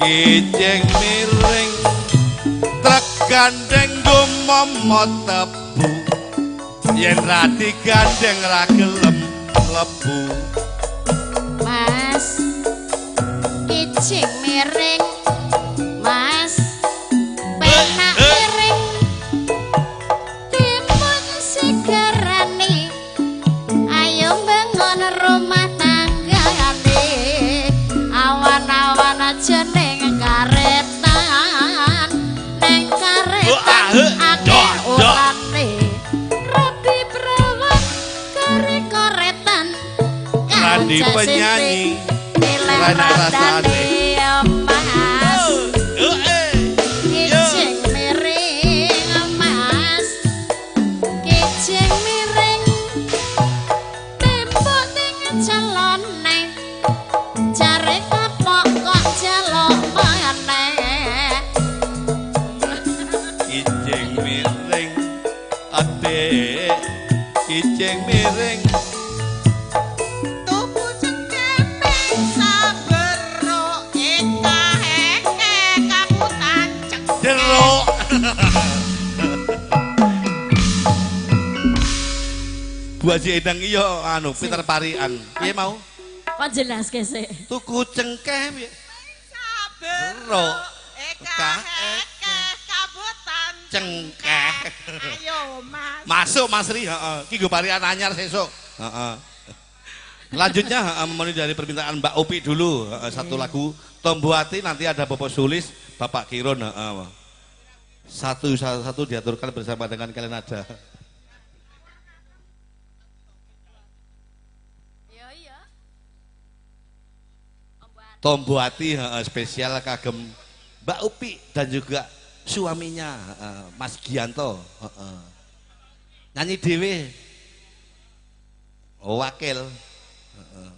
kijing miring trek gandeng gumomo tebu, yen ra digandeng ra gelem mlebu. Mas, kijing miring Mas, penak miring, timun segarane, ayo bangun rumah tanggane, awan-awan aja ning karetan, neng karetan akeh ulane, rabi prawan kare-karetan, Randi penyanyi nilai rasane. Mas. Kijing miring Mas, kijing miring, tembok ting celone, jare kapok kok jaluk maneh. Kijing miring adek, kijing miring Tuku cengkeh sabero eka eke kaputan cengkeh. jeruk. Bu Haji Endang iya anu Peter Parian. Piye mau? Kok jelaske sik? Tuku cengkeh piye? Sabero eka eke kaputan Cengkeh. Ayo Mas. Masuk Mas Ri, heeh. Ki nggo parian anyar sesuk. Heeh. Lanjutnya heeh, memenuhi dari permintaan Mbak Opi dulu, heeh, satu lagu Tombo Ati, nanti ada Bapak Sulis, Bapak Kirun, heeh. Satu satu diaturkan bersama dengan kalian ada. Iya iya. Tombo Ati heeh, spesial kagem Mbak Upi dan juga suaminya heeh, Mas Gianto, heeh. Nyanyi dhewe. Oh, wakil. Heeh.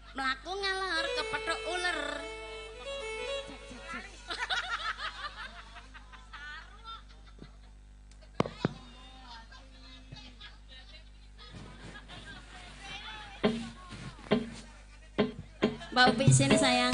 Mlaku ngalor ke Kepethuk uler. Mbak Upi sini sayang.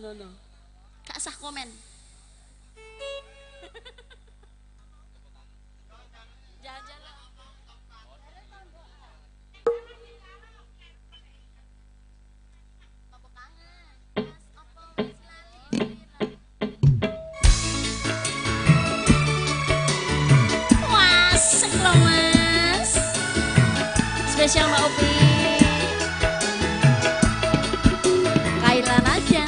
No. Gak sah komen. Jalan-jalan. Wah, asik loh Mas. Spesial Mbak Opi. Kailan aja.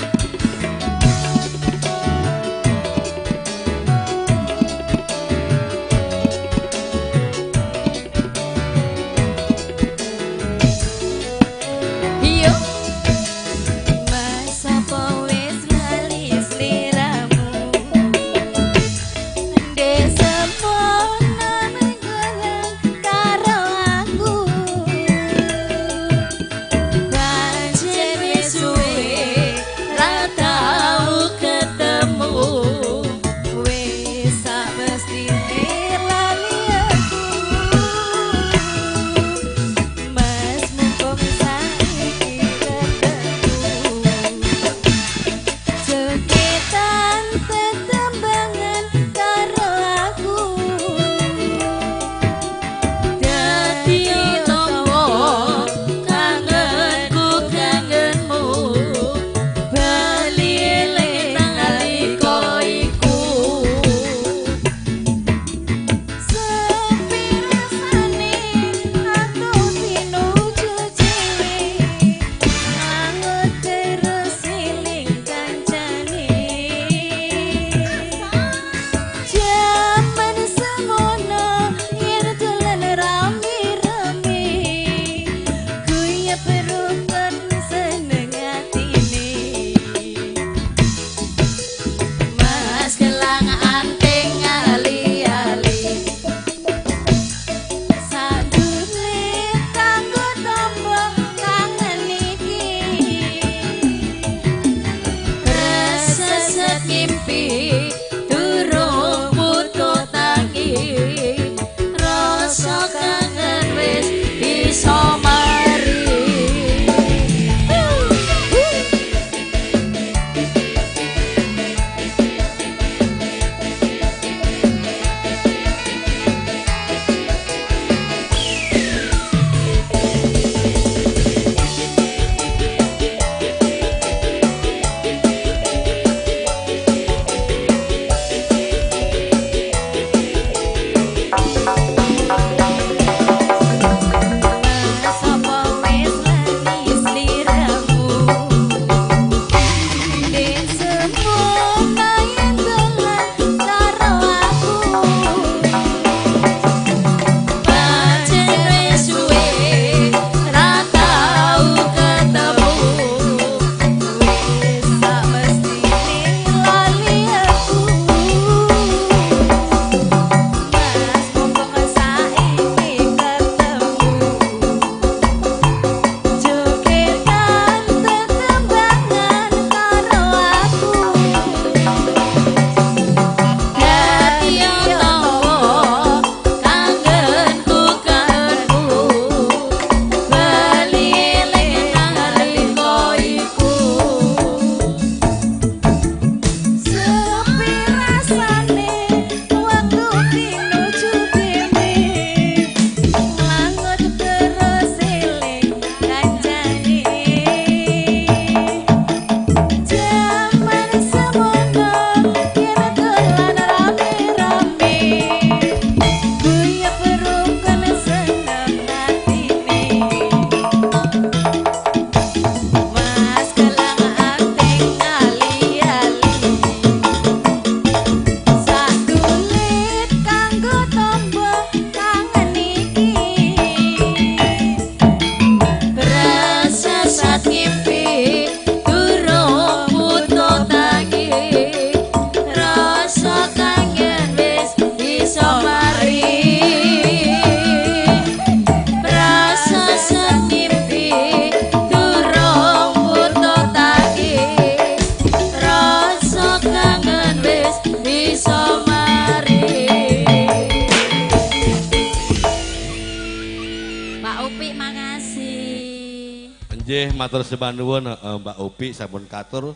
matur sembah nuwun Mbak Opi sampun katur.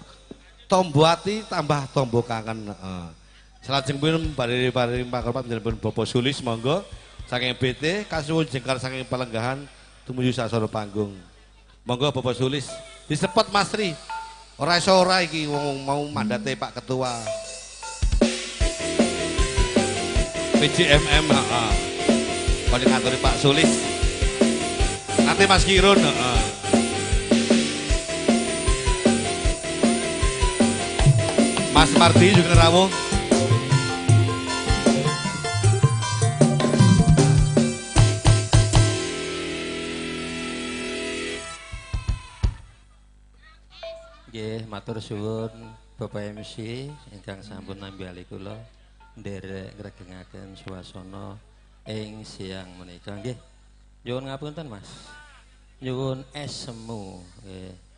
Tombo ati tambah tombo kangen. Heeh. Salajengipun badhe paring pakarpat panjenengan Bapak Sulis monggo saking BT kasuwun jengkar saking palenggahan tumuju sasana panggung. Monggo Bapak Sulis disepot Mas Tri. Ora iso ora iki wong mau mandate Pak Ketua. PJMM heeh. Kene ngaturi Pak Sulis. Nanti Mas Kirun heeh. Mas Mardi juga rawuh. Nggih, matur suwun Bapak MC ingkang sampun nambali kula nderek ngregengaken suasana ing siang menika. Nggih. Nyuwun ngapunten Mas. Nyuwun es semu nggih.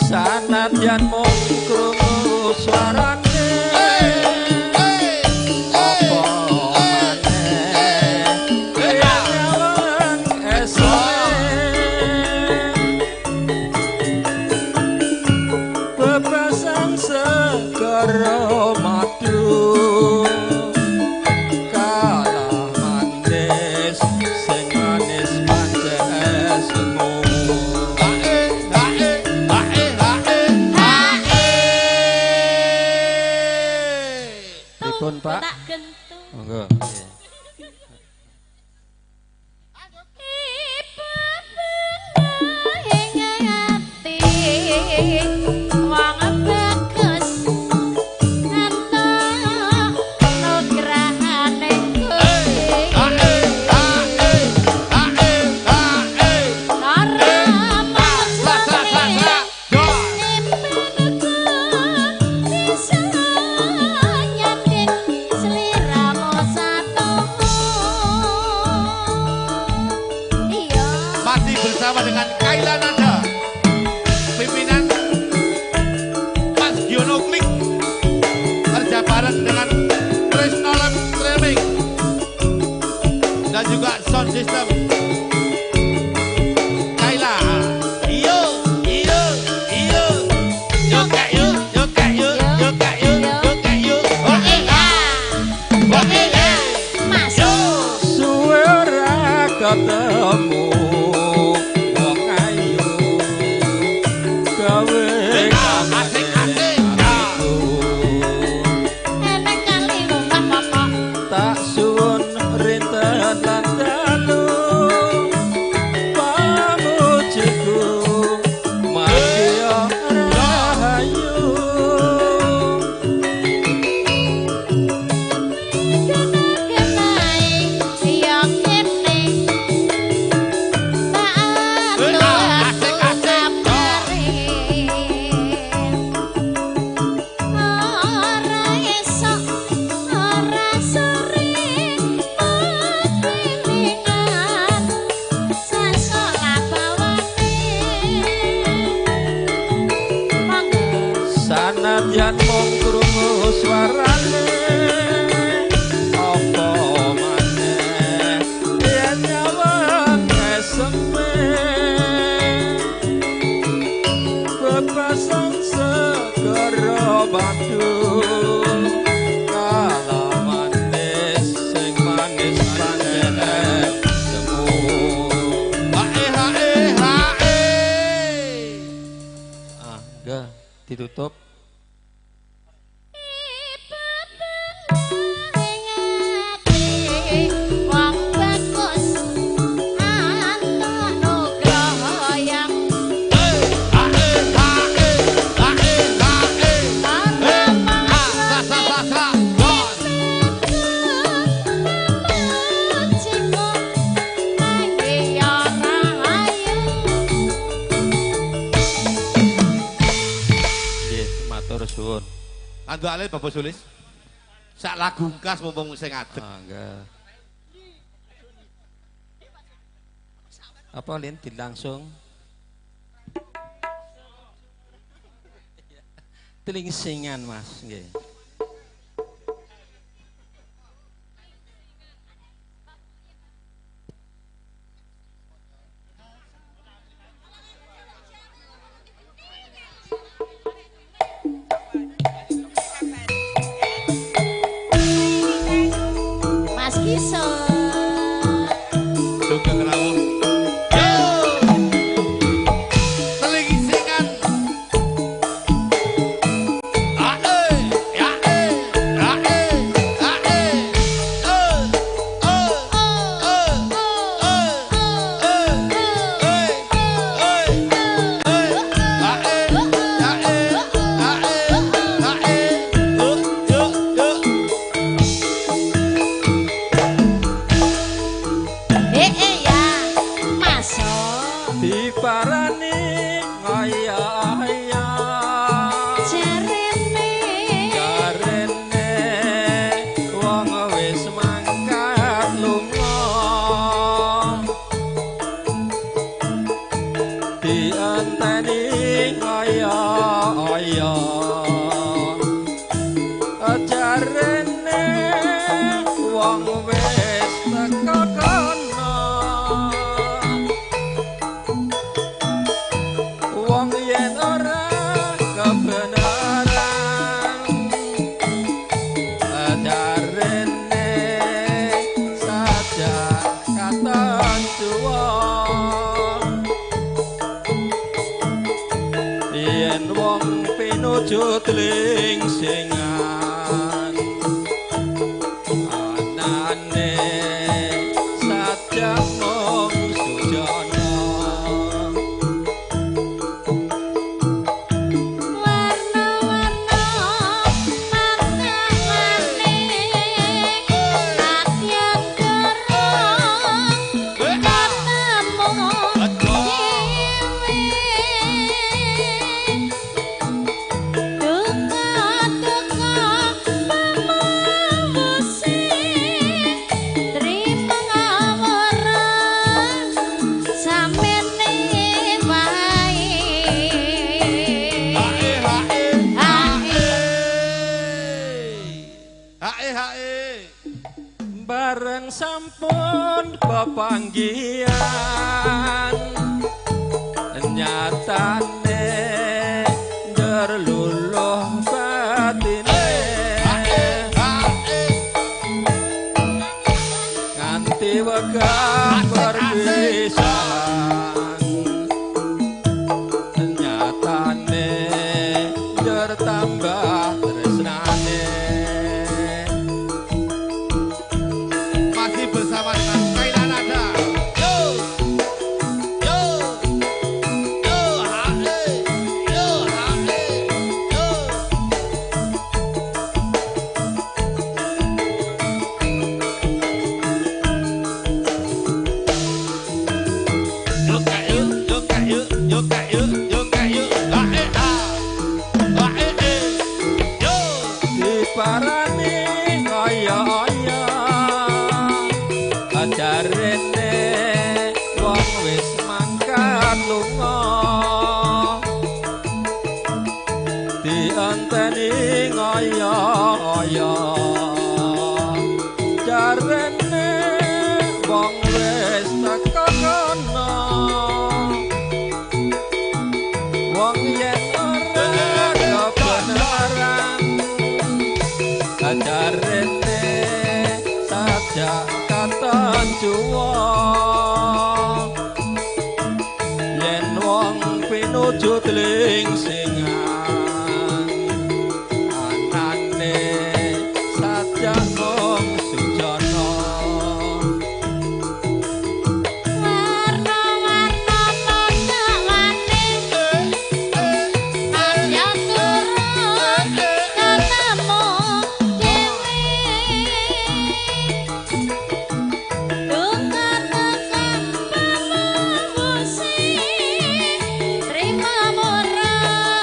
Sanadyan mung krungu swarane apa maneh nyawang esone bebasan segara madu kalah manis sing manis pancen esmu. Pripun Pak? Tak gentu. Monggo. Masih bersama dengan Kaila Nada, pimpinan Mas Giono Klik, kerja bareng dengan Tresno Lab Streaming dan juga sound system Kaila. Iyo, iyo, iyo, yo kak yo, yo kak yo, yo kak yo, yo kak yo, oke oke, Masuk. Suwe ora ketemu Sanadyan mung krungu suarane apa maneh yen nyawang eseme bebasan segara Bandung kalamane sing manis panjene semu. Hae hae hae. Ah, enggak ditutup. Andale Bapak Sulis. Sak lagu khas mumpung sing ngadeg. Ah, enggak. Apa lin dilangsung? Telingsingan Mas nggih. Bareng sampun pepanggihan nyatane njerluluh batine nganti wegah perpisahan nyatane njer tambah tresnane. Bersama dengan Kaila Nada. Yo yo yo hae yo hae yo. Yo kayu yo kayu yo kayu yo kayu hae ha hae yo diparani kaya jarene wong wis mangkat lunga dienteni Ngenteni ngoyo-oyo jarene wong wis teko kono wong yen ora kebenaran jarene sajak katon juwa yen wong pinuju tlingsingan anane sajak mung sujana Warna-warna padawane arya turun ketemu dhewe duka tekan pamawuse trima murah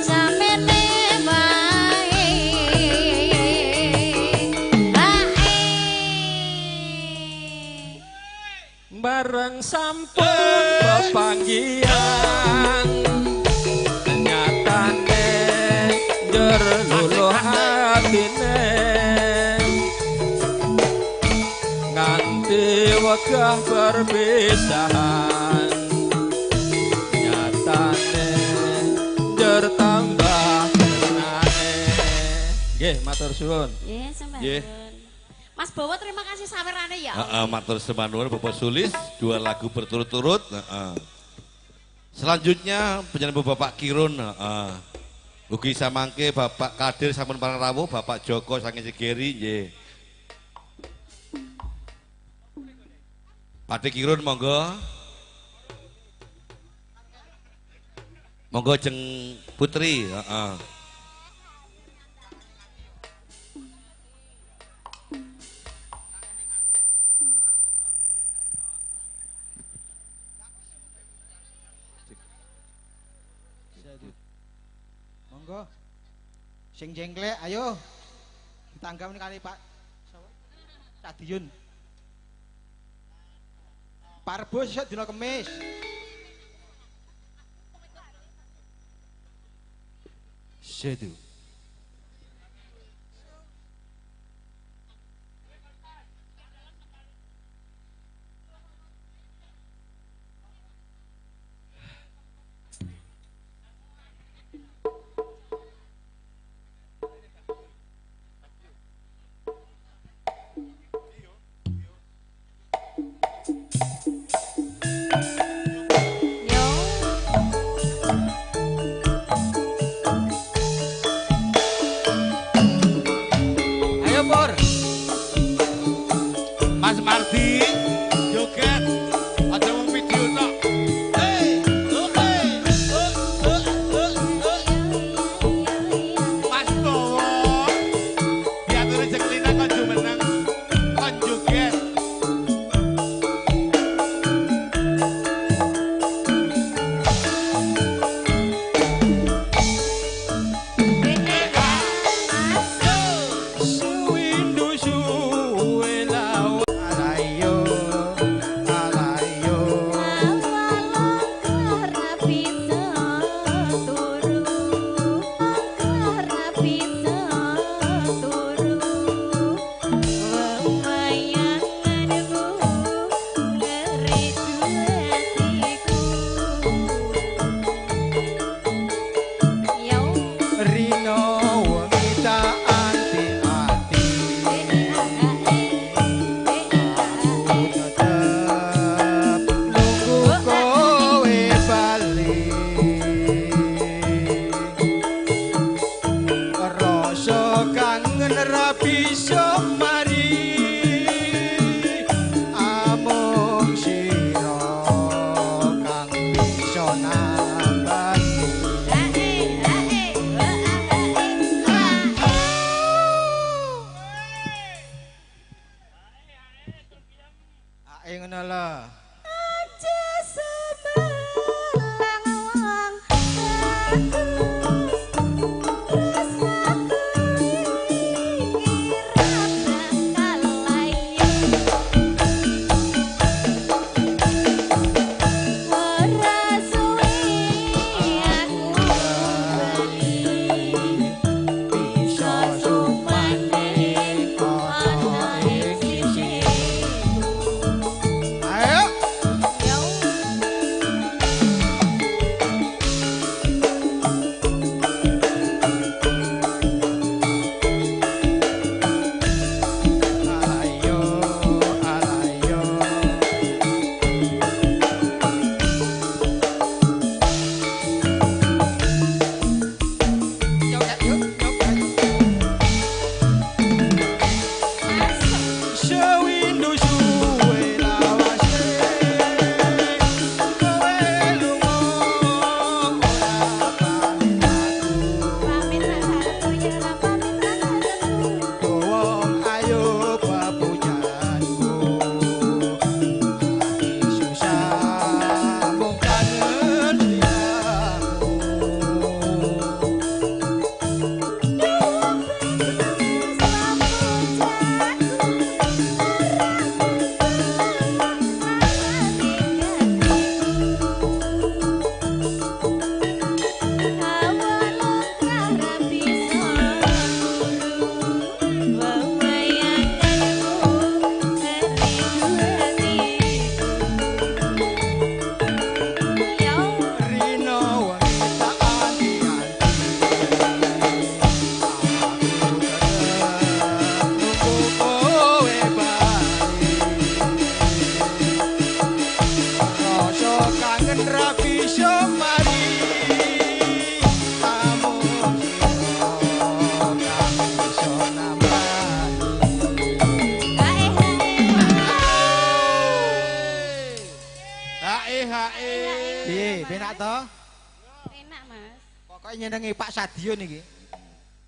samene wae wae. Bareng sampun pepanggihan nyatane njur luluh atine nganti wegah perpisahan nyatane njur tambah tenane. Nggih, matur suwun. Nggih, sembah Nggih. nuwun. Mas Bowo terima kasih sawerane ya. Heeh, matur sembah nuwun Bapak Sulis, dua lagu berturut-turut. Heeh. Selanjutnya penyanyi Bapak Kirun, heeh. Ugi samangke Bapak Kadir sampun parang rawuh, Bapak Joko saking Segeri nggih. Pakde Kirun monggo. Monggo jeng Putri, heeh. Monggo. Sing jengklek ayo ditanggap kali Pak Cadiyun. Pak Rebo sesuk dina Kemis. Sedu. Yo. Kok nyenengi Pak Sadion iki.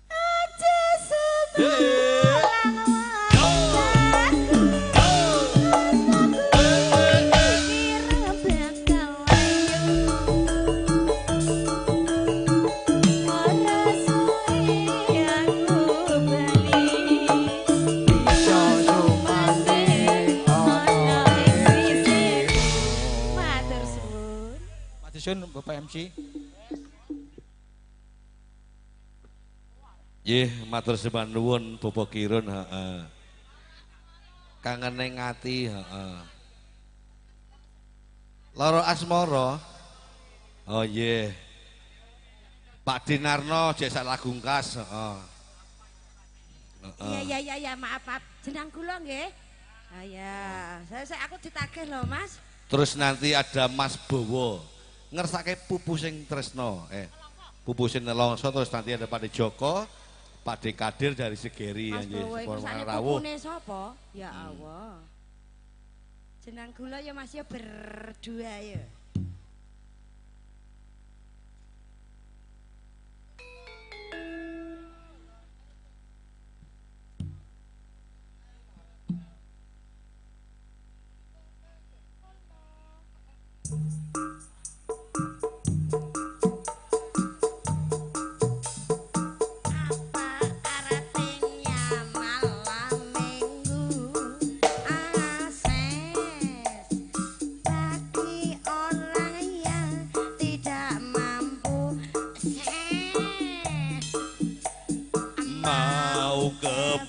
Aja sebelah. Bapak MC. Nggih, matur sembah nuwun Bapak Kirun, heeh. Kangen ning ati, heeh. Loro asmara. Oh nggih. Pak Dinarno jek sak lagu ngkas, heeh. Iya iya iya, maaf maaf. Jenang kula nggih. Ah ya, saya aku ditagih lho, Mas. Terus nanti ada Mas Bowo. Ngersake pupu sing tresno, pupu sing nelongso, terus nanti ada Pak Joko, Pak De Kadir dari Segeri. Mas Bowo iku sakne pupune sapa? Ya Allah. Jenang gula ya Mas ya berdua ya.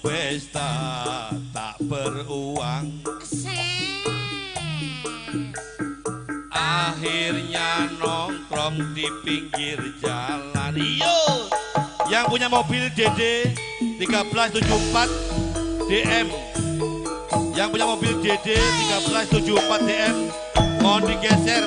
Pesta tak beruang, akhirnya nongkrong di pinggir jalan. Yo, yang punya mobil DD 1374 DM, yang punya mobil DD 1374 DM, mohon digeser.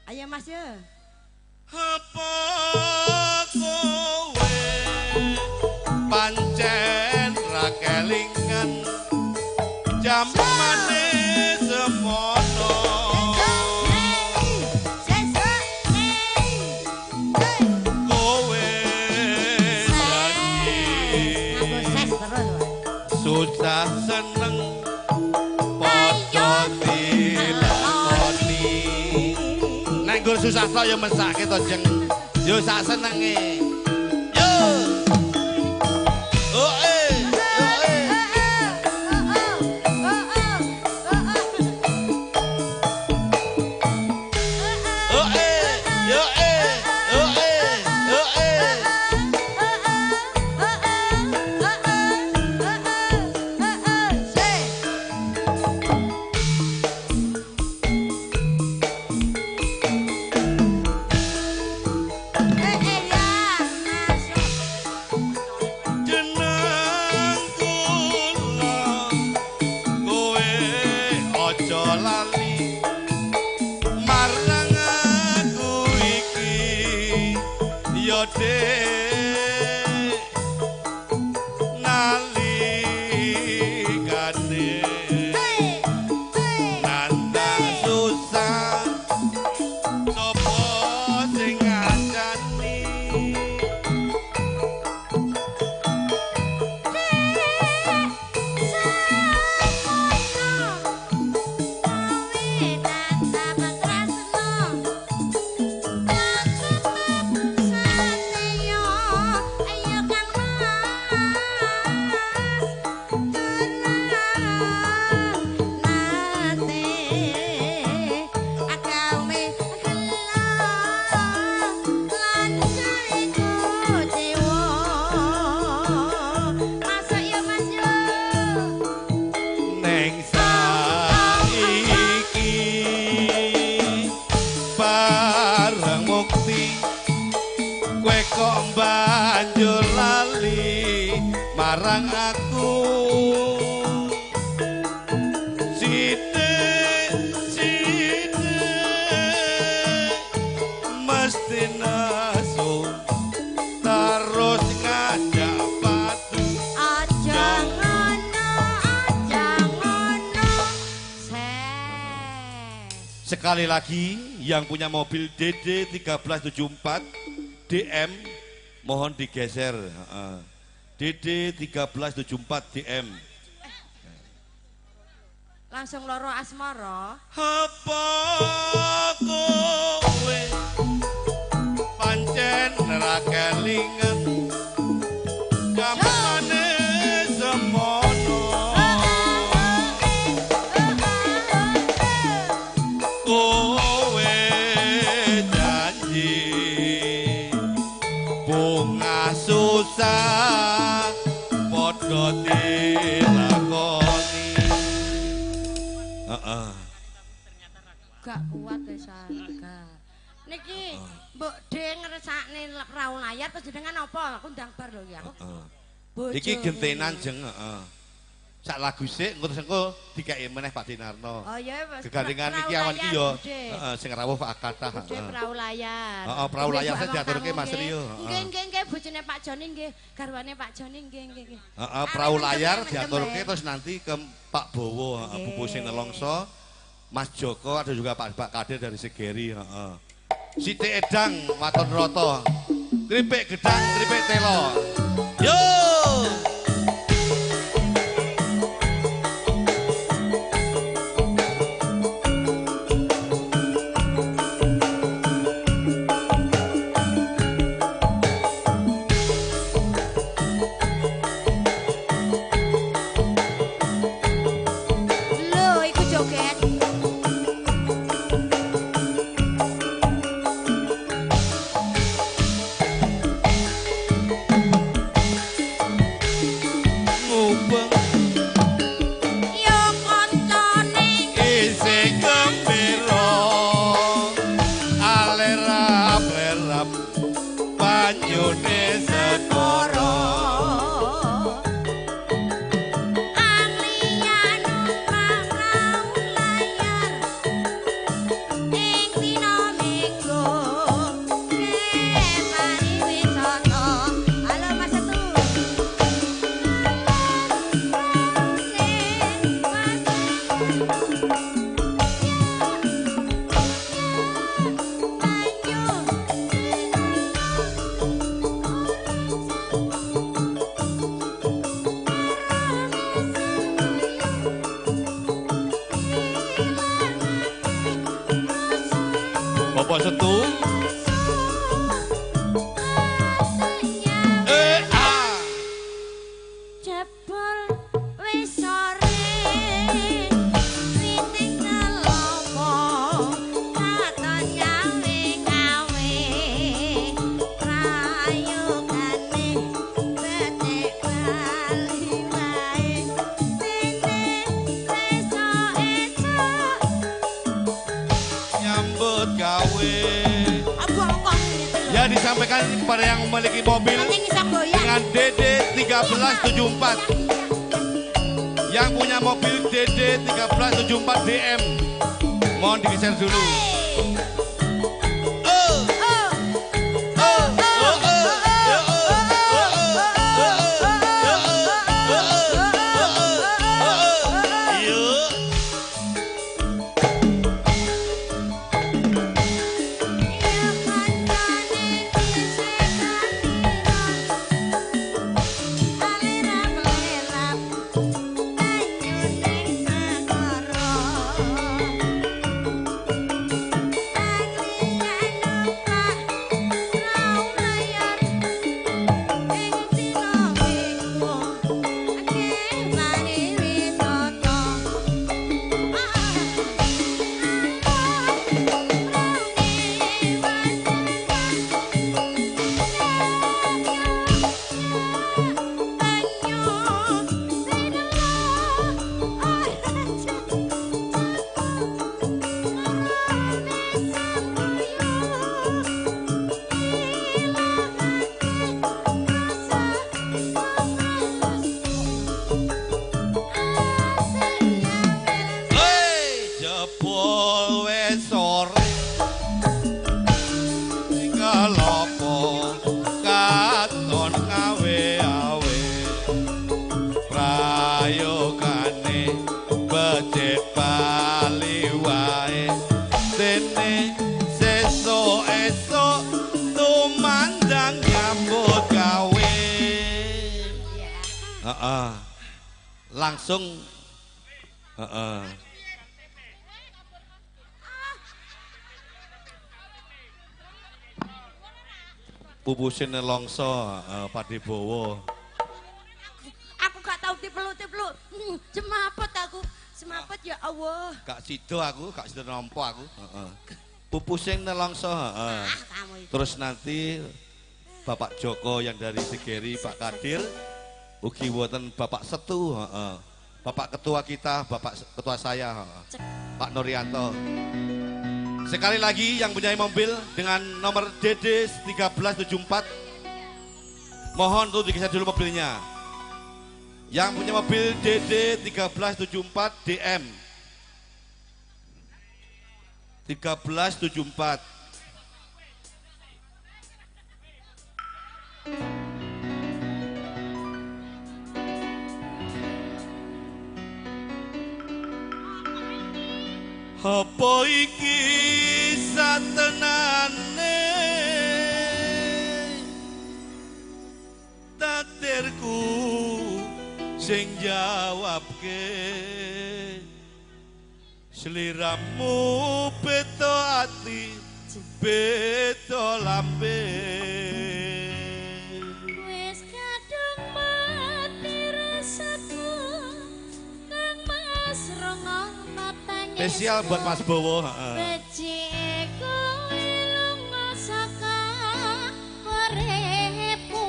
Ayo Mas ya. Apa kowe pancen ra kelingan jamane semono. Kowe janji susah seneng padha dilakoni. Nek nggur susah to ya mesake to jeng. Yo sak senenge. Yo. Sekali lagi yang punya mobil DD 1374 DM mohon digeser. DD 1374 DM. Langsung loro asmara. Apa kowe pancen ra kelingan gamane semono. Kowe janji bunga susah padha dilakoni. Heeh. Gak kuat wis gak. Niki mbok de ngersakne prau layar terus jenengan apa? Aku ndang bar lho ya. Heeh. Iki gentenan jeng heeh. Sak lagu sik engko terus engko dikeki meneh Pak Dinarno. Oh iya wis. Gegandingan iki awan iki yo heeh sing rawuh Pak kathah. Budhe prau layar. Heeh prau layar sing diaturke Mas Rio. Nggih nggih nggih bojone Pak Joni nggih, garwane Pak Joni nggih nggih nggih. Heeh prau layar diaturke terus nanti ke Pak Bowo, heeh Bubu sing nelongso, Mas Joko ada juga Pak Kadir dari Segeri heeh. Siti Edang waton roto. Kripik gedang, kripik telo. Yo! Lho, iku joget. Bapak Setu. Jebul wis sore witing kelopo katon nyawe-ngawe prayogane becik bali wae dene esuk-esuk nyambut gawe. Ya disampaikan kepada yang memiliki mobil dengan DD 1374. Yang punya mobil DD 1374 DM mohon digeser dulu. Prayogane becik bali wae. Langsung heeh. Pupuse nelongso Padebowo. Aku gak tau dipeluk-peluk. Semaput aku. Semaput ya Allah. Gak sido aku, gak sido nampa aku. Heeh. Pupuse nelongso, heeh. Terus nanti Bapak Joko yang dari Segeri, Pak Kadir, ugi wonten Bapak Setu, heeh. Bapak ketua kita, Bapak ketua saya, heeh. Pak Nuryanto. Sekali lagi yang punya mobil dengan nomor DD 1374, mohon tuh digeser dulu mobilnya. Yang punya mobil DD 1374 DM 1374. Apa iki satenane takdirku sing jawabke, sliramu beda ati beda lambe. Wis kadung mati rasaku kang Mas rungokno tangis. Spesial buat Mas Bowo. Becike kowe lunga saka uripku.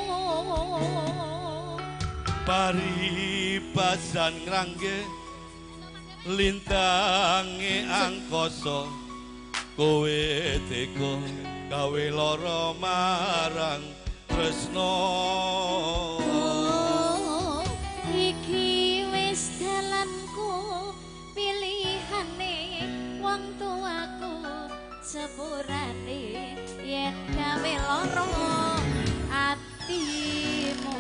Paribasan ngrangge lintange angkasa, kowe tega gawe lara marang tresna. Oh, iki wis dalanku pilihane wong tuaku, sepurane yen gawe lara atimu.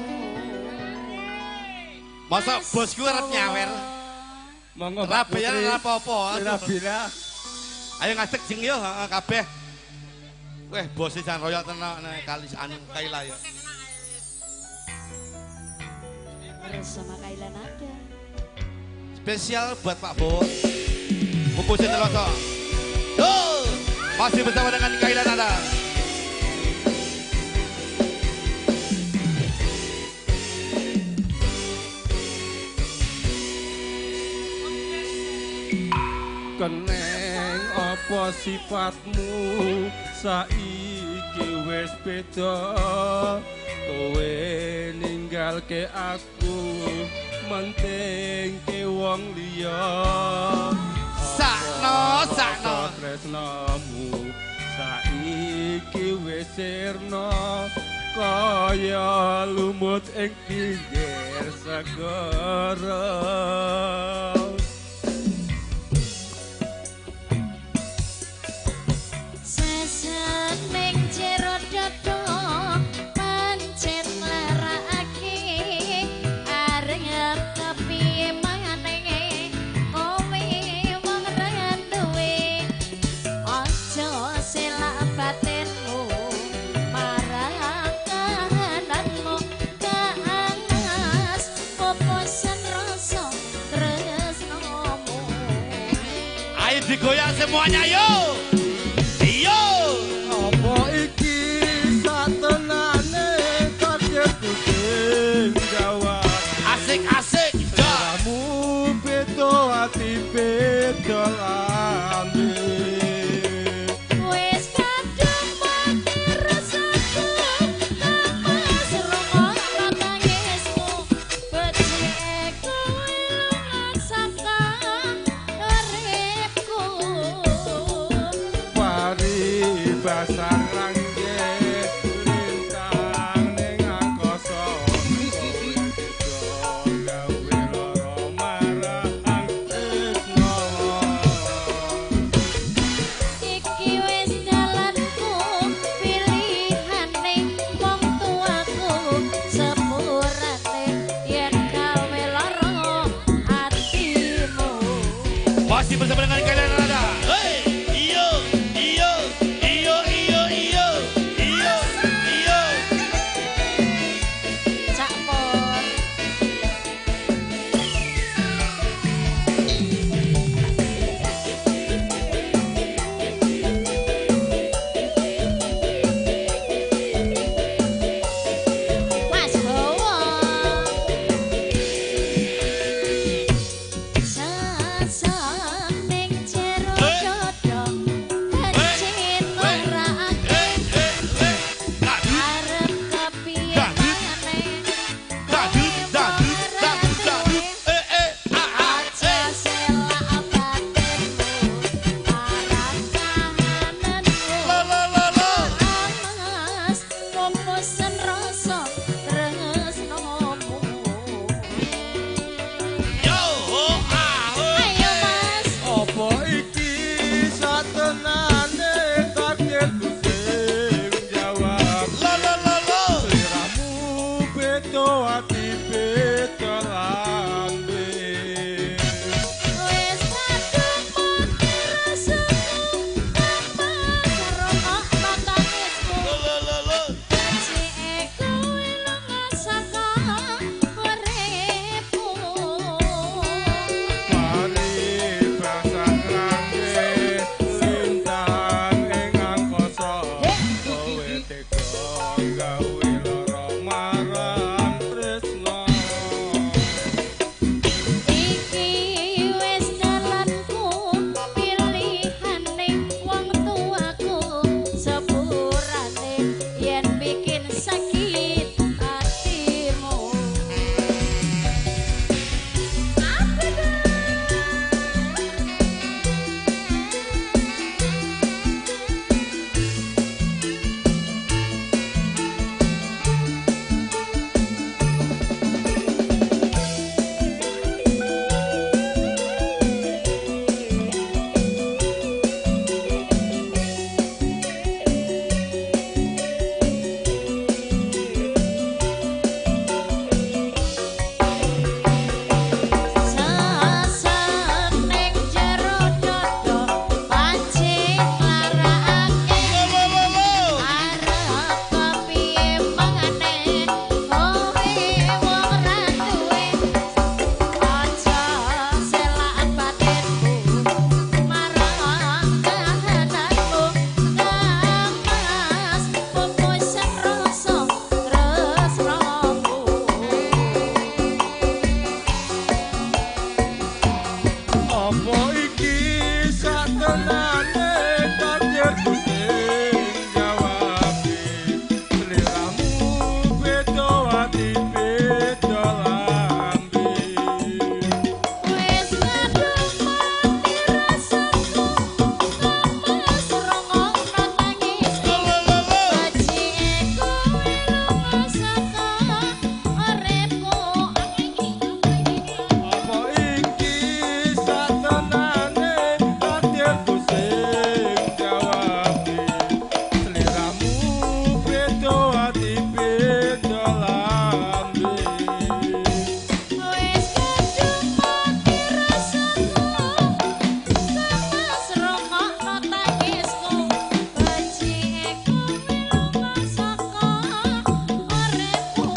Masa bosku arep nyawer? Monggo Mbak Putri. Ora apa-apa. Ayo ngadeg jeng yo kabeh. Weh, bose jan royok tenan kali anu Kaila ya. Bersama Kaila Nada. Spesial buat Pak Bowo. Pupuse Nelongso. Yo, masih bersama dengan Kaila Nada. Keneng apa sifatmu saiki wis beda, kowe ninggalke aku mentingke wong liya. Sakno sakno tresnamu saiki wis sirna kaya lumut ing pinggir segara. Seneng jero dada pancen nglarakake arep kepiye maneh kowe wong ra duwe, aja selak batinmu marang kahananmu kaangas poposan rasa tresnamu. Ayo digoyang semuanya yo. Asik-asik, kamu beda ati beda lambe. Wis kadung mati rasaku kang Mas rungokno tangisku, becike kowe lunga saka uripku. Paribasan rangge lintang ning angkasa. Masih bersama dengan Kaila Nada. Hey, iyo, iyo, iyo, iyo, iyo, iyo, iyo. Cak Pon. Mas Bowo. Sesek ning jero dodo kencin ora akeh arep kepiye maneh kowe ora duwe aja selak batinmu marang kahananmu Mas mumpusen rasa tresnomu. Ayo Mas. Apa iki satenane takdirku sing jawab? Sliramu beda ati beda lambe. Wis kadung mati rasaku Mas rungokno tangisku Becike kowe lunga saka uripku. Paribasan rangke lintang ing angkasa kowe tega gawe lara marang tresna. Iki wis dalanku pilihane wong tuaku sepurane yen bikin sakit hatimu. Sesek ning jero dodo pancing larakake arep kepiye maneh kowe wong ra duwe aja selak batinmu marang kahananmu Kang Mas pupusem rasa tresnamu. Apa iki satenane takdirku sing jawab? Sliramu beda ati beda lambe. Wis kadung mati rasaku Mas rungokno tangisku Becike kowe lunga saka uripku. Apa iki satenane takdirku sing jawab? Sliramu beda ati beda lambe. Wis kadung mati rasaku Mas rungokno tangisku Becike kowe lunga saka uripku.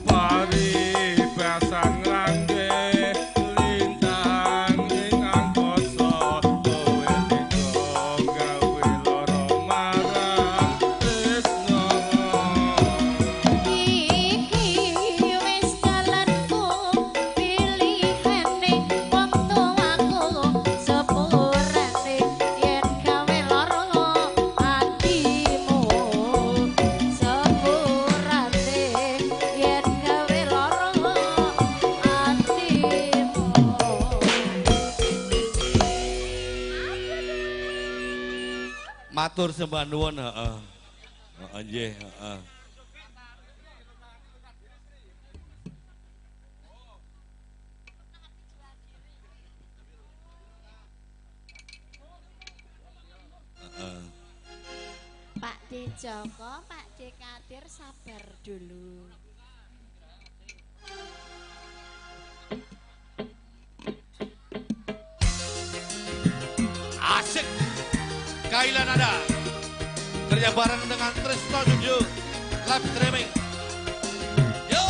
Paribasan rangke lintang ing angkasa kowe tega gawe lara marang tresna. Iki wis dalanku pilihane wong tuaku sepurane yen gawe lara atimu sepurane yen gawe lara atimu. Matur sembah nuwun, heeh. Heeh nggih, heeh. Heeh. Pak D Joko, Pak D Kadir sabar dulu. Asik. Kailan ada. Kerja bareng dengan Trisno Studio live streaming. Yo.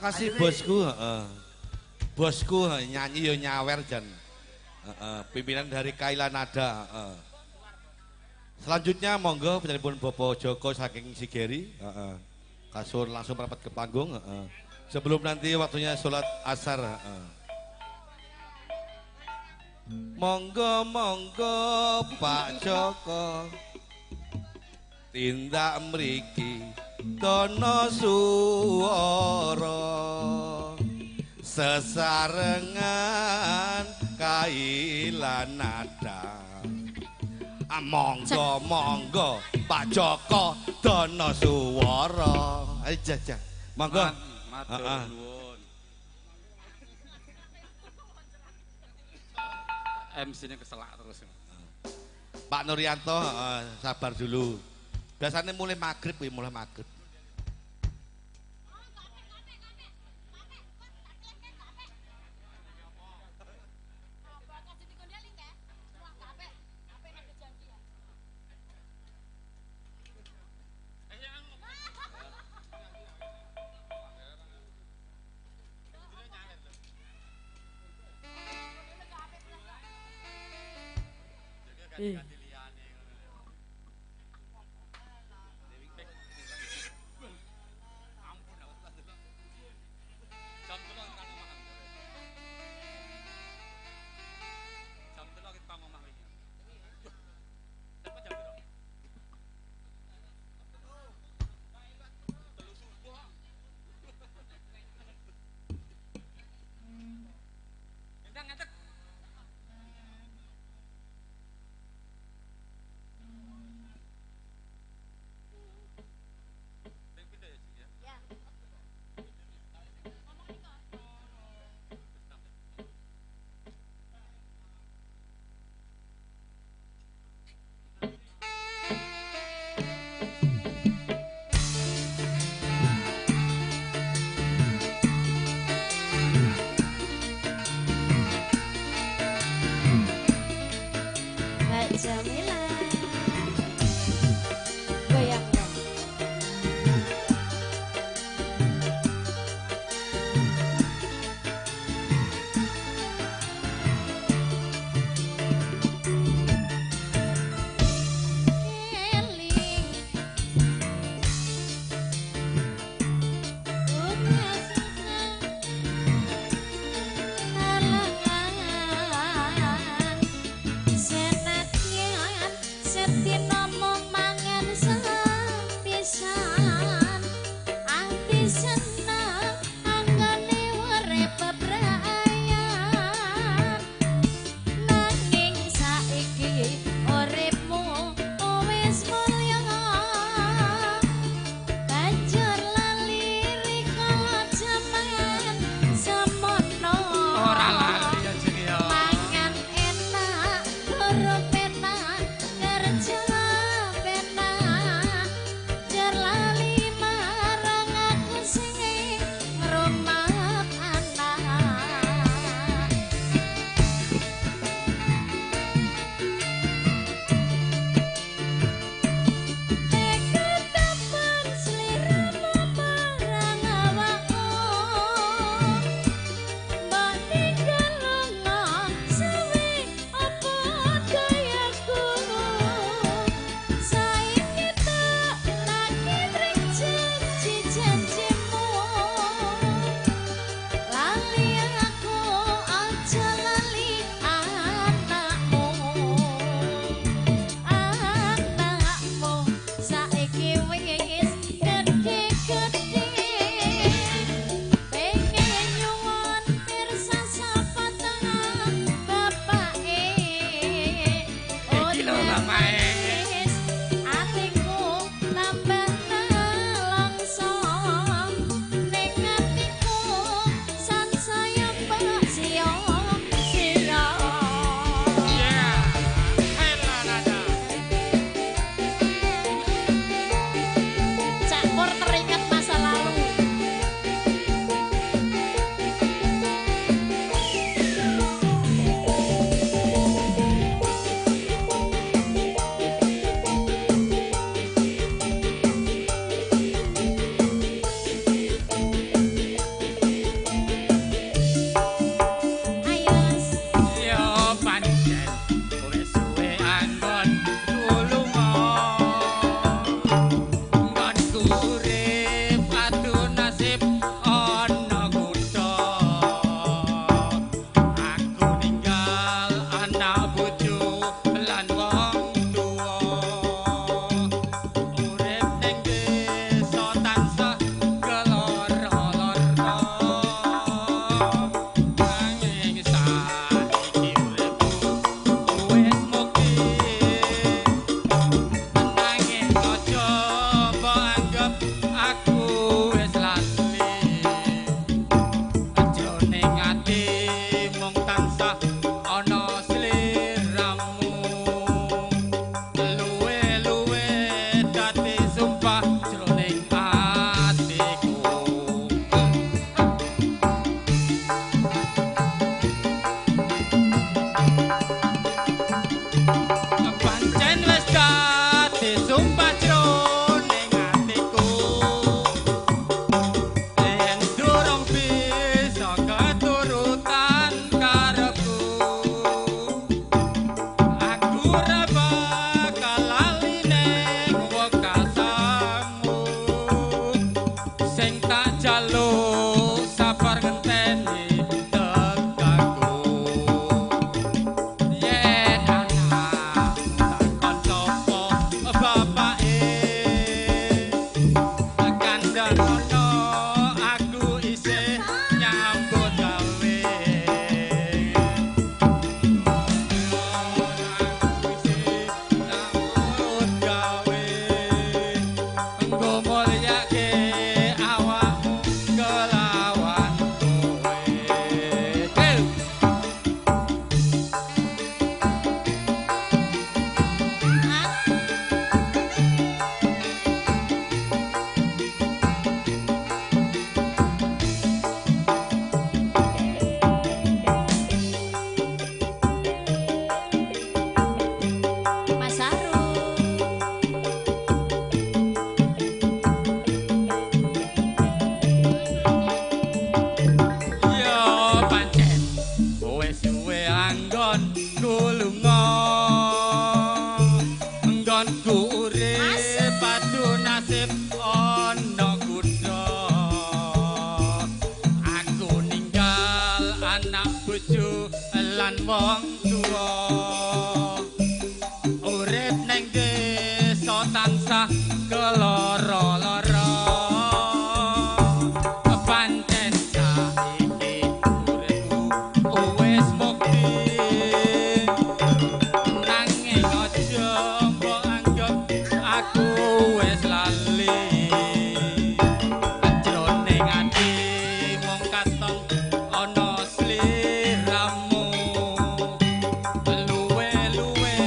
kasih bosku, heeh. Bosku nyanyi yo nyawer jan. Heeh, pimpinan dari Kaila Nada, heeh. Selanjutnya monggo panjenenganipun Bapak Joko saking Sigeri, heeh. Kasur langsung merapat ke panggung, heeh. Sebelum nanti waktunya sholat asar, heeh. Monggo monggo Pak Joko tindak mriki dono suara sesarengan Kaila Nada. Monggo monggo Pak Joko dono suara. Ayo jajah. Monggo. Matur nuwun. MC-nya keselak terus. Pak Nuryanto sabar dulu. Biasanya mulai maghrib, mulai maghrib. Nggonku lunga, nggonku urip padu nasib ana kutha. Aku ninggal anak bojo lan wong tuwa. Urip neng desa tansah keloro-loro. Pancen saiki uripku wis mukti, nanging aja mbok anggep aku wis lali. Jroning ati mung katon ana sliramu, luwe-luwe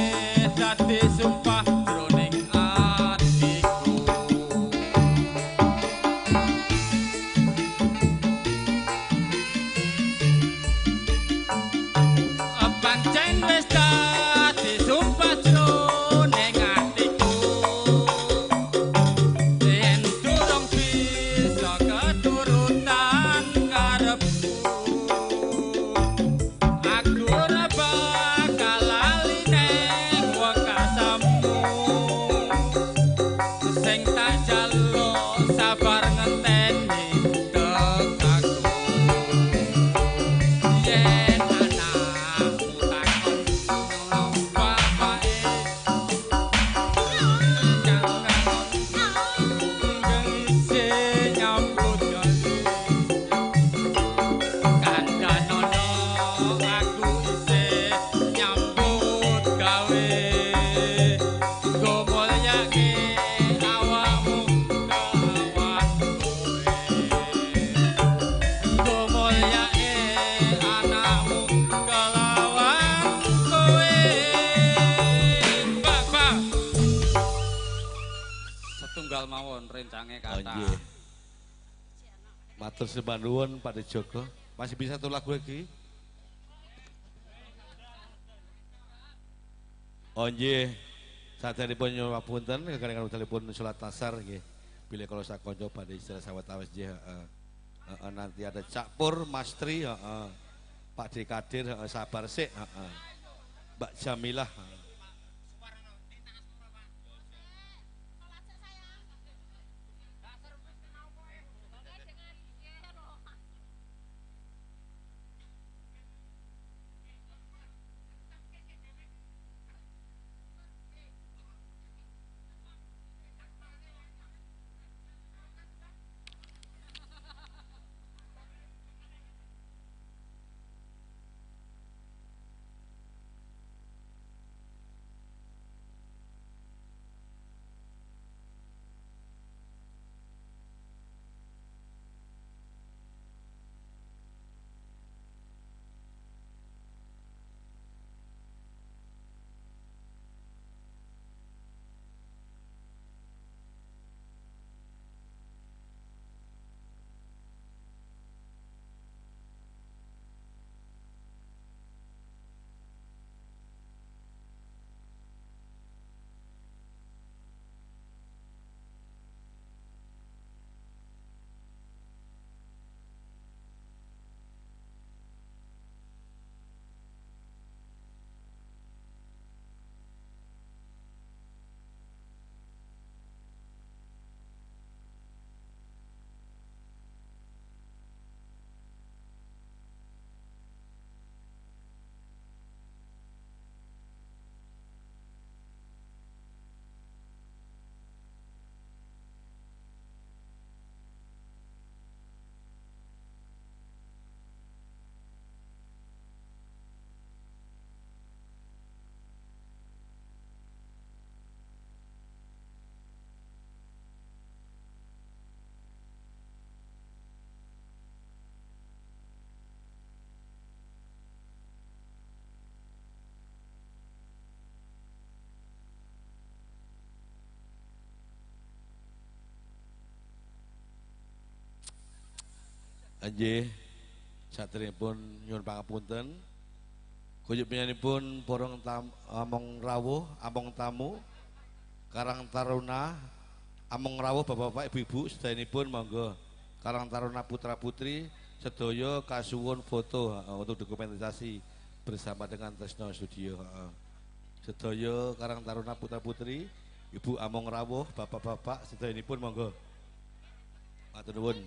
dadi sumpah jroning atiku. Pancen wis dadi sumpah jroning atiku, yen durung bisa keturutan karepku, aku ora bakal lali ning wekasamu. Sing tak jaluk sabar ngenteni tekaku. Yen anakmu takon bapake, isih nyambut gawe. Kandhanono aku isih nyambut gawe. Nggo mulyake awakmu kawan kowe. Nggo mulyake anakmu kelawan kowe. Bapak setunggal mawon rencange Oh, kathah. nggih. Matur sembah nuwun Pak Joko. Masih bisa satu lagu lagi? Oh nggih. Saderipun nyuwun papunten kekarengan wekdalipun salat asar nggih. Bilih kala sakanca badhe istirahat sawetawis nggih, heeh. Heeh, nanti ada Cak Pur, Mas Tri, heeh. Pak D Kadir, heeh, sabar sik, heeh. Mbak Jamilah. Heeh. Nggih. Saderengipun nyuwun pangapunten. Kuyup panjenenganipun porong among rawuh, among tamu, Karang Taruna, among rawuh bapak-bapak, ibu-ibu sedayanipun monggo. Karang Taruna putra-putri sedaya kasuwun foto untuk dokumentasi. bersama dengan Tresno Studio. Sedaya Karang Taruna Putra Putri, Ibu Among Rawuh, bapak-bapak sedaya ini pun monggo. Matur nuwun.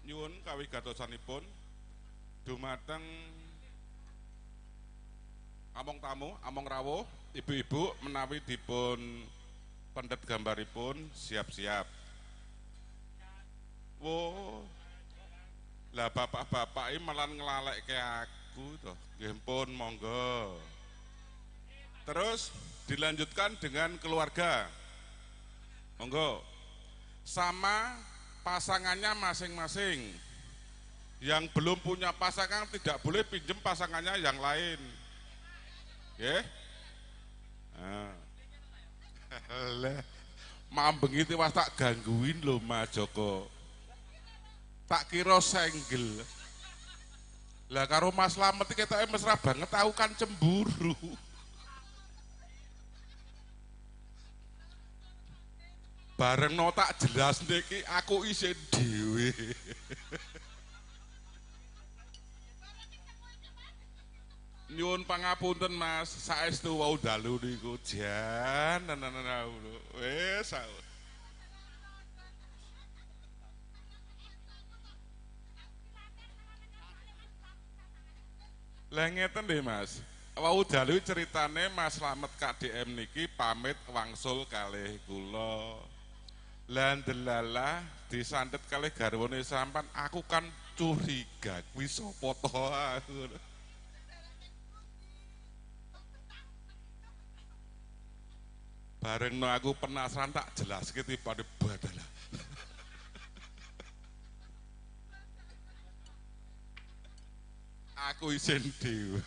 Nyuwun kawigatosanipun dumateng among tamu, among rawuh, ibu-ibu menawi dipun pendet gambaripun siap-siap. Wo, lah bapak-bapak ini malah nglalekke aku toh. Nggih pun monggo. Terus dilanjutkan dengan keluarga. Monggo. Sama pasangannya masing-masing. Yang belum punya pasangan tidak boleh pinjem pasangannya yang lain. Nggih. Nah. Lah, mambengi tiwas tak gangguin lho Mas Joko. Tak kira senggel. Lah karo Mas Slamet iki ketoke mesra banget, aku kan cemburu. Bareng no tak jelas niki aku isin dhewe. Nyuwun pangapunten Mas, saestu wau dalu niku jan tenan wis. Lah ngeten nggih Mas. Wau dalu ceritane Mas Slamet KDM niki pamit wangsul kalih kula. Lah ndelalah disantet kalih garwane sampan, aku kan curiga kuwi sapa to aku. Bareng no aku penasaran tak jelaske tibane badalah. Aku isin dhewe.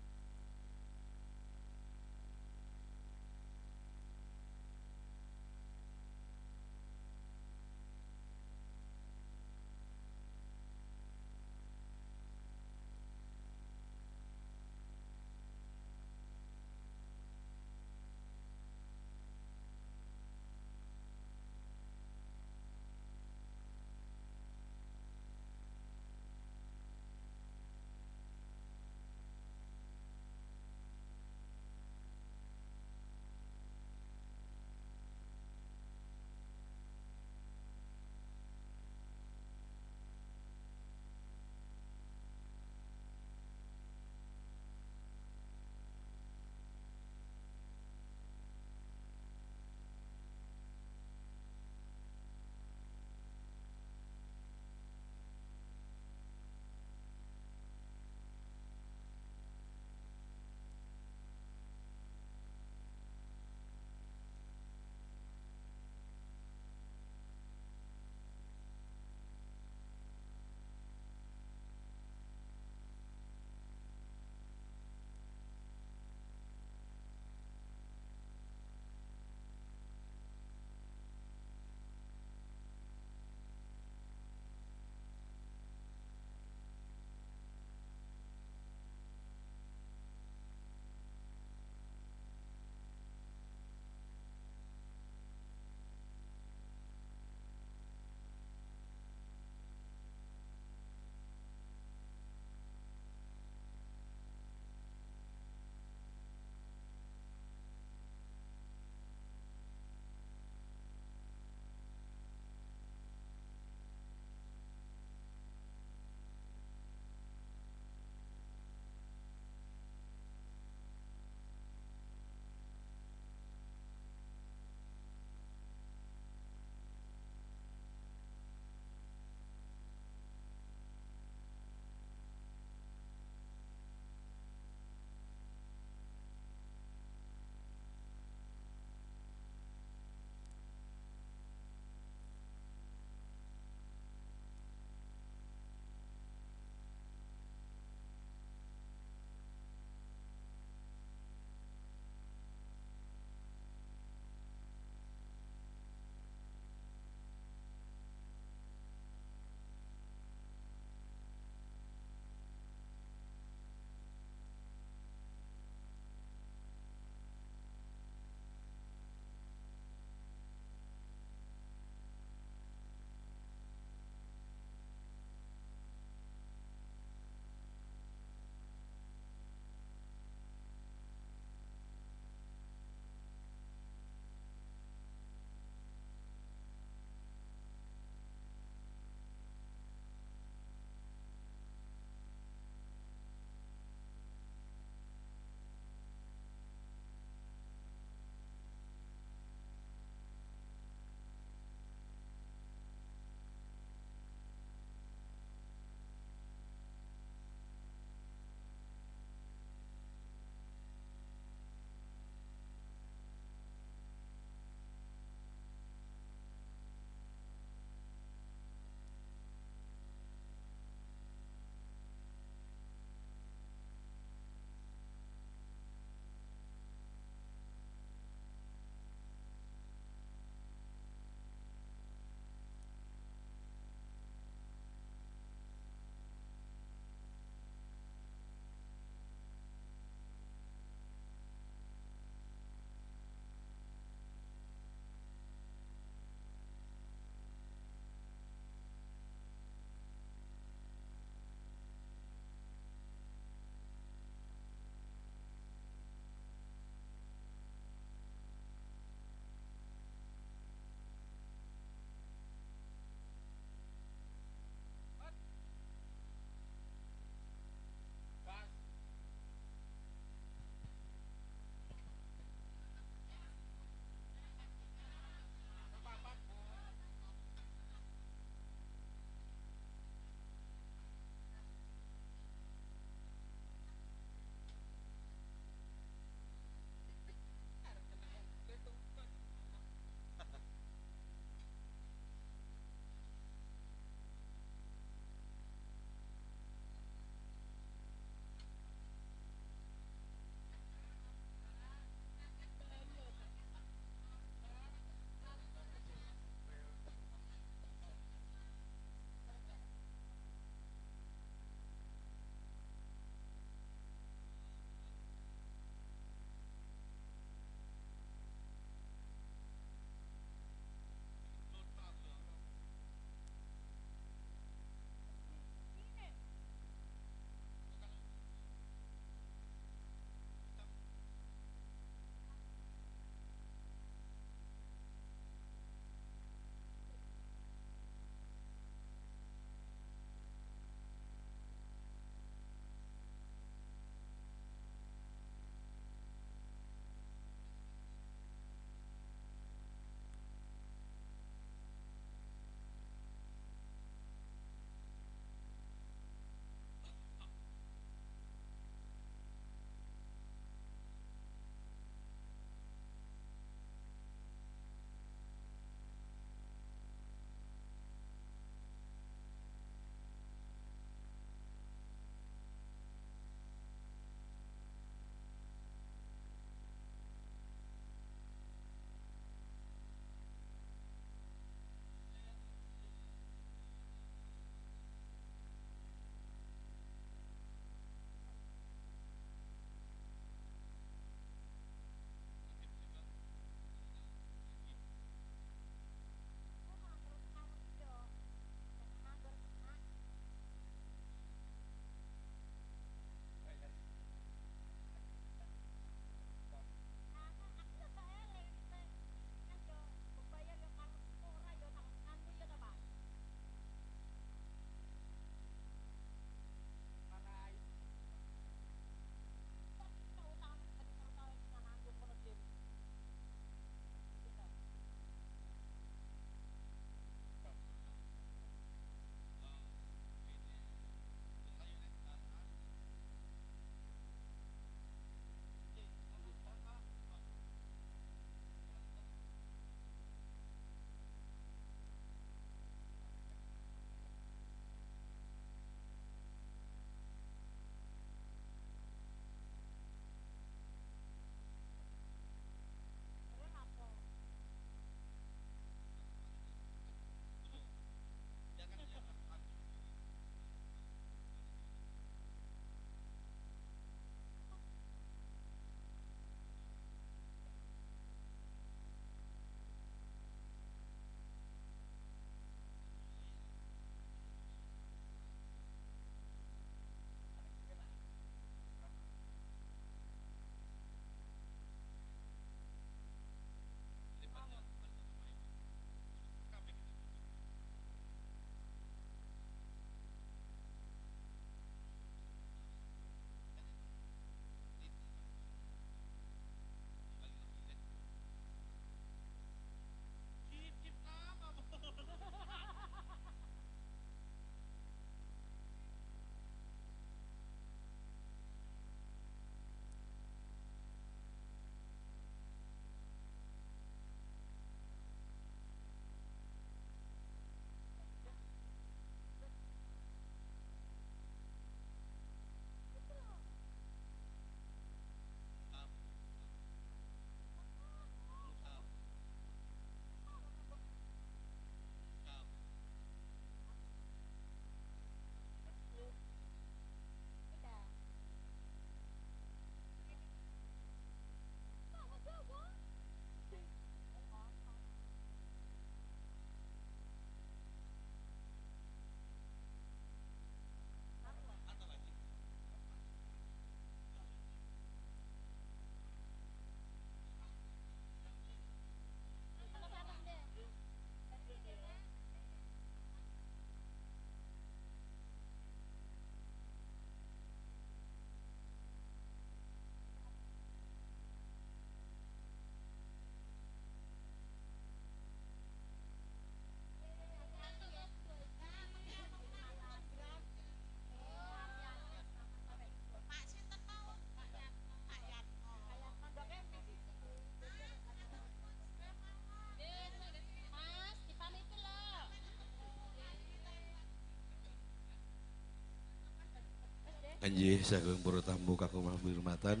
Nggih sagung para tamu kakung pamirmatan.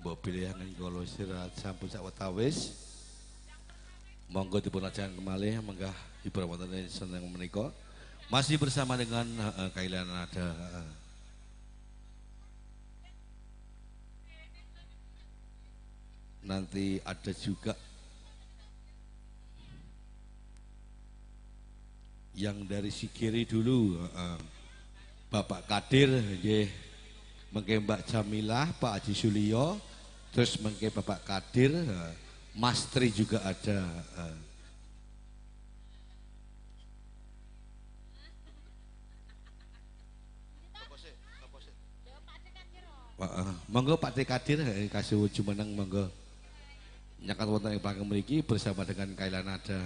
Mbok bilih kala istirahat sampun sawetawis. Monggo dipun lajeng kemalih menggah hiburan wonten seneng menika. Masih bersama dengan Kaila Nada. Nanti ada juga yang dari Sigiri dulu, Bapak Kadir, nggih, mengke Mbak Jamilah, Pak Haji Sulio, terus mengke Bapak Kadir, Mas Tri juga ada. Monggo Pak D Kadir kasih jumeneng monggo. Nyakat wonten ing panggung mriki bersama dengan Kaila Nada.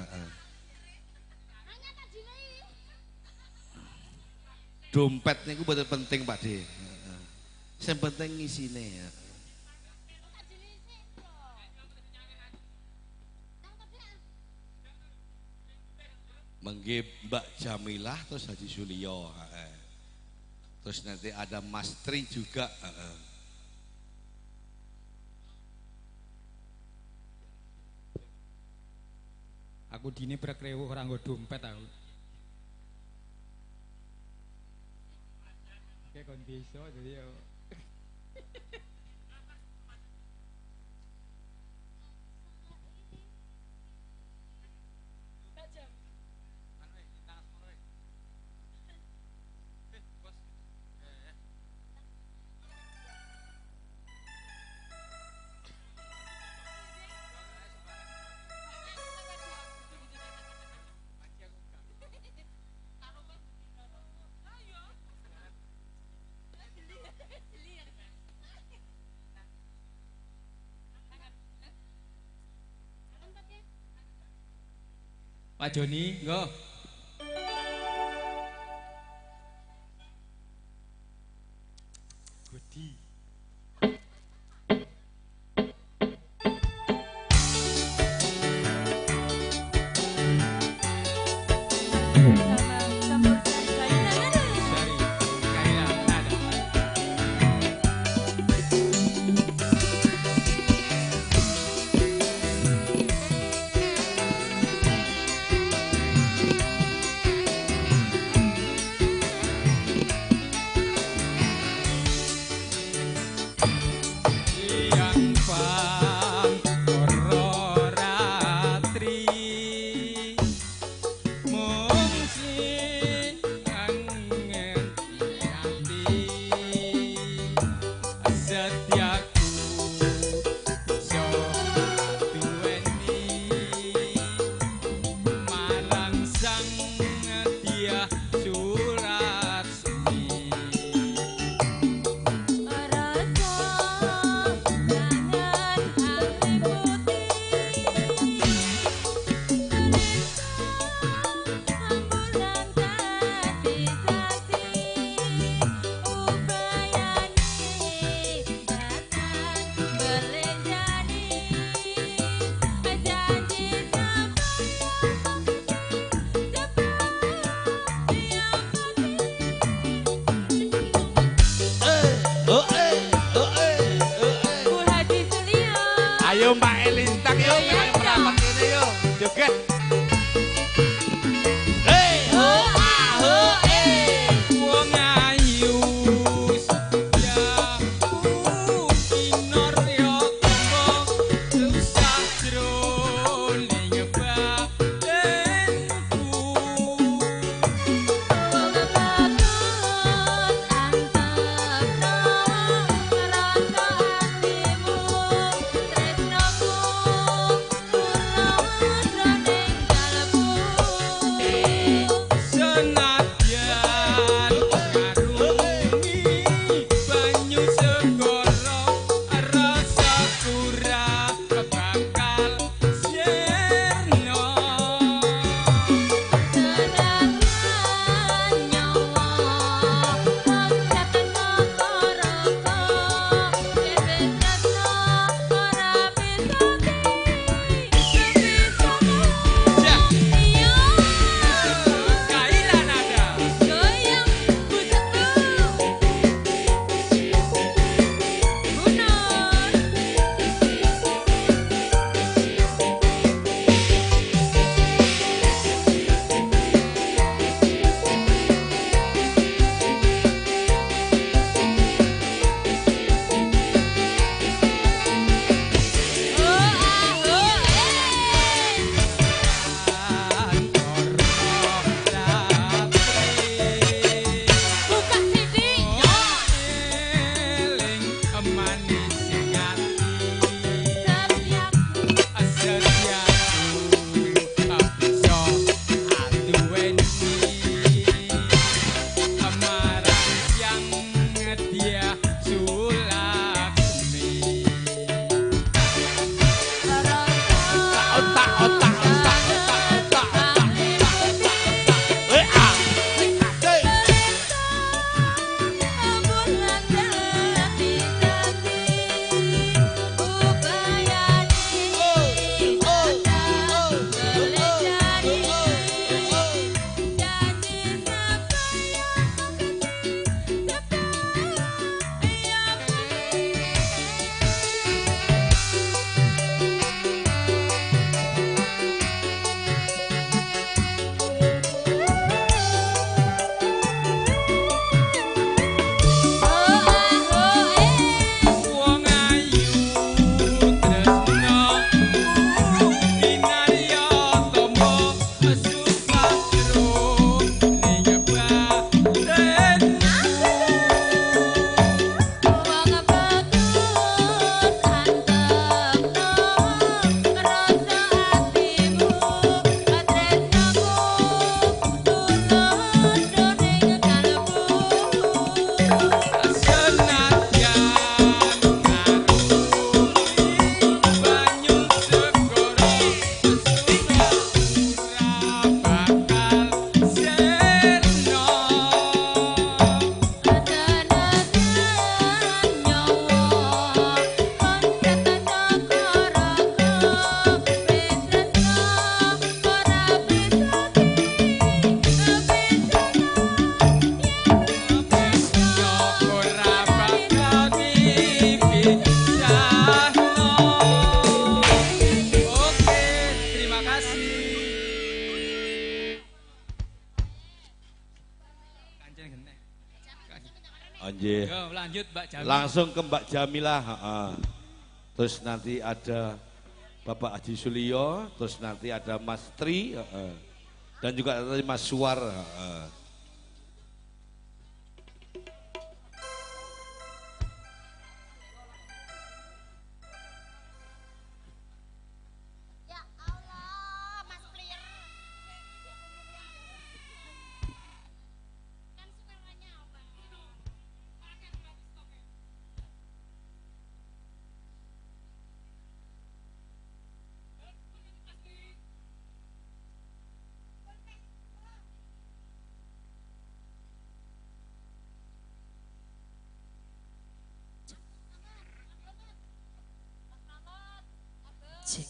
Dompet niku mboten penting Pak D. Sing penting ngisine. Mengge Mbak Jamilah terus Haji Sulio. Terus nanti ada Mas Tri juga. Aku dini brekrewu ora nggo dompet aku. Kayak kon desa jadi yo. Pak Joni, nggo. Gudi. Ayo Mbak Elintang yo, merapat kene yo, joget. Hei ho ah ho eh, wong ayu setiaku kinor yo toko susah jroning batinku. Wong bagus antep rasa atimu tresnoku kula. Nggih. Yo lanjut Mbak Jamilah. Langsung ke Mbak Jamilah, heeh. Terus nanti ada Bapak Haji Sulio, terus nanti ada Mas Tri, heeh. Dan juga ada Mas Suwar, heeh. Ya Allah, Mas Plier. Kan suaranya apa? Cek.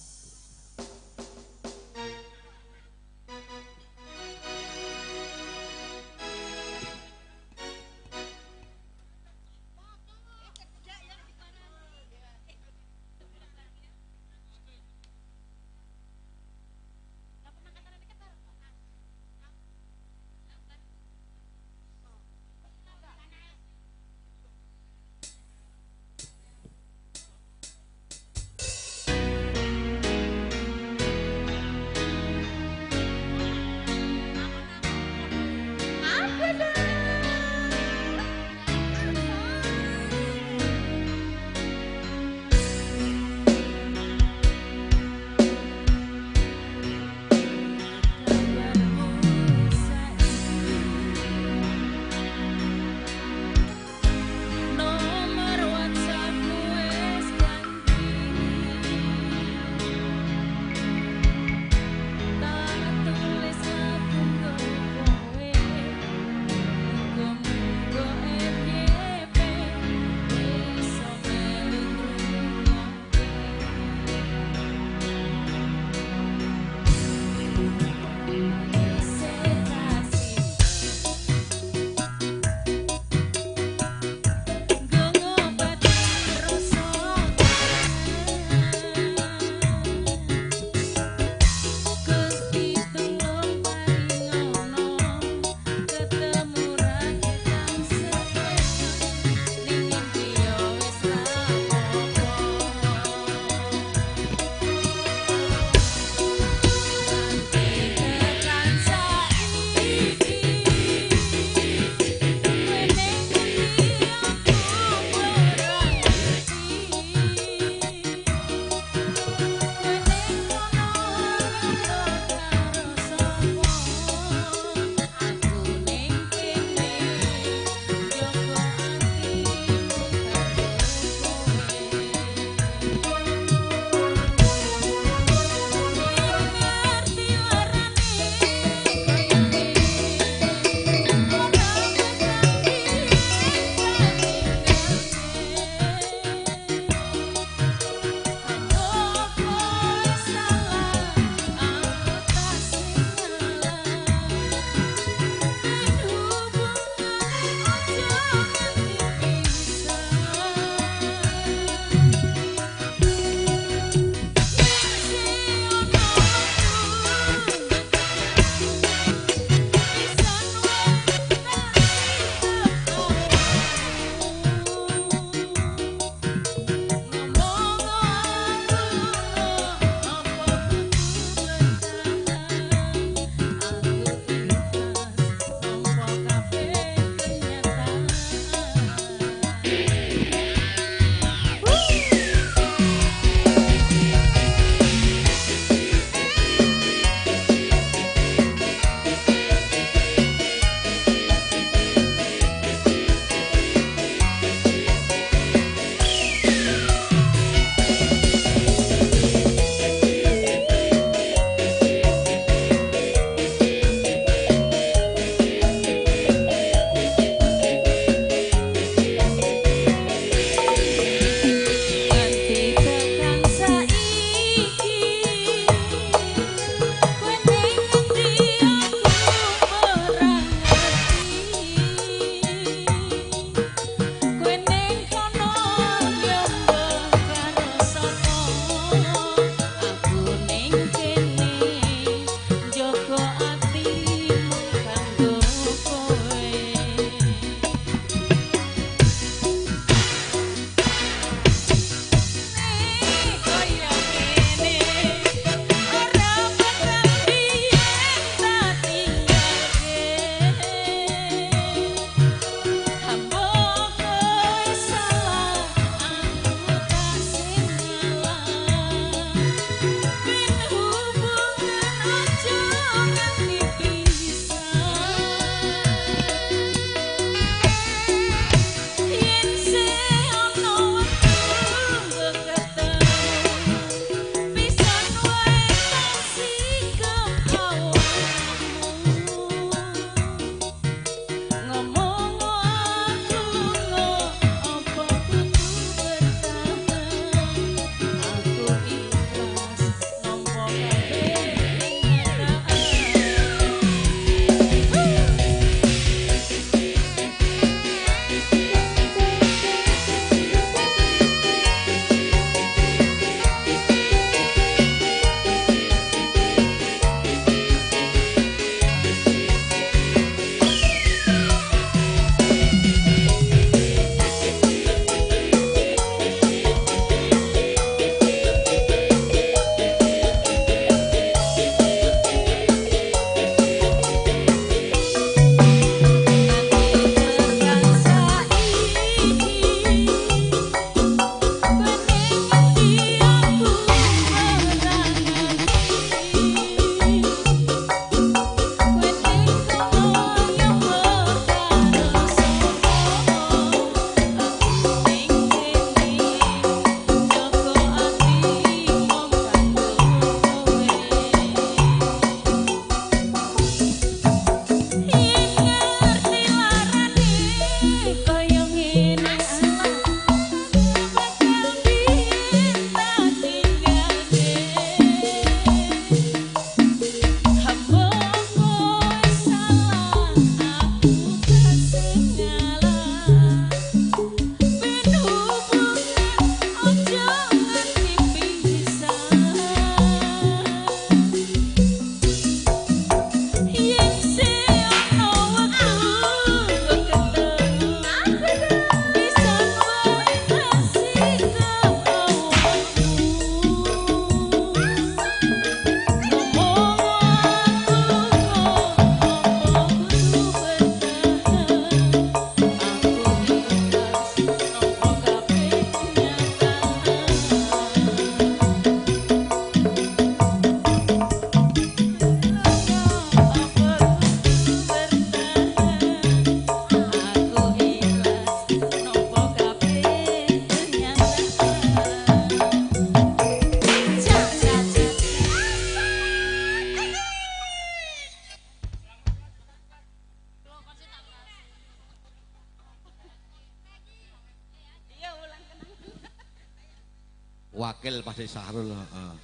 Wakil Pak Sahrul,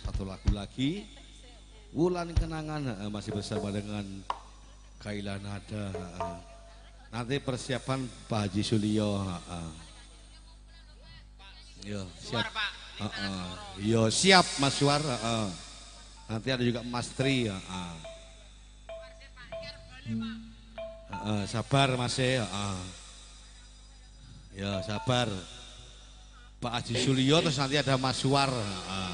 satu lagu lagi. Wulan Kenangan, masih bersama dengan Kaila Nada. Nanti persiapan Pak Haji Sulio. Yo, siap. Yo, siap Mas Suar. Nanti ada juga Mas Tri. Sabar Mas. Ya, sabar. Pak Haji Sulio terus nanti ada Mas Suar. Pak Tema.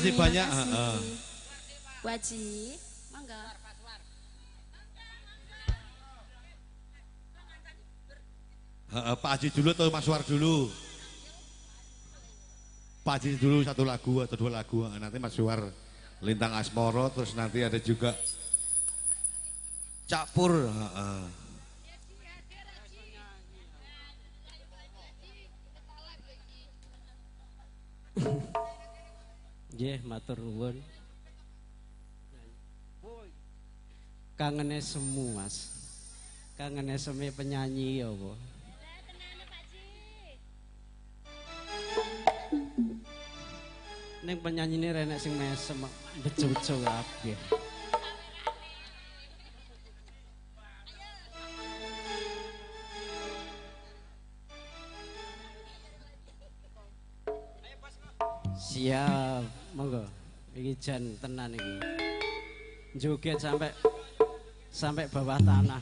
kasih banyak. Bu Haji, monggo. Pak Haji dulu atau Mas War dulu? Pak Haji dulu satu lagu atau dua lagu, nanti Mas War Lintang Asmoro, terus nanti ada juga Cak Pur. Nggih, matur nuwun. Kangene semu, Mas. Kangene seme penyanyi ya apa? Ning penyanyine renek sing mesem bejo-bejo kabeh. Siap, monggo. Iki jan tenan iki. Joget sampai bawah tanah.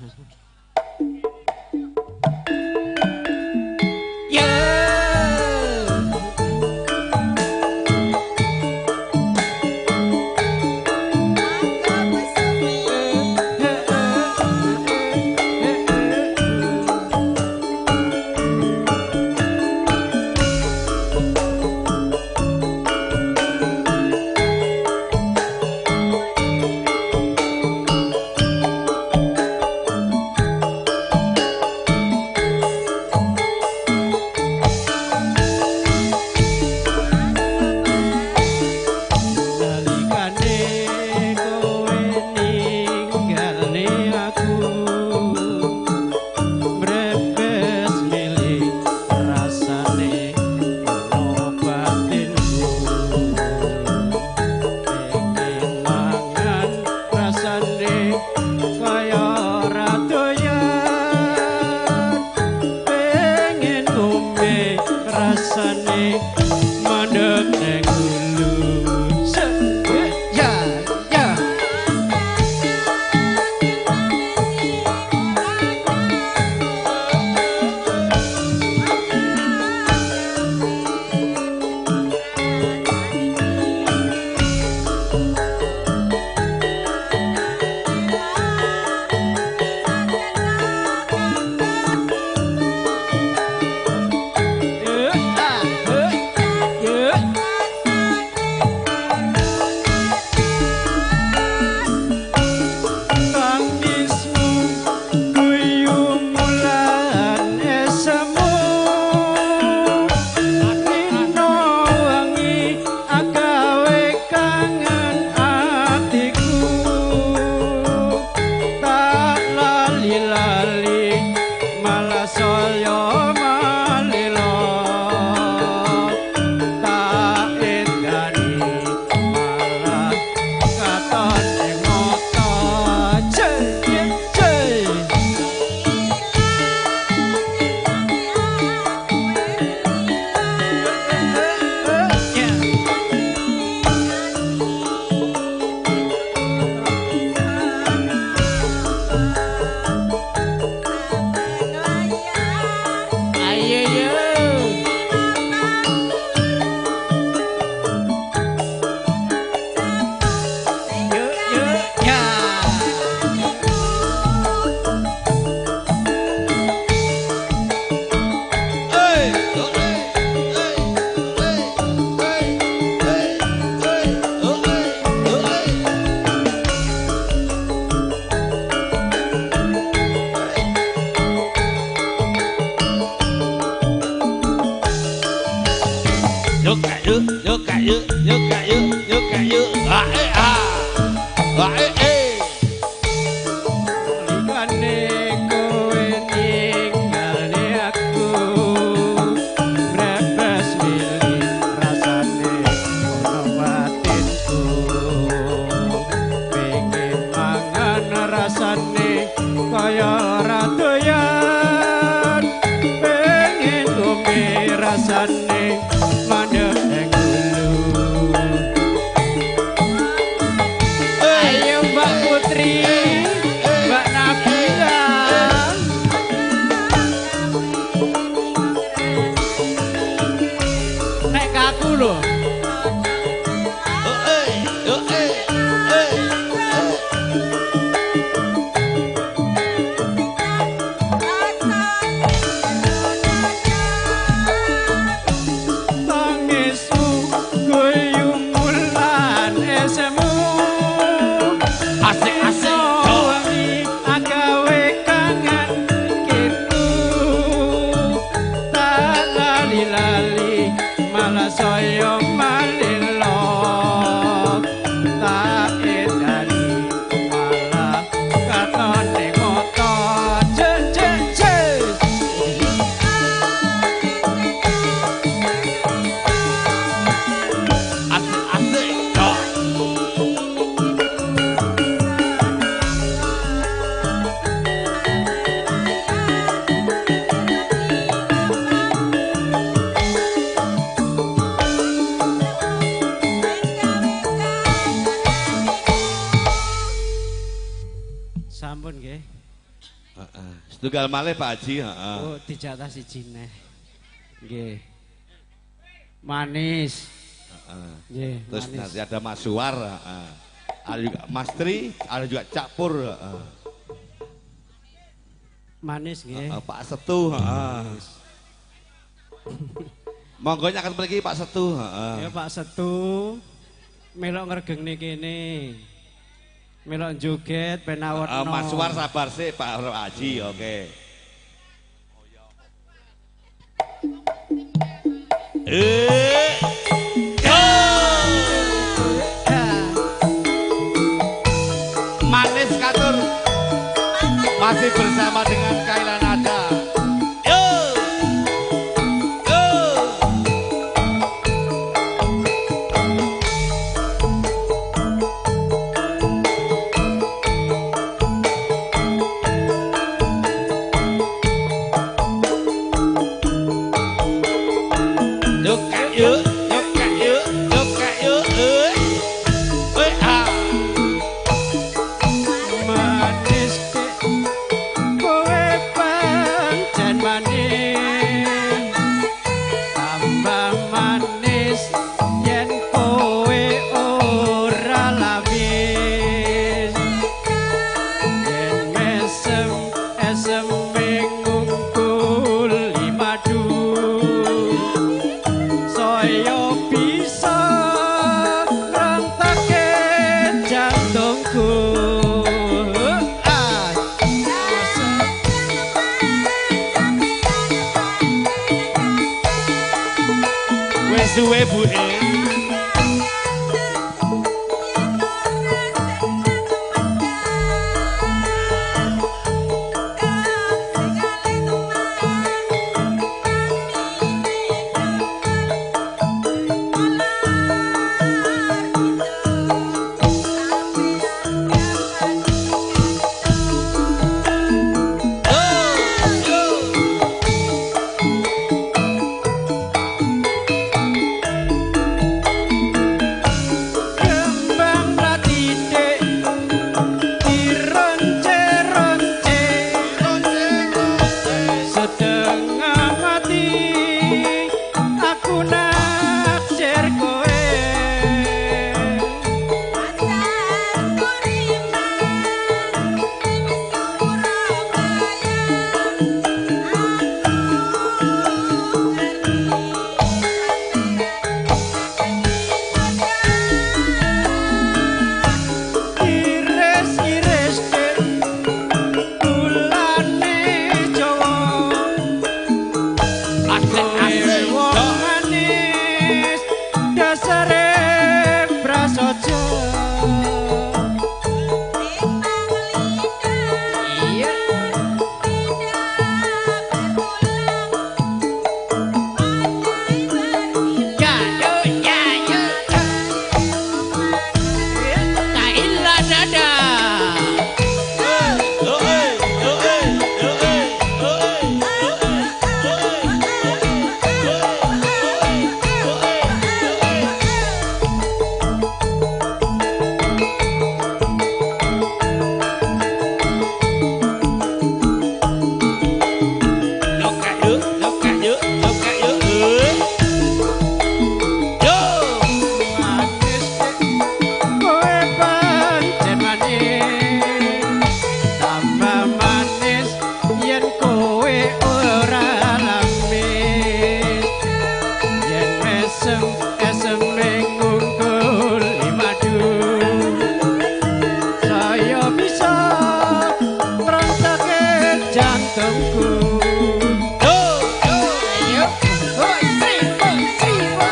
Ayo. Saya malilo tak edani malah katone moto je. Asik asik dok. Sampun nggih. Heeh. Setunggal malih Pak Haji, heeh. Oh, dijatah siji neh. Nggih. Manis. Heeh. Nggih, terus manis. Nanti ada Mas Suwar, heeh. Ada juga Mas Tri, ada juga Cak Pur, heeh. Manis nggih. Heeh, Pak Setu, heeh. Monggo nyaket mriki Pak Setu, heeh. Ya Pak Setu melok ngregengne kene. Melok joget ben awetno. Mas Suwar sabar sih Pak Haji, oke. Manis katur masih bersama dengan Kaila Nada. Yo. Yo. Yuk yuk yuk yuk yuk yuk eh ah. Manis kowe pancen manis, tambah manis yen kowe ora lamis, yen mesem esem ngungkul madu saya bisa ngrentake jantungku. Ah. Wes suwe Bu E. Kembang ratitik dironce-ronce, setengah mati aku naksir kowe. Iris-iris dik gulane Jawa, Asik asik wong dok. manis dasare prasaja. Iya. Ya yo ya yo. Kaila Nada. Yuk yuk yuk yuk yuk yuk. Yo. Manis kowe pancen manis, tambah manis yen kowe ora lamis, yen mesem esem ngungkul madu saya bisa ngrentake jantungku. Yo yo. Yo, oh, tri, oh, tri, oh,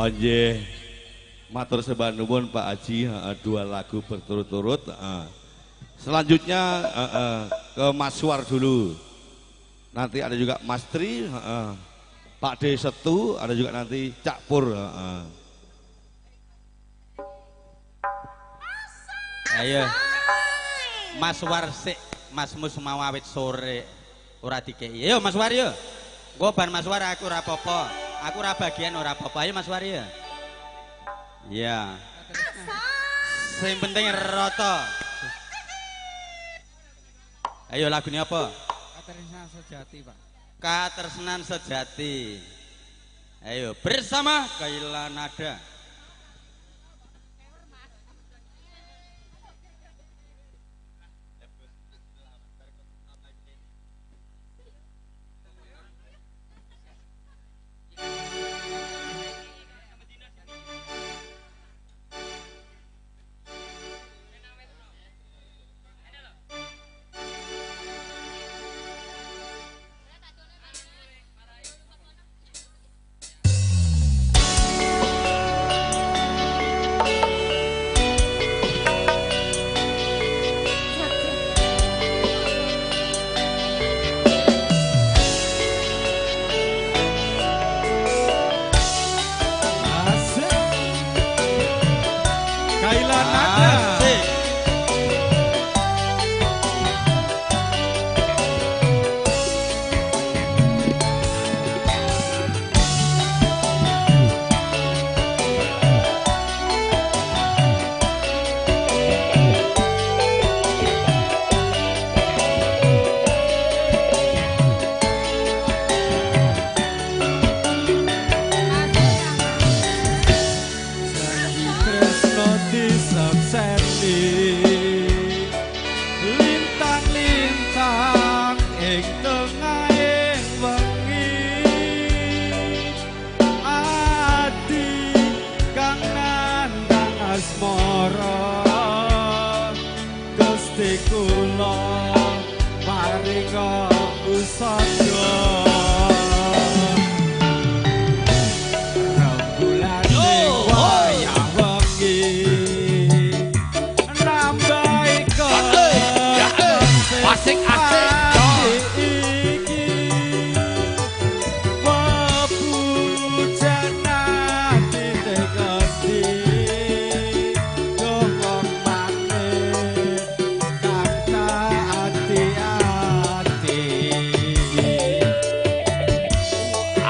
Nggih. Matur sembah nuwun Pak Haji, dua lagu berturut-turut. Selanjutnya ke Mas Suar dulu. Nanti ada juga Mas Tri, Pak D Setu, ada juga nanti Cak Pur. Ayo. Mas War sik, Mas Mus mau awit sore ora dikeki. Ayo Mas War yo. Engko ban Mas War aku ora apa-apa. Aku ora bagian ora apa-apa. Ayo Mas War yo. Iya. Sing penting rata. Ayo lagune apa? Katresnan Sejati, Pak. Katresnan Sejati. Ayo bersama Kaila Nada.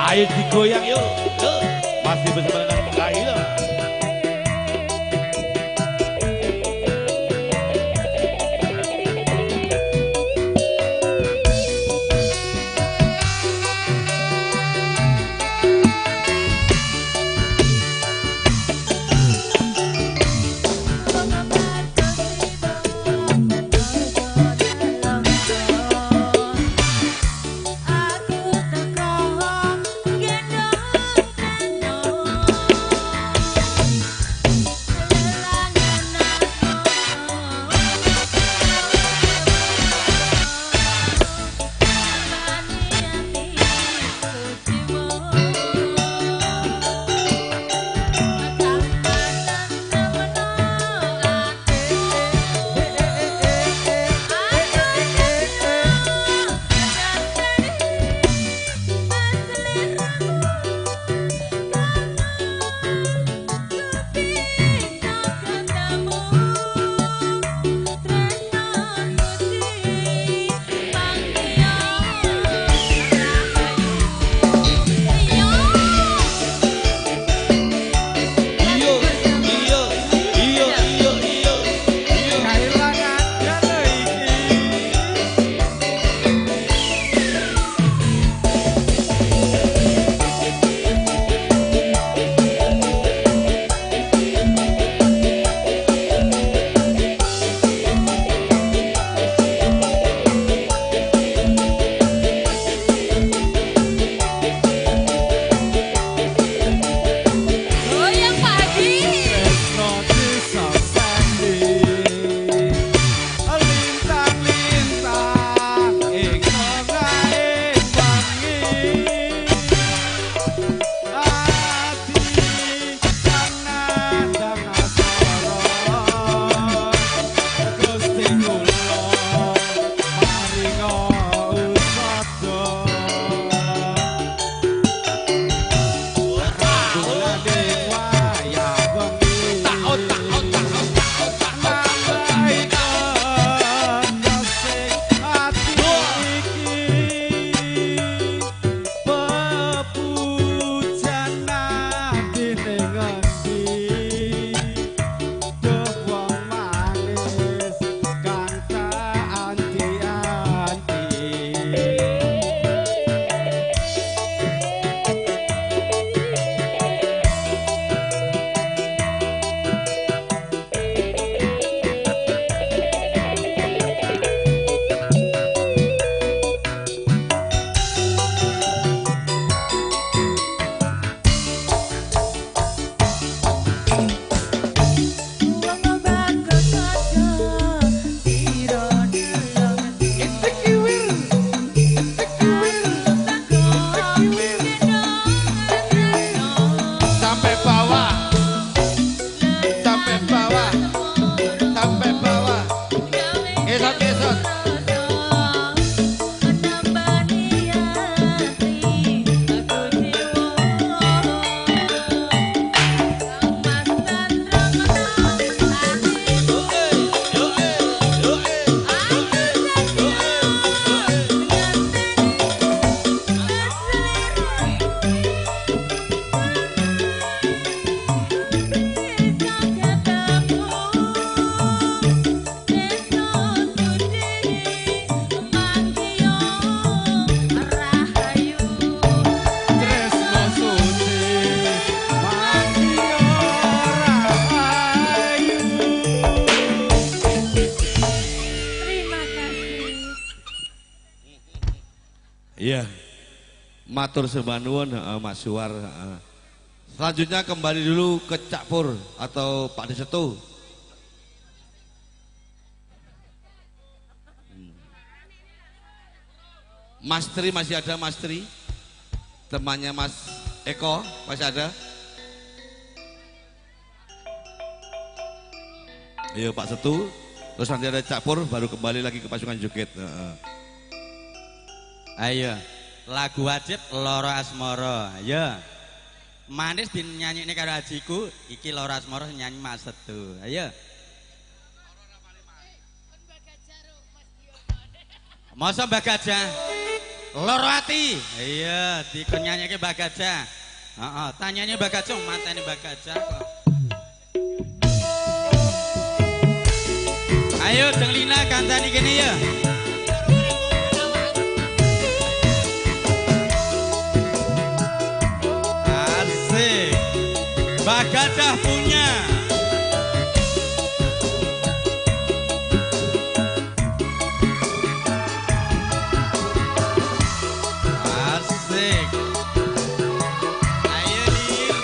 Ayo digoyang yuk. Masih bersama dengan Kaila. Aku teko gendong Matur sembah nuwun, heeh, Mas Suwar, heeh. Selanjutnya kembali dulu ke Cak Pur atau Pak Desetu. Mas Tri masih ada, Mas Tri? Temannya Mas Eko masih ada? Ayo Pak Setu, terus nanti ada Cak Pur, baru kembali lagi ke pasukan joget. Ayo, lagu wajib Loro Asmoro. Ayo, manis dinyanyi karo ajiku, iki Loro Asmoro nyanyi Mas Setu. Ayo. Masa Mbak Gajah? Loro ati. Iya, dikon nyanyike Mbak Gajah. Heeh, tanyane Mbak Gajah, mantene Mbak Gajah kok. Ayo Jeng Lina kancani kene ya. Asik. Mbak Gajah punya. Asik. Ayo Lil.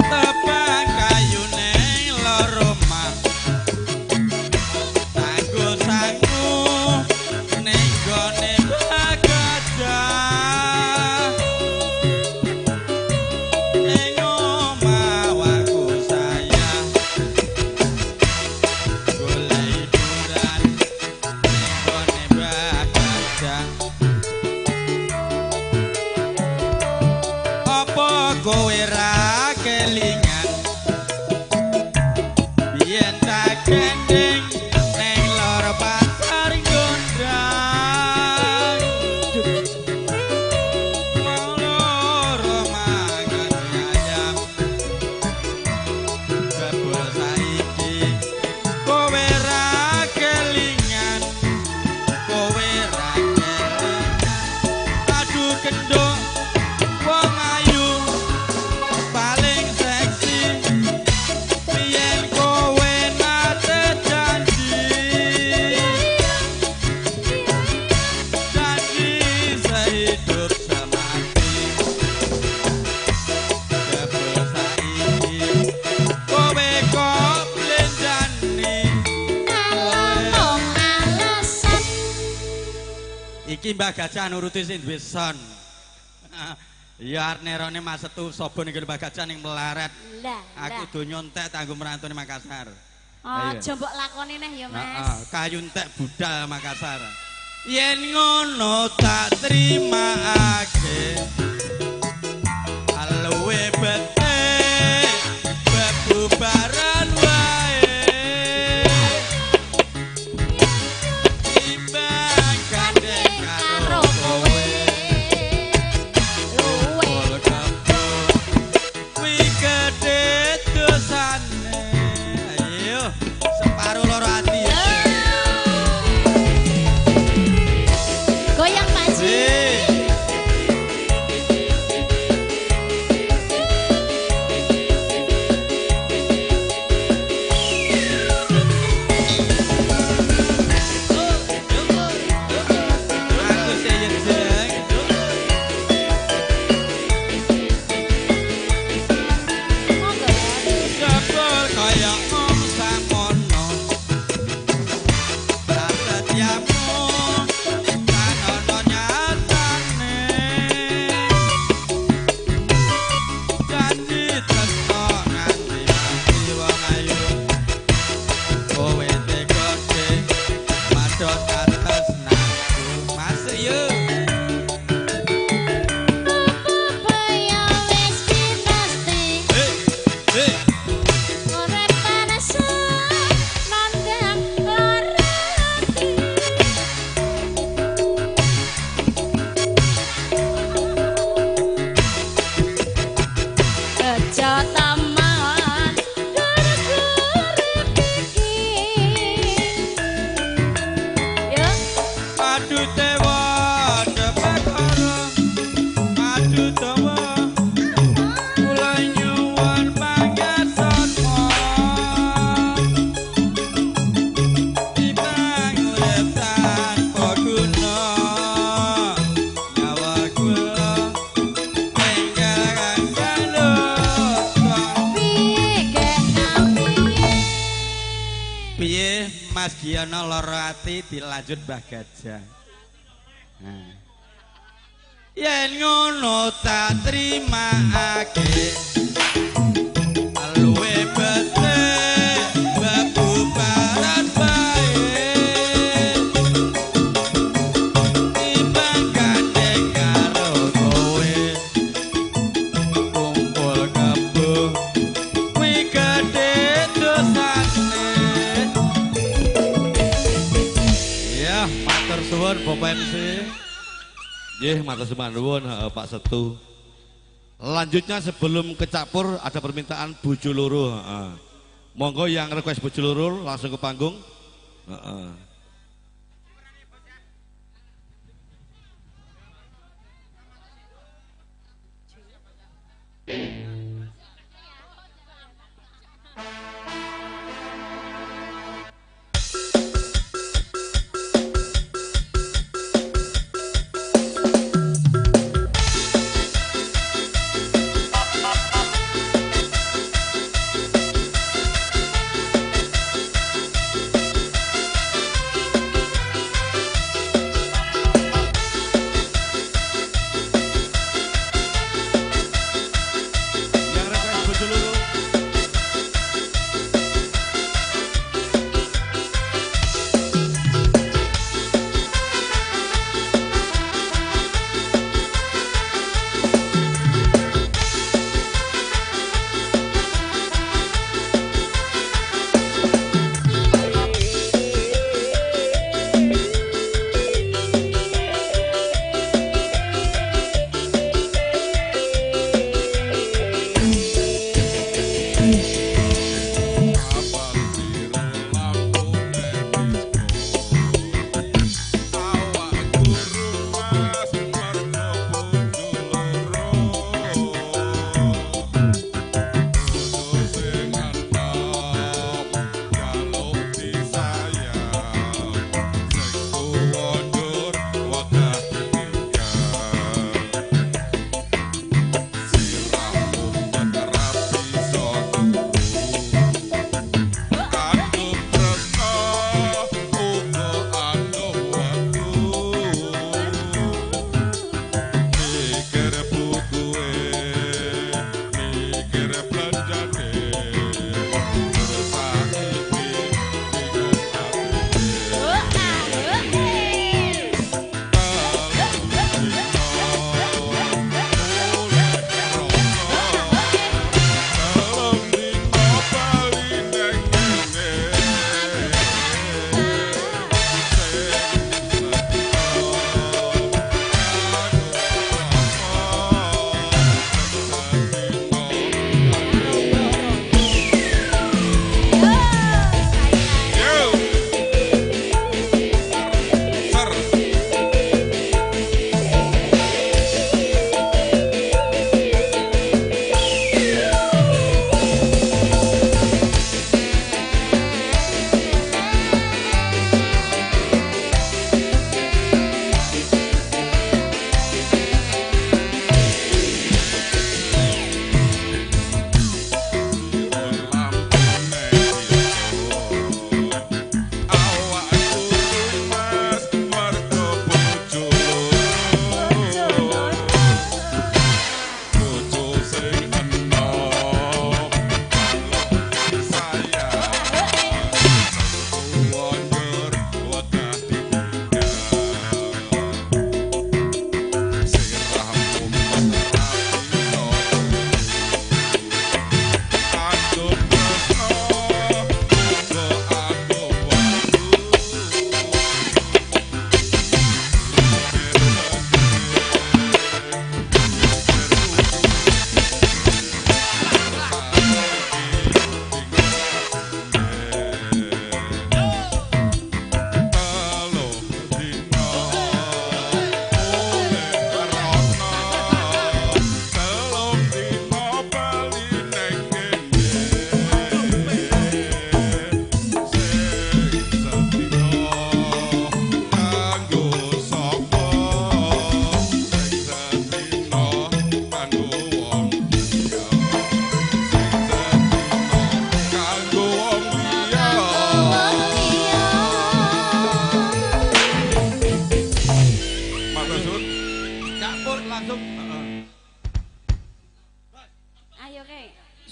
Tebang kayu neng loro omah. Tanggo sangu ning gone Mbak Gajah. Ning omah aku sayang. Golek hiburan ning gone Mbak Gajah. Apa kowe ra kelingan biyen tak gendeng neng lor pasar Gondang. Wong loro mangan ayam jebul saiki kowe ra kelingan, kowe ra kelingan. Aduh genduk wong ayu paling seksi biyen kowe nate janji, janji sehidup semati. Jebul saiki kowe kok blenjani. Ngomong alasan. Iki Mbak Gajah nuruti sing duwe son. Ya arep nerone Mas Setu sapa ning Mbak Gajah ning melaret. Lah, Aku lah. donya entek tanggo merantune Makassar. Aja mbok lakoni neh ya, Heeh, Mas. kayu entek budal Makassar. Yen ngono tak trimakake. Luwe becik bebubaran wae. Timbang gandeng karo kowe. Luwe Kumpul kebo kuwi gedhe dosane. Ayo separo loro ati. Goyang Pak Ji. Hei. Mas Giyono lara ati dilanjut Mbah Gajah. Nah. Yen ngono tak trimakake luwe becik bebubaran bae timbang gandeng karo kowe kumpul kebo kuwi gedhe dosane. Ya, matur suwun Bapak MC. Nggih, matur suwun Pak Setu. Lanjutnya sebelum ke Cakpur ada permintaan bojo loro, heeh. Monggo yang request bojo loro langsung ke panggung. Heeh.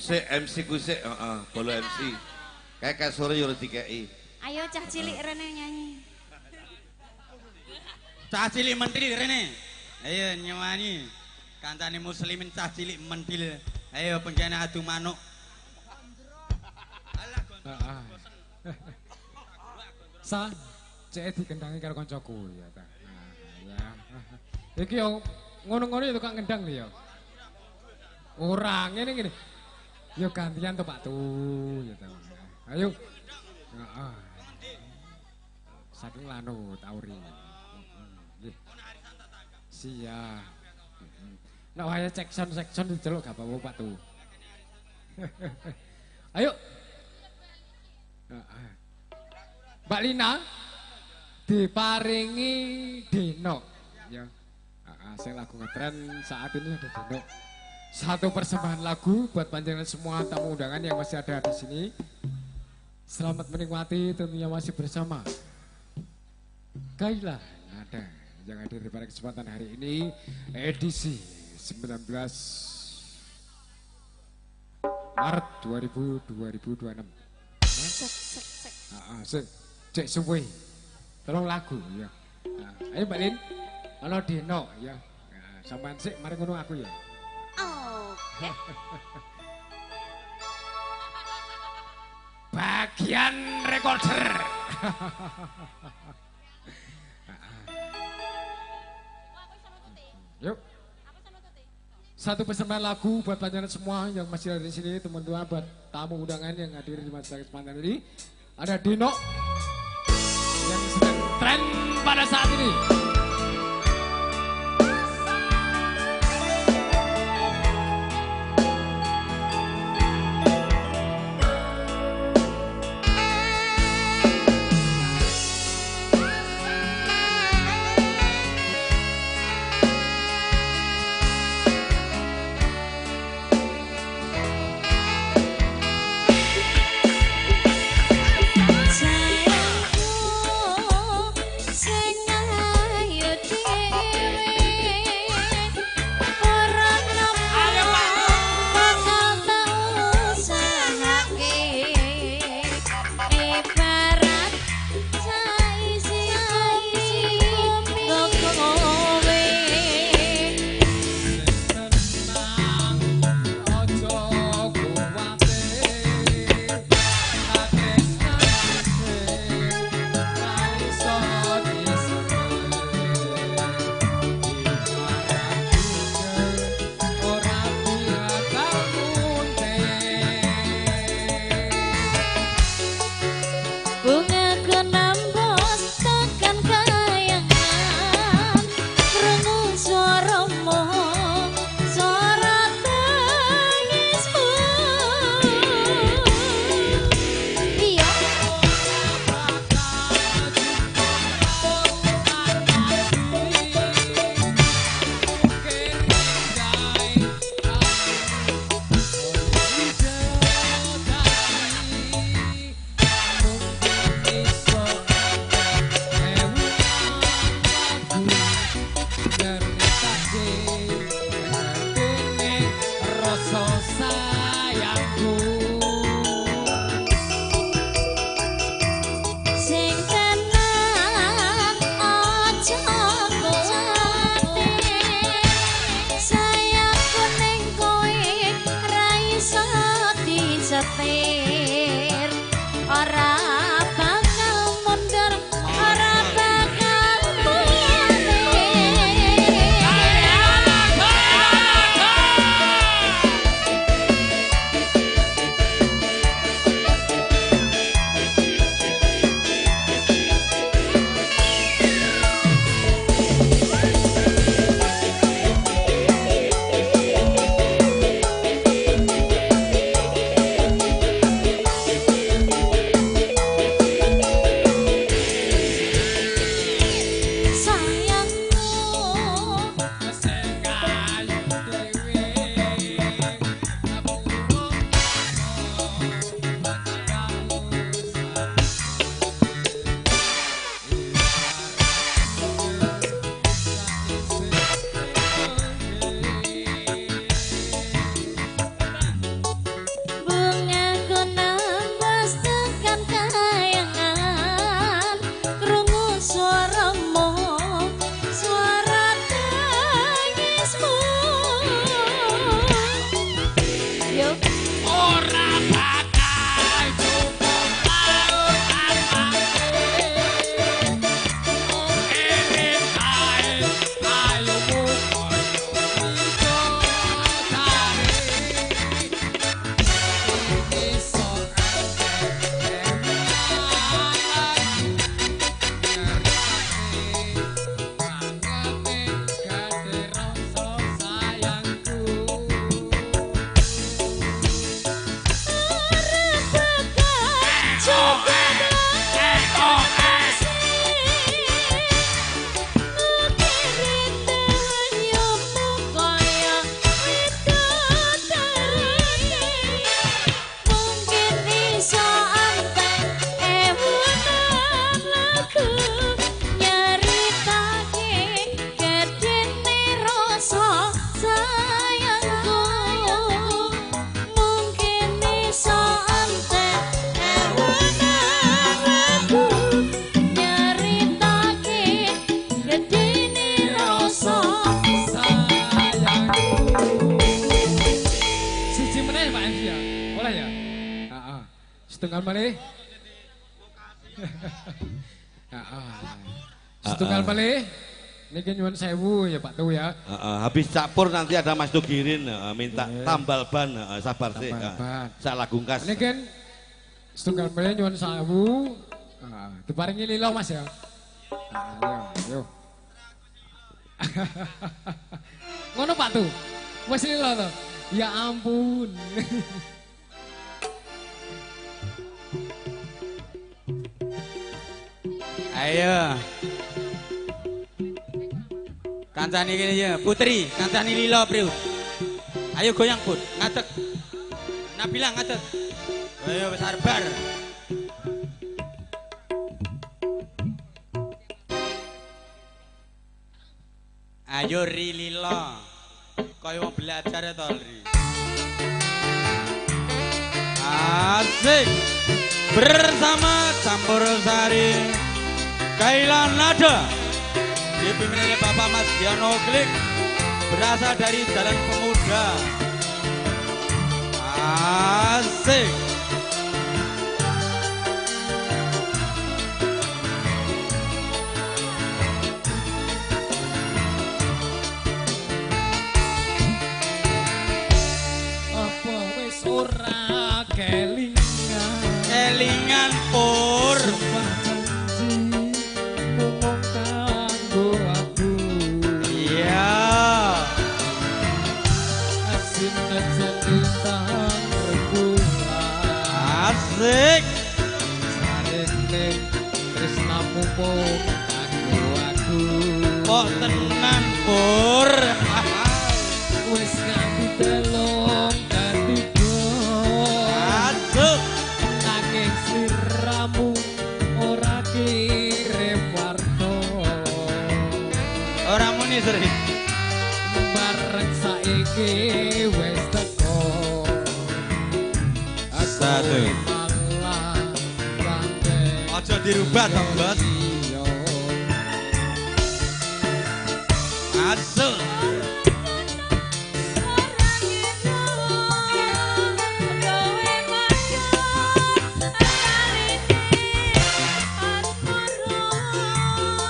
Sik MC ku sik, heeh, bolo MC. Kayak sore yo dikeki. Ayo cah cilik rene nyanyi. Cah cilik mentil rene. Ayo nyewani. Kancane muslimin cah cilik mentil. Ayo penggene adu manuk. Heeh. Sa cek dikendangi karo kancaku ya ta. Nah, ya. Iki yo ngono-ngono ya tukang ngendang lho ya. Ora ngene ngene. Yo gantian to Pak Tu ya ta. Ayo. Heeh. Saking lano tauri. Nggih. Siap. Nek wayahe cek sound diceluk gak apa-apa Pak Tu. Ayo. Mbak Lina diparingi Deno ya. Sing lagu ngetren saat ini ada Deno. Satu persembahan lagu buat panjenengan semua tamu undangan yang masih ada di sini. Selamat menikmati tentunya masih bersama Kaila Nada yang hadir pada kesempatan hari ini edisi 19 Maret 2026. Cek suwe. Tolong lagu ya. Nah, ayo Mbak Lin. Ana Deno ya. Nah, sampean sik mari ngono aku ya. Oke. Bagian recorder. Yuk. Satu persembahan lagu buat panjenengan semua yang masih ada di sini, teman-teman, buat tamu undangan yang hadir di majelis kesempatan ini. Ada Dino yang sedang tren pada saat ini. Sayangku sing Setunggal malih. Setunggal malih. Niki nyuwun sewu ya Pak Tu ya. Habis capur nanti ada Mas Tugirin minta tambal ban, sabar sih. Sak lagu kas. Niki kan setunggal malih nyuwun sewu. Diparingi lilo Mas ya. Ayo, ayo. Ngono Pak Tu. Wis lilo to. Ya ampun. Ayo. Kancane kene ya, Putri, kancane lilo, Priu. Ayo goyang, Put. Ngadeg. Nabila ngadeg. Ayo wis arbar. Ayo ri lilo. Kaya wong belajar ya to, Ri. Asik. Bersama Campur Sari Kaila Nada. Dipimpin oleh Bapak Mas Giano Klik, berasal dari Jalan Pemuda. Asik. Apa wis ora kelingan? Kelingan pur. Asik. Sarene tresnamu mung kanggo aku. Kok tenan pur. Wis nganti telung ketiga. Asik. Nanging sliramu ora kirim warta. Ora muni sering. Bareng saiki wis teko. Satu. Aja dirubah toh, Bos. Asik.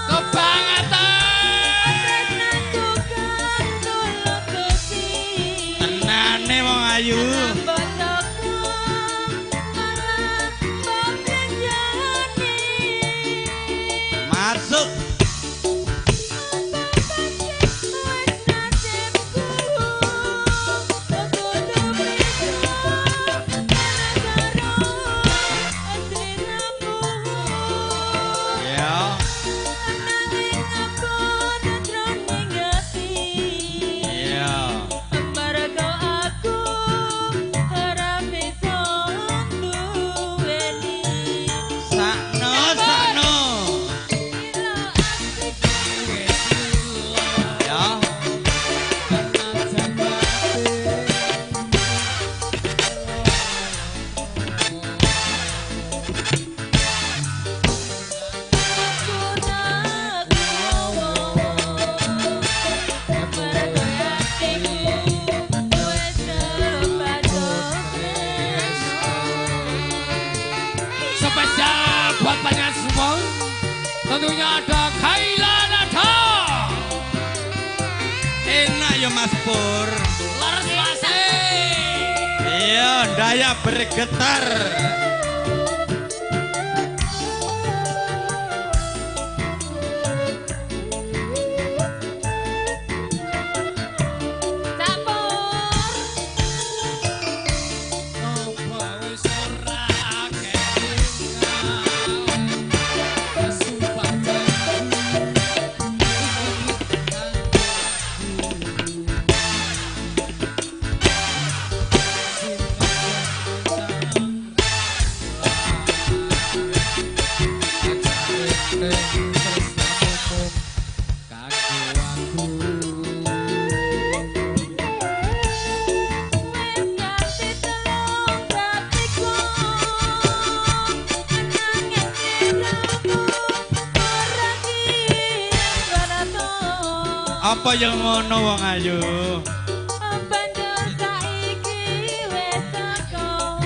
Kebangetan. Tenane wong ayu. Masuk. Ya. Iya. Sakno, sakno. Ya. Spesial buat panjenengan semua. Tentunya ada Kaila Nada. Enak ya Mas Pur. Leres Mas. Iya, daya bergetar. Apa yang ngono wong ayu? Banjur saiki wis teko.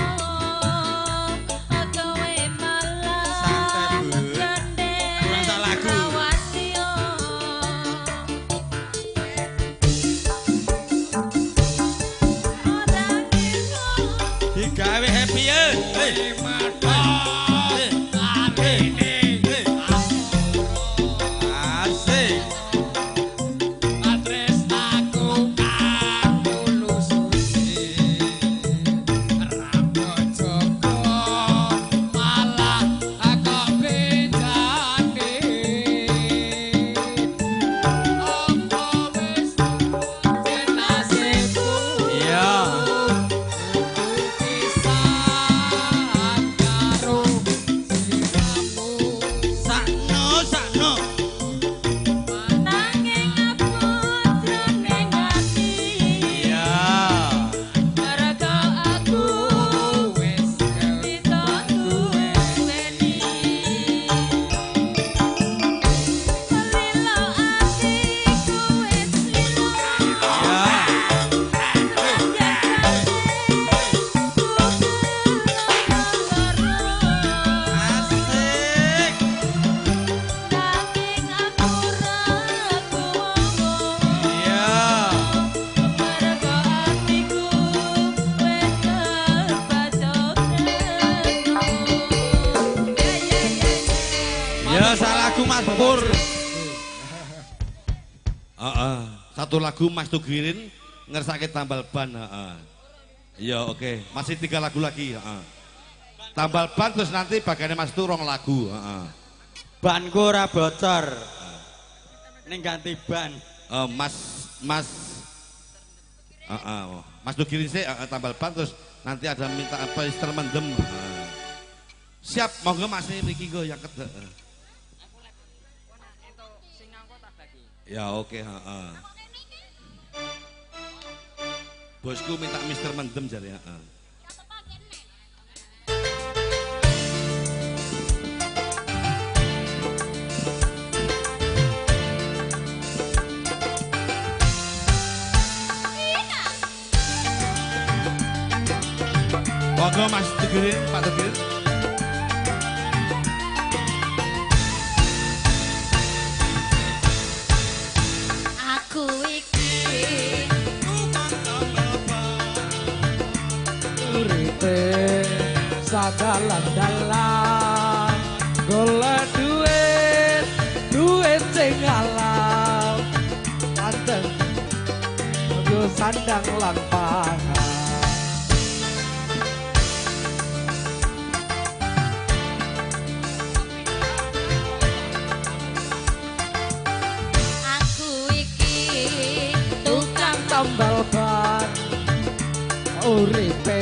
Mas Pur. Heeh. Satu lagu Mas Tugirin ngersake tambal ban, heeh. Iya, oke. Masih 3 lagu lagi, heeh. Tambal ban terus nanti bagiannya Mas Tu 2 lagu, heeh. Banku ora bocor. Ning ganti ban. Mas Mas Mas Tugirin sih tambal ban terus nanti ada minta apa Mister Mendem. Siap, monggo Mas mriki nggo yang kedek. Ya oke, heeh. Bosku minta Mister Mendem jare, heeh. Monggo Mas Tugirin, Pak Tugirin. Aku iki uripe sadalan-dalan golek duit, duit sing halal. Anteng nggo sandang lan pangan. Tambal ban uripe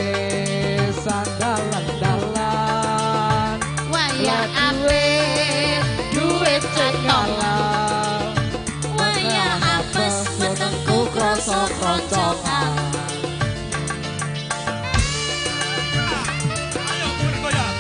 sandalan-dalan wayah apik duit sing halal wayah apes wetengku krasa kroncongan. Ayo bergoyang.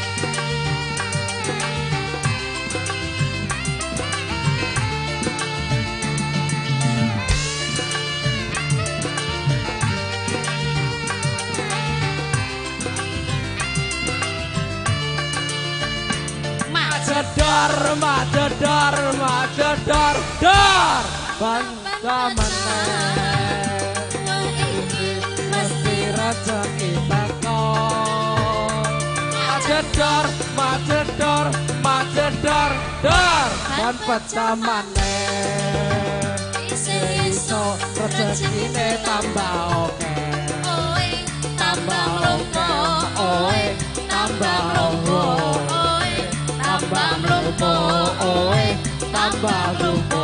Majedor, majedor, majedor, dor. Bangsa meneh iki mesti rezeki teko. Majedor, majedor, majedor, dor. Ban pecah maneh iso rezekine tambah oke. Tambah mlumpo, oe, tambah mlumpo. Tambah mlumpo, oe, tambah mlumpo.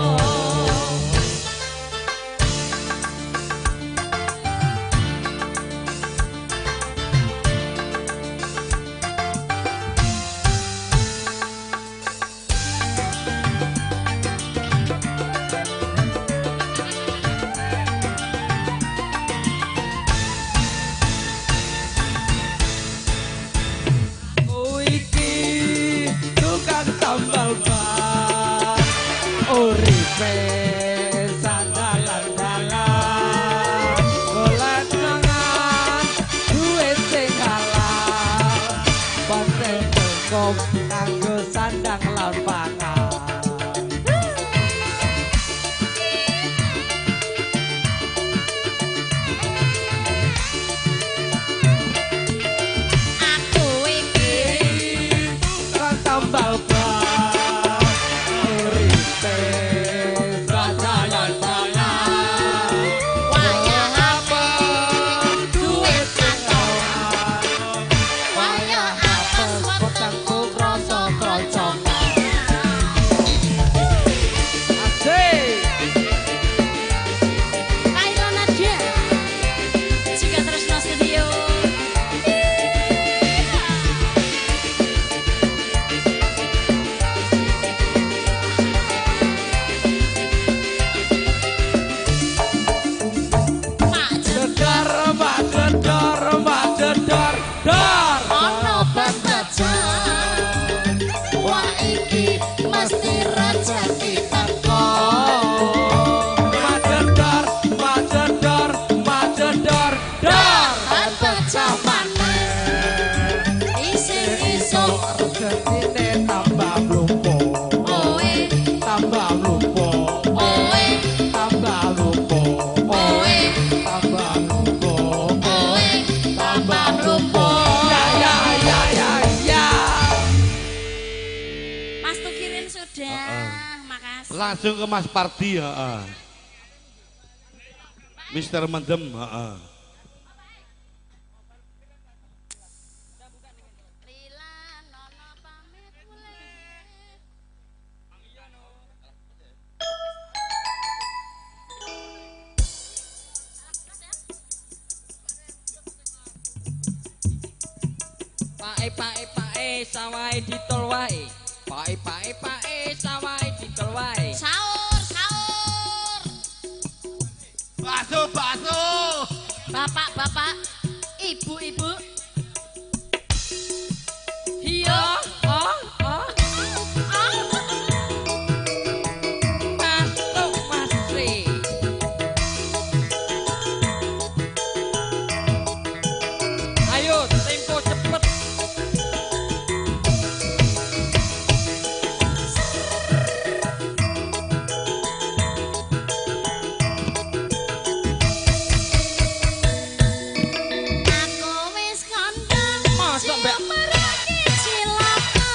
Langsung ke Mas Pardi, heeh. Mister Mendem, heeh. Pae pae pae sawahe ditol wae. Pae pae pae sawahe ditol wae. Sahur sahur. Bakso bakso. Bapak-bapak, ibu-ibu. Iya, oh oh. Masuk masih. Ayo tempo cepet. Aku wis kandha Masa, Mbak? marake cilaka.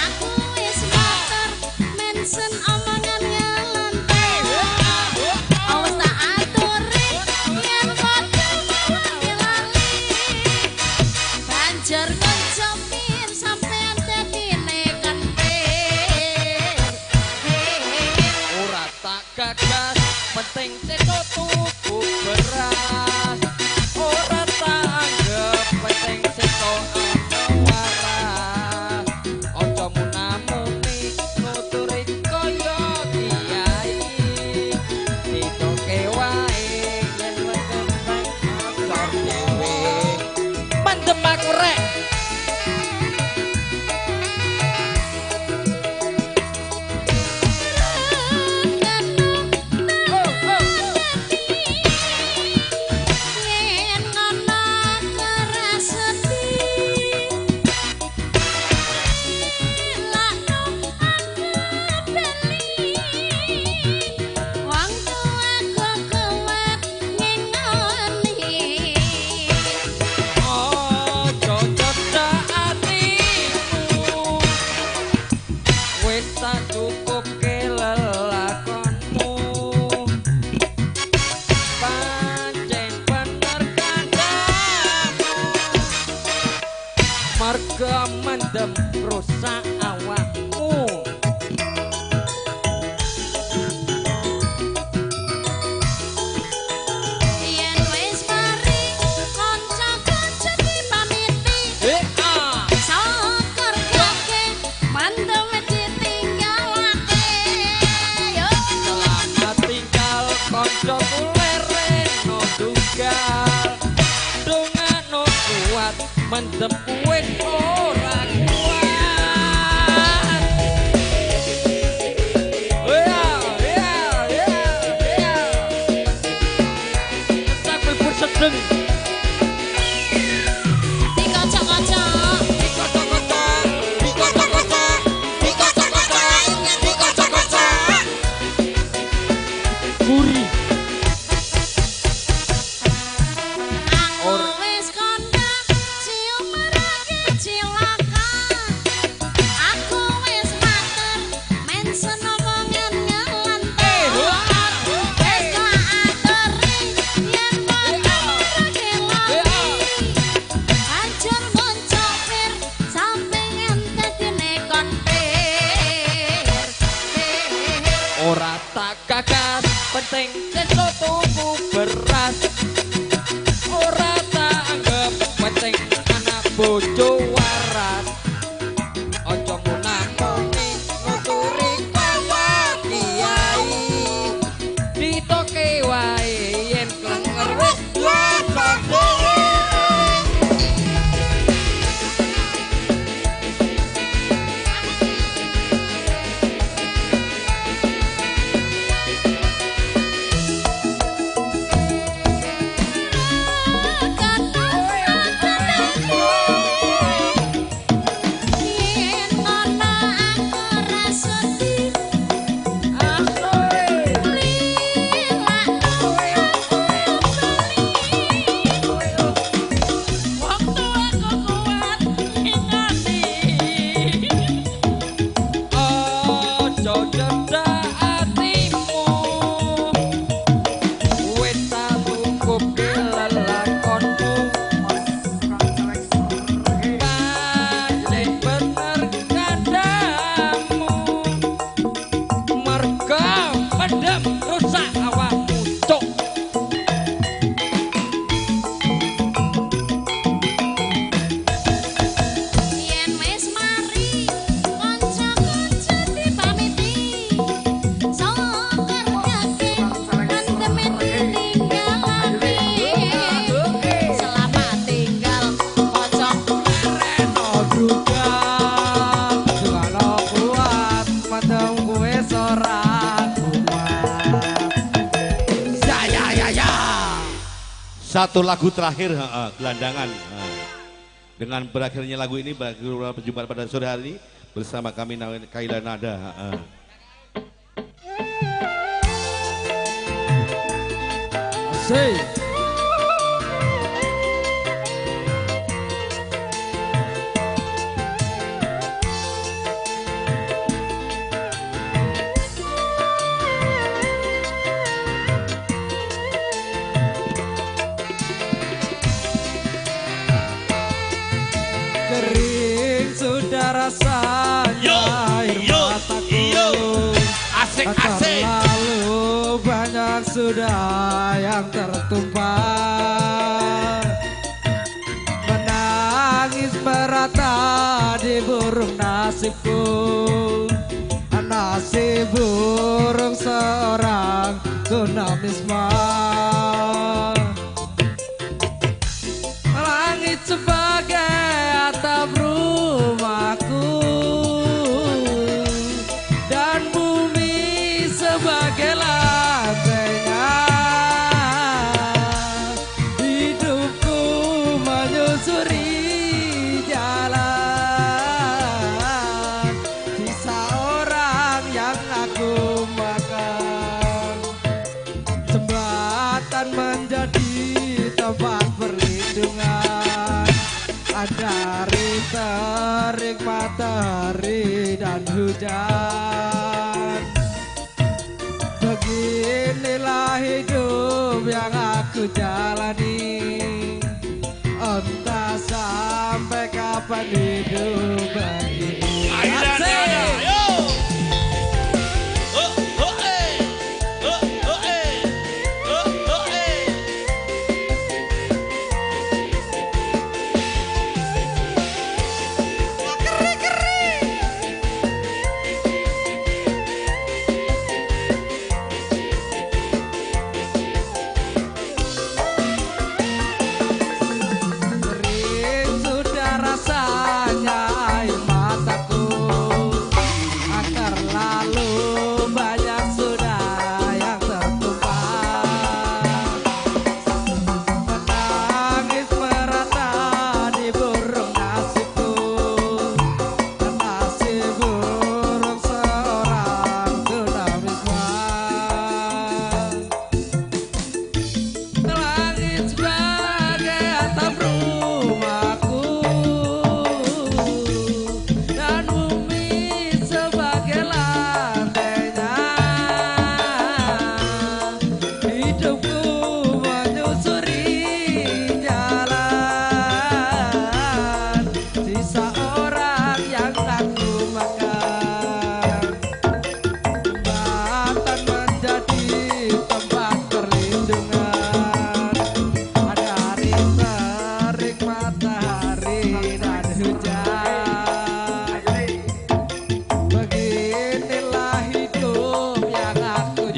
Aku wis matur mensen omongan ngelentek. Awas tak aturi yen padha mawon lali. Banjur ngecopin sampean dadine kentir. Ora tak gagas, penting sesuk tuku beras. Ora tak anggep penting sesuk aku waras. Aja munamuni nuturi kaya kiai. Ditoke wae yen weteng ngocor dhewe. Mendem aku rek. Yen ana keraseti lakno aku beli wong tuaku kuat ngingoni. Aja cedak atimu, wis tak cukupke lelakonmu. Pancen bener kandhamu, merga mendem rusak awakmu. Yen wis mari kanca-kanca dipamiti. Eh ah. Syukur kake mendem ditinggalake. Yo. Selamat tinggal koncoku lereno tunggal. Dongano kuat mendem wis ora kuat. Ya ya ya ya. Sampai bersedeng. Dikocok-kocok. Dikocok-kocok, dikocok-kocok, dikocok-kocok, dikocok-kocok. Gurih. Aku wis kandha cium marake cilaka. Aku wis matur mensen omongan ngelentek. Wis tak aturi yen padha marake lali. Banjur muncul sampeyan dadine kontir. Ora tak gagas, penting sesuk tuku beras. Ora tak anggep penting anak bojo waras. Aja munamuni nuturi kaya kiai. Ditoke wae yen klenger wis biasa dhewe. Yen Satu lagu terakhir, gelandangan. Dengan berakhirnya lagu ini, berakhir perjumpaan pada sore hari ini bersama kami Kaila Nada. Asik. Kering sudah rasanya air mataku. Asik, asik. Terlalu banyak sudah yang tertumpah. Menangis merata di burung nasibku. Nasib burung seorang tunamisma. Langit sebagai atap rumahku dan bumi sebagai lantainya. Hidupku menyusuri jalan sisa orang yang aku makan. Jembatan menjadi tempat perlindungan dari terik matahari dan hujan. Beginilah hidup yang aku jalani. Entah sampai kapan hidup begini. Asik.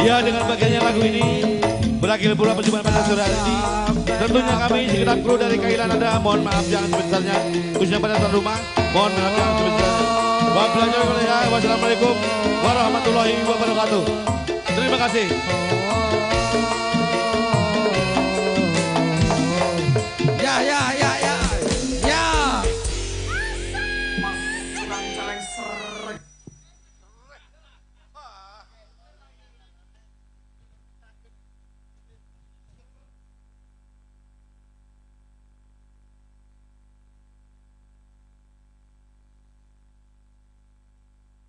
Ya, dengan bagiannya lagu ini berakhir pula perjumpaan pada sore hari ini. Tentunya kami segenap kru dari Kaila Nada mohon maaf yang sebesarnya, khususnya pada tuan rumah mohon maaf yang sebesarnya. Wassalamualaikum warahmatullahi wabarakatuh. Terima kasih.